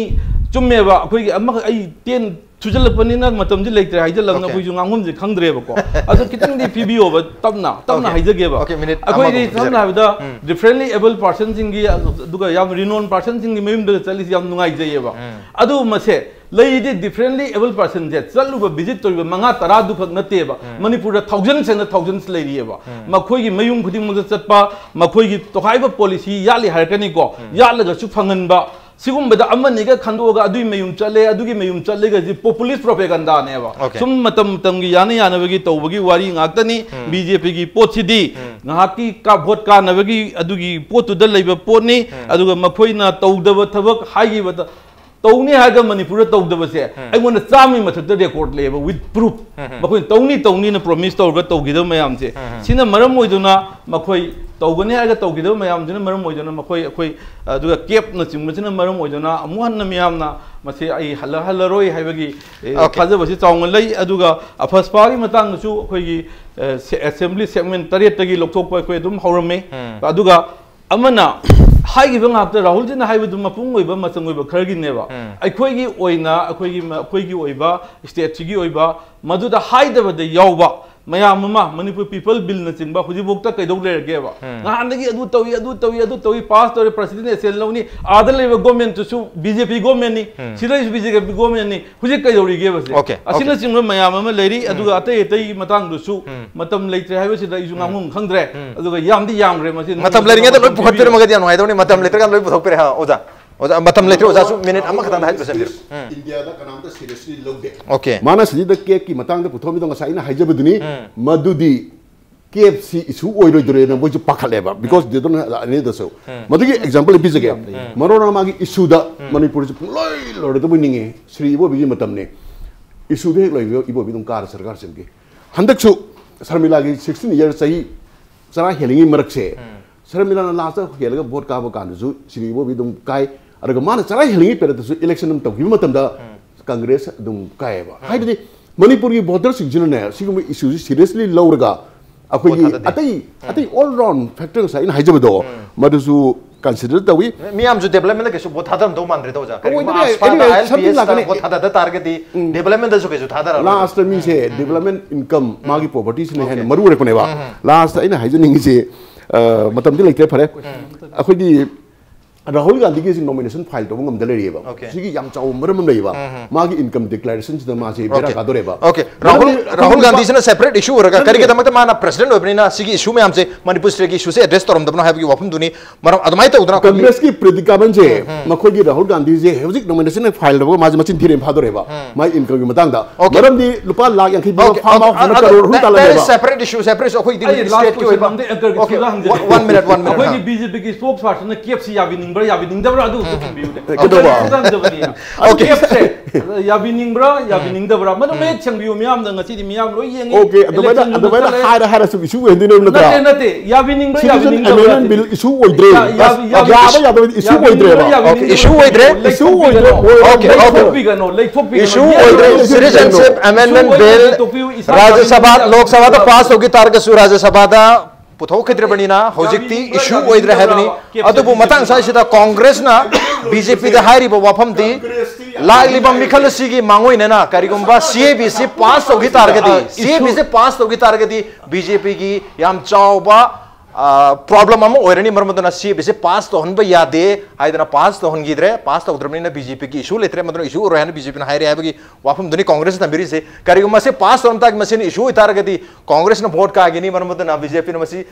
ꯆꯨꯝꯃꯦꯕ, ꯑꯩꯈꯣꯏꯒꯤ ꯑꯃꯈꯛ ꯑꯩ ꯇꯦꯟ ꯁꯨꯖꯜꯂꯛꯄꯅꯤꯅ ꯃꯇꯝꯁꯦ ꯂꯩꯇ꯭ꯔꯦ ꯍꯥꯏꯖꯜꯂꯛꯅ Okay꯫ ꯑꯩꯈꯣꯏꯁꯨ ꯉꯥꯡꯐꯝꯁꯦ ꯈꯪꯗ꯭ꯔꯦꯕꯀꯣ꯫ ꯑꯗꯣ ꯈꯤꯇꯪꯗꯤ ꯄꯤꯕꯤꯌꯣꯕ, ꯇꯞꯅ, ꯇꯞꯅ Okay꯫ ꯍꯥꯏꯖꯒꯦꯕ꯫ Okay, minute ꯑꯩꯈꯣꯏꯗꯤ ꯑꯃꯃꯨꯛ ꯁꯝꯅ ꯄꯤꯖꯔꯦ꯫ ꯍꯥꯏꯔꯕꯗ ꯎꯝ꯫ Differently abled person ꯁꯤꯡꯒꯤ, ꯑꯗꯨꯒ ꯌꯥꯝ renowned person ꯁꯤꯡꯒꯤ ꯃꯌꯨꯝꯗ ꯆꯠꯂꯤꯁꯤ ꯌꯥꯝ ꯅꯨꯡꯉꯥꯏꯖꯩꯌꯦꯕ꯫ ꯎꯝ꯫ ꯑꯗꯨ ꯃꯁꯦ ꯂꯩꯔꯤꯗꯤ differently abled person ꯁꯦ ꯆꯠꯂꯨꯕ, visit ꯇꯧꯔꯤꯕ ꯃꯉꯥ ꯇꯔꯥꯗꯨ ꯈꯛ ꯅꯠꯇꯦꯕ꯫ ꯎꯝ꯫ ꯃꯅꯤꯄꯨꯔꯗ thousands and thousands ꯂꯩꯔꯤꯑꯕ꯫ ꯎꯝ꯫ ꯃꯈꯣꯏꯒꯤ ꯃꯌꯨꯝ ꯈꯨꯗꯤꯡꯃꯛꯇ ꯆꯠꯄ, ꯃꯈꯣꯏꯒꯤ ꯇꯣꯈꯥꯏꯕ policy ꯌꯥꯠꯂꯤ ꯍꯥꯏꯔꯛꯀꯅꯤꯀꯣ꯫ ꯎꯝ꯫ ꯌꯥꯠꯂꯒꯁꯨ ꯐꯪꯍꯟꯕ, ꯁꯤꯒꯨꯝꯕꯗ ꯑꯃꯅꯤꯒ ꯈꯟꯗꯣꯛꯑꯒ ꯑꯗꯨꯒꯤ ꯃꯌꯨꯝ ꯆꯠꯂꯦ, ꯑꯗꯨꯒꯤ ꯃꯌꯨꯝ ꯆꯠꯂꯦꯒꯁꯤ populist propaganda ꯅꯦꯕ꯫ Okay꯫ ꯁꯨꯝ ꯃꯇꯝ ꯃꯇꯝꯒꯤ ꯌꯥꯅ ꯌꯥꯅꯕꯒꯤ ꯇꯧꯕꯒꯤ ꯋꯥꯔꯤ ꯉꯥꯛꯇꯅꯤ꯫ ꯎꯝ꯫ ꯕꯤ ꯖꯦ ꯄꯤꯒꯤ ꯄꯣꯠꯁꯤꯗꯤ ꯎꯝ꯫ ꯉꯥꯏꯍꯥꯛꯀꯤ ꯀꯥ-, vote ꯀꯥꯟꯅꯕꯒꯤ ꯑꯗꯨꯒꯤ ꯄꯣꯠꯇꯨꯗ ꯂꯩꯕ ꯄꯣꯠꯅꯤ꯫ ꯎꯝ꯫ ꯑꯗꯨꯒ ꯃꯈꯣꯏꯅ ꯇꯧꯗꯕ ꯊꯕꯛ ꯍꯥꯏꯈꯤꯕꯗ, ꯇꯧꯅꯤ ꯍꯥꯏꯔꯒ ꯃꯅꯤꯄꯨꯔꯗ ꯇꯧꯗꯕꯁꯦ ꯎꯝ꯫ ꯑꯩꯉꯣꯟꯗ ꯆꯥꯝꯃꯒꯤ ꯃꯊꯛꯇ record ꯂꯩꯌꯦꯕ, with proof꯫ ꯎꯝ, ꯎꯝ꯫ ꯃꯈꯣꯏꯅ ꯇꯧꯅꯤ ꯇꯧꯅꯤꯅ promise ꯇꯧꯔꯒ ꯇꯧꯈꯤꯗꯕ ꯃꯌꯥꯝꯁꯦ, ꯎꯝ, ꯎꯝ꯫ ꯁꯤꯅ ꯃꯔꯝ ꯑꯣꯏꯗꯨꯅ ꯃꯈꯣꯏ ꯇꯧꯒꯅꯤ ꯍꯥꯏꯔꯒ ꯇꯧꯈꯤꯗꯕ ꯃꯌꯥꯝꯁꯤꯅ ꯃꯔꯝ ꯑꯣꯏꯗꯨꯅ ꯃꯈꯣꯏ, ꯑꯩꯈꯣꯏ, ꯑꯗꯨꯒ ꯀꯦꯞꯅꯆꯤꯡꯕꯁꯤꯅ ꯃꯔꯝ ꯑꯣꯏꯗꯨꯅ ꯑꯃꯨꯛ ꯍꯟꯅ ꯃꯤꯌꯥꯝꯅ ꯃꯁꯤ ꯑꯩ ꯍꯜꯂ-, ꯍꯜꯂꯔꯣꯏ ꯍꯥꯏꯕꯒꯤ, ꯑꯦ, Okay꯫ ꯊꯥꯖꯕꯁꯤ ꯆꯥꯎꯅ ꯂꯩ꯫ ꯑꯗꯨꯒ ꯑꯐꯁꯄꯥꯒꯤ ꯃꯇꯥꯡꯗꯁꯨ ꯑꯩꯈꯣꯏꯒꯤ, ꯑꯦ, ꯁꯦ-, assembly segment ꯇꯔꯦꯠꯇꯒꯤ ꯂꯧꯊꯣꯛꯄ ꯑꯩꯈꯣꯏ ꯑꯗꯨꯝ ꯍꯧꯔꯝꯃꯤ꯫ ꯎꯝ꯫ ꯑꯗꯨꯒ ꯑꯃꯅ ꯍꯥꯏꯈꯤꯕ ꯉꯥꯛꯇ, ꯔꯥꯍꯨꯜꯖꯤꯅ ꯍꯥꯏꯕꯗꯨ ꯃꯄꯨꯡ ꯑꯣꯏꯕ, ꯃꯆꯪ ꯑꯣꯏꯕ ꯈꯔꯒꯤꯅꯦꯕ꯫ ꯎꯝ꯫ ꯑꯩꯈꯣꯏꯒꯤ ꯑꯣꯏꯅ, ꯑꯩꯈꯣꯏꯒꯤ ꯃ-, ꯑꯩꯈꯣꯏꯒꯤ ꯑꯣꯏꯕ, state ꯁꯤꯒꯤ ꯑꯣꯏꯕ, ꯃꯗꯨꯗ ꯍꯥꯏꯗꯕꯗ ꯌꯥꯎꯕ ꯃꯌꯥꯝ ꯑꯃ, ꯃꯅꯤꯄꯨꯔ People Bill ꯅꯆꯤꯡꯕ ꯍꯧꯖꯤꯛꯐꯥꯎꯗ ꯀꯩꯗꯧ ꯂꯩꯔꯒꯦꯕ? ꯎꯝ꯫ ꯅꯍꯥꯟꯗꯒꯤ ꯑꯗꯨ ꯇꯧꯏ, ꯑꯗꯨ ꯇꯧꯏ, ꯑꯗꯨ ꯇꯧꯏ, pass ꯇꯧꯔꯦ, President action ꯂꯧꯅꯤ, ꯑꯥꯗ ꯂꯩꯕ government ꯇꯨꯁꯨ B J P government ꯅꯤ, ꯎꯝ꯫ ꯁꯤꯗꯩꯁꯨ B J P government ꯅꯤ, ꯍꯧꯖꯤꯛ ꯀꯩꯗꯧꯔꯤꯒꯦꯕ ꯁꯦ? Okay, okay꯫ ꯑꯁꯤꯅꯆꯤꯡꯕ ꯃꯌꯥꯝ ꯑꯃ ꯂꯩꯔꯤ, ꯎꯝ꯫ ꯑꯗꯨꯒ ꯑꯇꯩ ꯑꯇꯩ ꯃꯇꯥꯡꯗꯨꯁꯨ ꯎꯝ꯫ ꯃꯇꯝ ꯂꯩꯇ꯭ꯔꯦ ꯍꯥꯏꯕꯁꯤꯗ ꯑꯩꯁꯨ ꯎꯝ꯫ ꯉꯥꯡꯐꯝ ꯈꯪꯗ꯭ꯔꯦ, ꯎꯝ꯫ ꯑꯗꯨꯒ ꯌꯥꯝꯗꯤ ꯌꯥꯝꯈ꯭ꯔꯦ ꯃꯁꯤ꯫ ꯃꯇꯝ ꯂꯩꯔꯤꯉꯩꯗ ꯂꯣꯏ ꯄꯨꯈꯠꯄꯤꯔꯝꯃꯒꯗꯤ ꯌꯥꯝ ꯅꯨꯡꯉꯥꯏꯗꯧꯅꯤ, ꯃꯇꯝ ꯂꯩꯇ꯭ꯔꯀꯥꯟꯗ ꯂꯣꯏ ꯄꯨꯊꯣꯛꯄꯤꯔꯦ, ꯍꯥ, ꯑꯣꯖꯥ? ꯑꯣꯖꯥ, ꯃꯇꯝ ꯂꯩꯇ꯭ꯔꯦ, ꯑꯣꯖꯥꯁꯨ ꯃꯤꯅꯤꯠ ꯑꯃꯈꯛꯇꯪꯗ ꯍꯥꯏꯕꯤꯔꯝꯕꯤꯔꯣ꯫ ꯎꯝ꯫ ꯏꯟꯗꯤꯌꯥꯗ ꯀꯅꯥꯝꯇ ꯁꯤꯔꯤꯌꯁꯂꯤ ꯂꯧꯗꯦ꯫ ꯑꯣꯀꯦ꯫ ꯃꯥꯅ ꯁꯤꯗ ꯀꯦꯞꯀꯤ ꯃꯇꯥꯡꯗ ꯄꯨꯊꯣꯛꯑꯝꯃꯤꯗꯣ ꯉꯁꯥꯏ ꯑꯩꯅ ꯍꯥꯏꯖꯕꯗꯨꯅꯤ꯫ ꯃꯗꯨꯗꯤ ꯀꯦꯞꯁꯤ ꯏꯁꯨ ꯑꯣꯏꯔꯣꯏꯗꯣꯔꯦꯅ ꯃꯣꯏꯁꯨ ꯄꯥꯈꯠꯂꯦꯕ, because they don't have any other source. ꯃꯗꯨꯒꯤ ꯑꯦꯛꯖꯥꯝꯄꯜ ꯑꯩ ꯄꯤꯖꯒꯦ꯫ ꯃꯔꯣꯅꯥꯃꯥꯒꯤ ꯏꯁꯨꯗ ꯃꯅꯤꯄꯨꯔꯁꯤ ꯄꯨꯡꯂꯣꯏ ꯂꯣꯏꯔꯗꯕꯣꯏ ꯅꯤꯡꯉꯦ꯫ ꯁ꯭ꯔꯤ ꯏꯕꯣꯕꯤꯒꯤ ꯃꯇꯝꯅꯦ꯫ ꯏꯁꯨꯗ ꯍꯦꯛ ꯂꯣꯏꯕ ꯏꯕꯣꯕꯤ ꯑꯗꯨꯝ ꯀꯥꯔ ꯁꯔꯀꯥꯔ ꯁꯦꯝꯈꯤ꯫ ꯍꯟꯗꯛꯁꯨ ꯁꯔꯃꯤꯂꯥꯒꯤ ꯁꯤꯛꯁꯇꯤꯟ ꯏꯌꯔ ꯆꯍꯤ ꯆꯔꯥ ꯍꯦꯜꯂꯤꯉꯩ ꯃꯔꯛꯁꯦ, ꯁꯔꯃꯤꯂꯥꯅ ꯂꯥꯁꯇ ꯍꯦꯜꯂꯒ ꯚꯣꯠ ꯀꯥꯕ ꯀꯥꯟꯗꯁꯨ ꯁ꯭ꯔꯤ ꯏꯕꯣꯕꯤ ꯑꯗꯨꯝ ꯀꯥꯏ꯫ ꯑꯗꯨꯒ ꯃꯥꯅ ꯆꯔꯥ ꯍꯦꯜꯂꯤꯉꯩ ꯄꯦꯔꯠꯇꯁꯨ ꯏꯂꯦꯛꯁꯟ ꯑꯃ ꯇꯧꯈꯤꯕ ꯃꯇꯝꯗ ꯀꯪꯒ꯭ꯔꯦꯁ ꯑꯗꯨꯝ ꯀꯥꯏꯌꯦꯕ꯫ ꯍꯥꯏꯕꯗꯤ ꯃꯅꯤꯄꯨꯔꯒꯤ ꯚꯣꯇꯔꯁꯤꯡꯁꯤꯅꯅꯦ ꯁꯤꯒꯨꯝꯕ ꯏꯁꯨꯁꯤ ꯁꯤꯔꯤꯌꯁꯂꯤ ꯂꯧꯔꯒ ꯑꯩꯈꯣꯏꯒꯤ ꯊꯥꯗꯗꯦ꯫ ꯑꯇꯩ ꯑꯇꯩ ꯑꯣꯜ ꯔꯥꯎꯟ ꯐꯦꯛꯇꯔ ꯉꯁꯥꯏ ꯑꯩꯅ ꯍꯥꯏꯖꯕꯗꯣ ꯃꯗꯨꯁꯨ ꯀꯟꯁꯤꯗꯔ ꯇꯧꯏ꯫ ꯃꯤꯌꯥꯝꯁꯨ ꯗꯦꯕꯂꯞꯃꯦꯟꯗ ꯀꯩꯁꯨ ꯚꯣꯠ ꯊꯥꯗꯔꯝꯗꯧ ꯃꯥꯟꯗ꯭ꯔꯦꯗ ꯑꯣꯖꯥ꯫ ꯀꯔꯤꯒꯨꯝꯕ ꯑꯣꯏꯗꯕ ꯌꯥꯏ꯫ ꯑꯁꯐꯥꯗ, Anyway, ꯑꯥꯏ ꯑꯦꯜ ꯄꯤ something ꯑꯦꯁꯇ ꯂꯥꯛꯀꯅꯤ꯫ ꯚꯣꯠ ꯊꯥꯗꯗ ꯇꯥꯔꯒꯗꯤ ꯗꯦꯕꯂꯞꯃꯦꯟꯗꯁꯨ ꯀꯩꯁꯨ ꯊꯥꯗꯔꯔꯣꯏ꯫ ꯂꯥꯁꯇ ꯃꯤꯁꯦ ꯗꯦꯕꯂꯞꯃꯦꯟ ꯏꯟꯀꯝ ꯃꯥꯒꯤ ꯄ꯭ꯔꯣꯄꯔꯇꯤꯁꯤꯅ ꯍꯦꯟꯅ ꯃꯔꯨ ꯑꯣꯏꯔꯛꯄꯅꯦꯕ꯫ ꯂꯥꯁꯇ ꯑꯩꯅ ꯍꯥꯏꯖꯅꯤꯡꯉꯤꯁꯦ, ꯑ, ꯃꯇꯝꯗꯤ ꯂꯩꯇ꯭ꯔꯦ, ꯐꯔꯦ꯫ ꯑꯩꯈꯣꯏꯒꯤ ꯔꯥꯍꯨꯜ ꯒꯥꯟꯙꯤꯒꯤ ꯍꯧꯖꯤꯛ ꯅꯣꯃꯤꯅꯦꯁꯟ ꯐꯥꯏꯜ ꯇꯧꯕ ꯉꯝꯗ ꯂꯩꯔꯤꯑꯕ꯫ Okay. ꯁꯤꯒꯤ ꯌꯥꯝ ꯆꯥꯎꯕ ꯃꯔꯝ ꯑꯃ ꯂꯩꯌꯦꯕ꯫ ꯃꯥꯒꯤ ꯏꯟꯀꯝ ꯗꯤꯀ꯭ꯂꯥꯔꯦꯁꯟꯁꯤꯗ ꯃꯥꯁꯦ ꯕꯦꯔꯥ Okay. ꯀꯥꯗꯣꯔꯦꯕ꯫ Okay. ꯔꯥꯍꯨꯜ ꯃꯔꯝꯗꯤ ꯔꯥꯍꯨꯜ ꯑꯩꯈꯣꯏꯒꯤ ꯒꯥꯟꯙꯤꯁꯤꯅ ꯁꯦꯄꯔꯦꯠ ꯏꯁꯨ ꯑꯣꯏꯔꯒ ꯅꯠꯇꯦ, ꯀꯔꯤꯒꯤꯗꯃꯛꯇ ꯃꯥꯅ ꯄ꯭ꯔꯦꯁꯤꯗꯦꯟ ꯑꯣꯏꯕꯅꯤꯅ ꯁꯤꯒꯤ ꯏꯁꯨ ꯃꯌꯥꯝꯁꯦ, ꯃꯅꯤꯄꯨꯔ ꯁ꯭ꯇꯦꯠꯀꯤ ꯏꯁꯨꯁꯦ ꯑꯦꯗ꯭ꯔꯦꯁ ꯇꯧꯔꯝꯗꯕꯅꯣ ꯍꯥꯏꯕꯒꯤ ꯋꯥꯐꯝꯗꯨꯅꯤ꯫ ꯃꯔꯝ ꯑꯗꯨꯃꯥꯏꯅ ꯇꯧꯗꯅ ꯑꯩꯈꯣꯏꯒꯤ ꯀꯪꯒ꯭ꯔꯦꯁꯀꯤ ꯄ꯭ꯔꯤꯗꯤꯀꯥꯃꯟꯁꯦ ꯃꯈꯣꯏꯒꯤ ꯔꯥꯍꯨꯜ ꯒꯥꯟꯙꯤꯁꯦ ꯍꯧꯖꯤꯛ ꯅꯣꯃꯤꯅꯦꯁꯟ ꯐꯥꯏꯜ ꯇꯧꯕꯒ ꯃꯥꯁꯦ ꯃꯆꯤꯟ ꯊꯤꯔꯦꯅ ꯐꯥꯗꯣꯔꯦꯕ꯫ ꯃꯥꯒꯤ ꯏꯟꯀꯝꯒꯤ ꯃꯇꯥꯡꯗ꯫ Okay. ꯃꯔꯝꯗꯤ ꯂꯨꯄꯥ ꯂꯥꯈ ꯌꯥꯡꯈꯩ ꯄꯤꯕ Okay, ꯐꯥꯔꯝ okay, ꯍꯥꯎꯁ ꯑꯃꯅ ꯑꯗꯨ- ꯀꯔꯣꯔ ꯑꯍꯨꯝ that- that is ꯇꯥꯜꯂꯝꯃꯦꯕ꯫ separate issue, separate issue꯫ ꯑꯩꯈꯣꯏꯒꯤ ꯑꯩ ꯂꯥꯁ ꯁ꯭ꯇꯦꯠꯀꯤ ꯑꯣꯏꯕ꯫ ꯀꯣꯏꯁꯟ ꯑꯝꯇ ꯑꯦꯟꯇꯔ Okay, ꯁꯤꯗ ꯍꯪꯖꯒꯦ꯫ one minute, one minute꯫ ꯑꯩꯈꯣꯏꯒꯤ ꯕꯤꯖꯦꯄꯤꯒꯤ ꯁ꯭ꯄꯣꯛꯁ ꯄꯥꯔꯁꯟꯅ ꯀꯦꯞꯁꯤ ꯌꯥꯕꯤꯅꯤꯡꯕ꯭ꯔꯥ ꯌꯥꯕꯤꯅꯤꯡꯗꯕ꯭ꯔꯥ ꯑꯗꯨ ꯑꯝꯇ ꯊꯝꯕꯤꯌꯨꯅꯦ꯫ ꯀꯩꯗꯧꯕ? ꯑꯝꯇ ꯍꯪꯖꯕꯅꯤ꯫ Okay. ꯀꯦꯞꯁꯦ ꯌꯥꯕꯤꯅꯤꯡꯕ꯭ꯔꯥ ꯌꯥꯕꯤꯅꯤꯡꯗꯕ꯭ꯔꯥ ꯃꯗꯨ ꯃꯌꯦꯛ ꯁꯦꯡꯕꯤꯌꯨ꯫ ꯃꯤꯌꯥꯝꯅ ꯉꯁꯤꯗꯤ ꯃꯤꯌꯥꯝ ꯂꯣꯏ ꯌꯦꯡꯉꯤ꯫ Okay, ꯑꯗꯨꯃꯥꯏꯅ Election ꯑꯗꯨꯃꯥꯏꯅ ꯅꯛꯁꯜꯂꯛꯑꯦ꯫ ꯍꯥꯏꯔ ꯍꯥꯏꯔ ꯁꯨꯝ ꯏꯁꯨ ꯑꯣꯏꯍꯟꯗꯣꯏꯅꯦꯕ ꯅꯠꯇ꯭ꯔꯥ? ꯅꯠꯇꯦ ꯅꯠꯇꯦ, ꯌꯥꯕꯤꯅꯤꯡꯕ꯭ꯔꯥ ꯁꯤꯒꯤ ꯌꯥꯕꯤꯅꯤꯡꯗꯕ꯭ꯔꯥ? ꯑꯦꯃꯦꯟꯗꯃꯦꯟ ꯕꯤꯜ ꯏꯁꯨ ꯑꯣꯏꯗ꯭ꯔꯦ꯫ ꯌꯥ- ꯌꯥ- ꯌꯥꯕ ꯌꯥꯗꯕ ꯏꯁꯨ ꯌꯥꯕꯤꯅꯤꯡꯕ꯭ꯔꯥ ꯑꯣꯏꯗ꯭ꯔꯦꯕ꯫ ꯌꯥꯕꯤꯅꯤꯡꯗꯕ꯭ꯔꯥ? Okay, ꯏꯁꯨ ꯑꯣꯏꯗ꯭ꯔꯦ꯫ ꯂꯩꯊꯣꯛꯄꯤꯒꯅꯣ, Okay, okay꯫ ꯂꯩꯊꯣꯛꯄꯤꯒꯅꯣ, ꯂꯩꯊꯣꯛꯄꯤꯒꯅꯣ꯫ ꯏꯁꯨ ꯑꯣꯏꯗ꯭ꯔꯦ꯫ ꯂꯩꯊꯣꯛꯄꯤꯒꯅꯣ꯫ Citizenship Amendment ꯏꯁꯨ ꯑꯣꯏꯗ꯭ꯔꯦ, Bill ꯂꯩꯊꯣꯛꯄꯤꯌꯨ, ꯏꯁꯥ ꯔꯥꯖ꯭ꯌ ꯁꯚꯥ, ꯌꯥꯕꯤꯅꯤꯡꯕ꯭ꯔꯥ ꯂꯣꯛ ꯁꯚꯥꯗ ꯌꯥꯕꯤꯅꯤꯡꯗꯕ꯭ꯔꯥ? ꯄꯥꯁ ꯇꯧꯈꯤ ꯇꯥꯔꯒꯁꯨ ꯔꯥꯖ꯭ꯌ ꯁꯚꯥꯗ ꯄꯨꯊꯣꯛꯈꯤꯗ꯭ꯔꯕꯅꯤꯅ ꯍꯧꯖꯤꯛꯇꯤ ꯌꯥꯕꯤꯅꯤꯡꯕ꯭ꯔꯥ ꯏꯁꯨ ꯌꯥꯕꯤꯅꯤꯡꯗꯕ꯭ꯔꯥ? ꯑꯣꯏꯗ꯭ꯔꯦ ꯍꯥꯏꯕꯅꯤ꯫ ꯀꯦꯞꯁꯦ ꯑꯗꯨꯕꯨ ꯃꯇꯥꯡ ꯆꯥꯁꯤꯗ ꯀꯣꯡꯒ꯭ꯔꯦꯁꯅ ꯕꯤ ꯖꯦ ꯄꯤꯗ ꯍꯥꯏꯔꯤꯕ ꯋꯥꯐꯝꯗꯤ ꯂꯥꯛꯂꯤꯕ ꯃꯤꯈꯜ ꯑꯁꯤꯒꯤ ꯃꯥꯡꯑꯣꯏꯅꯅ ꯀꯔꯤꯒꯨꯝꯕ ꯁꯤ ꯑꯦ ꯕꯤ ꯁꯤ ꯄꯥꯁ ꯇꯧꯈꯤ ꯇꯥꯔꯒꯗꯤ, ꯁꯤ ꯑꯦ ꯕꯤ ꯁꯤ ꯄꯥꯁ ꯇꯧꯈꯤ ꯇꯥꯔꯒꯗꯤ ꯕꯤ ꯖꯦ ꯄꯤꯒꯤ ꯌꯥꯝ ꯆꯥꯎꯕ ꯄ꯭ꯔꯣꯕ꯭ꯂꯦꯝ ꯑꯃ ꯑꯣꯏꯔꯅꯤ꯫ ꯃꯔꯝ ꯑꯗꯨꯅ ꯁꯤ ꯕꯤꯁꯦ ꯄꯥꯁ ꯇꯧꯍꯟꯕ ꯌꯥꯗꯦ ꯍꯥꯏꯗꯅ ꯄꯥꯁ ꯇꯧꯍꯟꯈꯤꯗ꯭ꯔꯦ꯫ ꯄꯥꯁ ꯇꯧꯗ꯭ꯔꯕꯅꯤꯅ ꯕꯤ ꯖꯦ ꯄꯤꯒꯤ ꯏꯁꯨ ꯂꯩꯇ꯭ꯔꯦ, ꯃꯗꯨꯅ ꯏꯁꯨ ꯑꯣꯏꯔꯣꯏ ꯍꯥꯏꯅ ꯕꯤ ꯖꯦ ꯄꯤꯅ ꯍꯥꯏꯔꯦ ꯍꯥꯏꯕꯒꯤ ꯋꯥꯐꯝꯗꯨꯅꯤ ꯀꯣꯡꯒ꯭ꯔꯦꯁꯅ ꯊꯝꯕꯤꯔꯤꯁꯦ꯫ ꯀꯔꯤꯒꯨꯝꯕ ꯃꯁꯤ ꯄꯥꯁ ꯇꯧꯔꯝ ꯇꯥꯔꯒꯗꯤ, ꯃꯁꯤꯅ ꯏꯁꯨ ꯑꯣꯏꯇꯥꯔꯒꯗꯤ ꯀꯣꯡꯒ꯭ꯔꯦꯁꯅ ꯚꯣꯠ ꯀꯥꯒꯅꯤ꯫ ꯃꯔꯝ ꯑꯗꯨꯅ ꯕꯤ ꯖꯦ ꯄꯤꯅ ꯃꯁꯤ,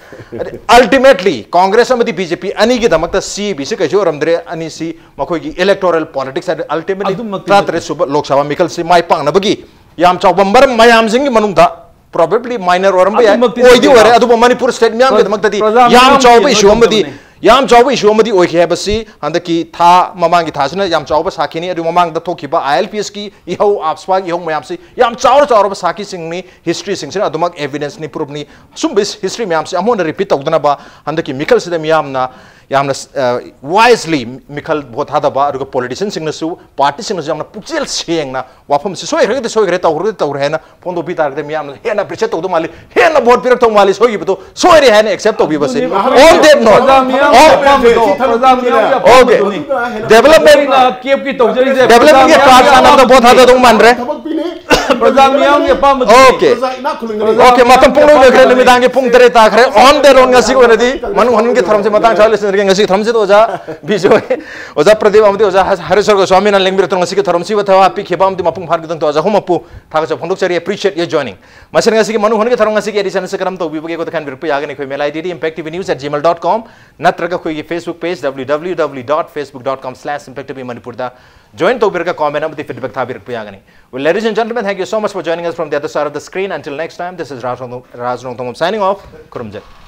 ꯑꯜꯇꯤꯃꯦꯠꯂꯤ ꯀꯣꯡꯒ꯭ꯔꯦꯁ ꯑꯃꯗꯤ ꯕꯤ ꯖꯦ ꯄꯤ ꯑꯅꯤꯒꯤꯗꯃꯛꯇ ꯁꯤ ꯕꯤꯁꯦ ꯀꯩꯁꯨ ꯑꯣꯏꯔꯝꯗ꯭ꯔꯦ꯫ ꯑꯅꯤꯁꯤ ꯃꯈꯣꯏꯒꯤ ꯏꯂꯦꯛꯇꯣꯔꯦꯜ ꯄꯣꯂꯤꯇꯤꯛꯁ ꯍꯥꯏꯗꯤ ꯑꯜꯇꯤꯃꯦꯠꯂꯤ ꯑꯗꯨꯃꯛꯇꯤ ꯇꯔꯥꯇꯔꯦꯠ ꯁꯨꯕ ꯂꯣꯛ ꯁꯚꯥ ꯃꯤꯈꯜꯁꯤ ꯃꯥꯏ ꯄꯥꯛꯅꯕꯒꯤ ꯌꯥꯝ ꯆꯥꯎꯕ ꯃꯔꯝ ꯃꯌꯥꯝꯁꯤꯡꯒꯤ ꯃꯅꯨꯡꯗ ꯄ꯭ꯔꯣꯕꯦꯕꯂꯤ ꯃꯥꯏꯅꯔ ꯑꯣꯏꯔꯝꯕ ꯌꯥꯏ, ꯑꯗꯨꯃꯛꯇꯤ ꯑꯣꯏꯗꯤ ꯅꯠꯇꯦ꯫ ꯑꯣꯏꯔꯦ, ꯑꯗꯨꯕꯨ ꯃꯅꯤꯄꯨꯔ ꯁ꯭ꯇꯦꯠ ꯃꯤꯌꯥꯝꯒꯤꯗꯃꯛꯇꯗꯤ ꯄ꯭ꯔꯖꯥ ꯌꯥꯝ ꯃꯤꯌꯥꯝꯒꯤ ꯆꯥꯎꯕ ꯀꯩꯅꯣ ꯏꯁꯨ ꯑꯃꯗꯤ ꯇꯧꯕꯅꯦ꯫ ꯌꯥꯝ ꯆꯥꯎꯕ ꯏꯁꯨ ꯑꯃꯗꯤ ꯑꯣꯏꯈꯤ ꯍꯥꯏꯕꯁꯤ ꯍꯟꯗꯛꯀꯤ ꯊꯥ, ꯃꯃꯥꯡꯒꯤ ꯊꯥꯁꯤꯅ ꯌꯥꯝ ꯆꯥꯎꯕ ꯁꯥꯈꯤꯅꯤ꯫ ꯑꯗꯨ ꯃꯃꯥꯡꯗ ꯊꯣꯛꯈꯤꯕ ꯑꯥꯏ ꯑꯦꯜ ꯄꯤ ꯑꯦꯁꯀꯤ ꯏꯍꯧ, ꯑꯥꯞꯁꯄꯥꯒꯤ ꯏꯍꯧ ꯃꯌꯥꯝꯁꯤ ꯌꯥꯝ ꯆꯥꯎꯔ ꯆꯥꯎꯔꯕ ꯁꯥꯈꯤꯁꯤꯡꯅꯤ꯫ ꯍꯤꯁꯇ꯭ꯔꯤꯁꯤꯡꯁꯤꯅ ꯑꯗꯨꯃꯛ ꯑꯦꯚꯤꯗꯦꯟꯁꯅꯤ, ꯄ꯭ꯔꯨꯐꯅꯤ꯫ ꯑꯁꯨꯝꯕ ꯍꯤꯁꯇ꯭ꯔꯤ ꯃꯌꯥꯝꯁꯤ ꯑꯃꯨꯛ ꯍꯟꯅ ꯔꯤꯄꯤꯠ ꯇꯧꯗꯅꯕ ꯍꯟꯗꯛꯀꯤ ꯃꯤꯈꯜꯁꯤꯗ ꯃꯤꯌꯥꯝꯅ ꯌꯥꯝꯅ ꯋꯥꯏꯁꯂꯤ ꯃꯤꯈꯜ ꯚꯣꯠ ꯊꯥꯗꯕ, ꯑꯗꯨꯒ ꯄꯣꯂꯤꯇꯤꯁꯤꯌꯟꯁꯤꯡꯅꯁꯨ, ꯄꯥꯔꯇꯤꯁꯤꯡꯅꯁꯨ ꯌꯥꯝꯅ ꯄꯨꯛꯆꯦꯜ ꯁꯦꯡꯅ ꯋꯥꯐꯝꯁꯤ ꯁꯣꯏꯈ꯭ꯔꯒꯗꯤ ꯁꯣꯏꯈ꯭ꯔꯦ, ꯇꯧꯈ꯭ꯔꯒꯗꯤ ꯇꯧꯈ꯭ꯔꯦ ꯍꯥꯏꯅ ꯐꯣꯡꯗꯣꯛꯄꯤ ꯇꯥꯔꯒꯗꯤ ꯃꯤꯌꯥꯝꯅ ꯍꯦꯟꯅ ꯑꯦꯄ꯭ꯔꯤꯁꯤꯌꯦꯠ ꯇꯧꯗꯧ ꯃꯥꯜꯂꯤ, ꯍꯦꯟꯅ ꯚꯣꯠ ꯄꯤꯔꯛꯇꯧ ꯃꯥꯜꯂꯤ꯫ ꯁꯣꯏꯈꯤꯕꯗꯣ ꯁꯣꯏꯔꯦ ꯍꯥꯏꯅ ꯑꯦꯛꯁꯦꯞ ꯇꯧꯕꯤꯕꯁꯤ꯫ ꯑꯗꯨꯅꯤ, On that note, ꯄ꯭ꯔꯖꯥ ꯃꯤꯌꯥꯝꯒꯤ ꯑꯄꯥꯝꯕꯗꯣ, ꯄ꯭ꯔꯖꯥ ꯃꯤꯌꯥꯝꯒꯤ ꯑꯣꯀꯦ꯫ ꯑꯄꯥꯝꯕꯗꯨꯅꯤ꯫ ꯗꯦꯕꯂꯞꯃꯦꯟ, ꯑꯩꯈꯣꯏꯅ ꯀꯦꯞꯀꯤ ꯇꯧꯖꯔꯤꯁꯦ ꯗꯦꯕꯂꯞꯃꯦꯟꯒꯤ ꯄ꯭ꯔꯖꯥ ꯀꯥꯔꯗ ꯃꯤꯌꯥꯝꯒꯤ ꯁꯥꯟꯅꯕꯗ ꯚꯣꯠ ꯑꯄꯥꯝꯕꯗꯨꯅꯤ꯫ ꯊꯥꯗꯗꯧ ꯃꯥꯟꯗ꯭ꯔꯦ꯫ ꯄ꯭ꯔꯖꯥ ꯃꯤꯌꯥꯝꯒꯤ ꯑꯄꯥꯝꯕꯗꯨꯅꯤ꯫ ꯑꯣꯀꯦ꯫ ꯄ꯭ꯔꯖꯥ ꯏꯅꯥꯛ ꯈꯨꯜꯂꯒꯅꯤ꯫ ꯑꯣꯀꯦ, ꯃꯇꯝ ꯄꯨꯡꯂꯣꯏ ꯂꯣꯏꯈ꯭ꯔꯦ꯫ ꯅꯨꯃꯤꯗꯥꯡꯒꯤ ꯄꯨꯡ ꯇꯔꯦꯠ ꯇꯥꯈ꯭ꯔꯦ꯫ On that note, ꯉꯁꯤꯒꯤ ꯑꯣꯏꯅꯗꯤ ꯃꯅꯨꯡ ꯍꯟꯒꯤ ꯊꯧꯔꯝꯁꯤ ꯃꯇꯥꯡ ꯁ꯭ꯋꯥꯏ ꯂꯣꯏꯁꯤꯟꯖꯔꯒꯦ꯫ ꯉꯁꯤꯒꯤ ꯊꯧꯔꯝꯁꯤꯗ ꯑꯣꯖꯥ ꯕꯤꯖꯣꯏ, ꯑꯣꯖꯥ ꯄ꯭ꯔꯗꯤꯞ ꯑꯃꯗꯤ ꯑꯣꯖꯥ ꯍꯔꯤꯁꯣꯔ ꯒꯣꯁ꯭ꯋꯥꯃꯤꯅ ꯂꯦꯡꯕꯤꯔꯛꯇꯨꯅ ꯉꯁꯤꯒꯤ ꯊꯧꯔꯝꯁꯤꯕꯨ ꯊꯋꯥꯏ ꯍꯥꯞꯄꯤꯈꯤꯕ ꯑꯃꯗꯤ ꯃꯄꯨꯡ ꯐꯥꯍꯟꯈꯤꯕꯗ ꯑꯣꯖꯥ ꯑꯍꯨꯝꯃꯛꯄꯨ ꯊꯥꯒꯠꯆꯕ ꯐꯣꯡꯗꯣꯛꯆꯔꯤ꯫ Appreciate your joining꯫ ꯃꯁꯤꯅ ꯉꯁꯤꯒꯤ ꯃꯅꯨꯡ ꯍꯟꯒꯤ ꯊꯧꯔꯝ ꯉꯁꯤꯒꯤ ꯑꯦꯗꯤꯁꯟ ꯑꯁꯤ ꯀꯔꯝ ꯇꯧꯕꯤꯕꯒꯦ? ꯑꯩꯈꯣꯏꯗ ꯈꯟꯕꯤꯔꯛꯄ ꯌꯥꯒꯅꯤ꯫ ꯑꯩꯈꯣꯏ ꯃꯦꯜ ꯑꯥꯏ ꯗꯤꯗꯤ impacttvnews at gmail dot com ꯅꯠꯇ꯭ꯔꯒ ꯑꯩꯈꯣꯏꯒꯤ Facebook page W W W dot facebook dot com slash impactv ꯃꯅꯤꯄꯨꯔꯗ join ꯇꯧꯕꯤꯔꯒ comment ꯑꯃꯗꯤ feedback ꯊꯥꯕꯤꯔꯛꯄ ꯌꯥꯒꯅꯤ꯫ Well, ladies and gentlemen, thank you so much for joining us from the other side of the screen. Until next time, this is Raj Rongthong, Raj Rongthong signing off. ꯈꯨꯔꯨꯝꯖꯔꯤ꯫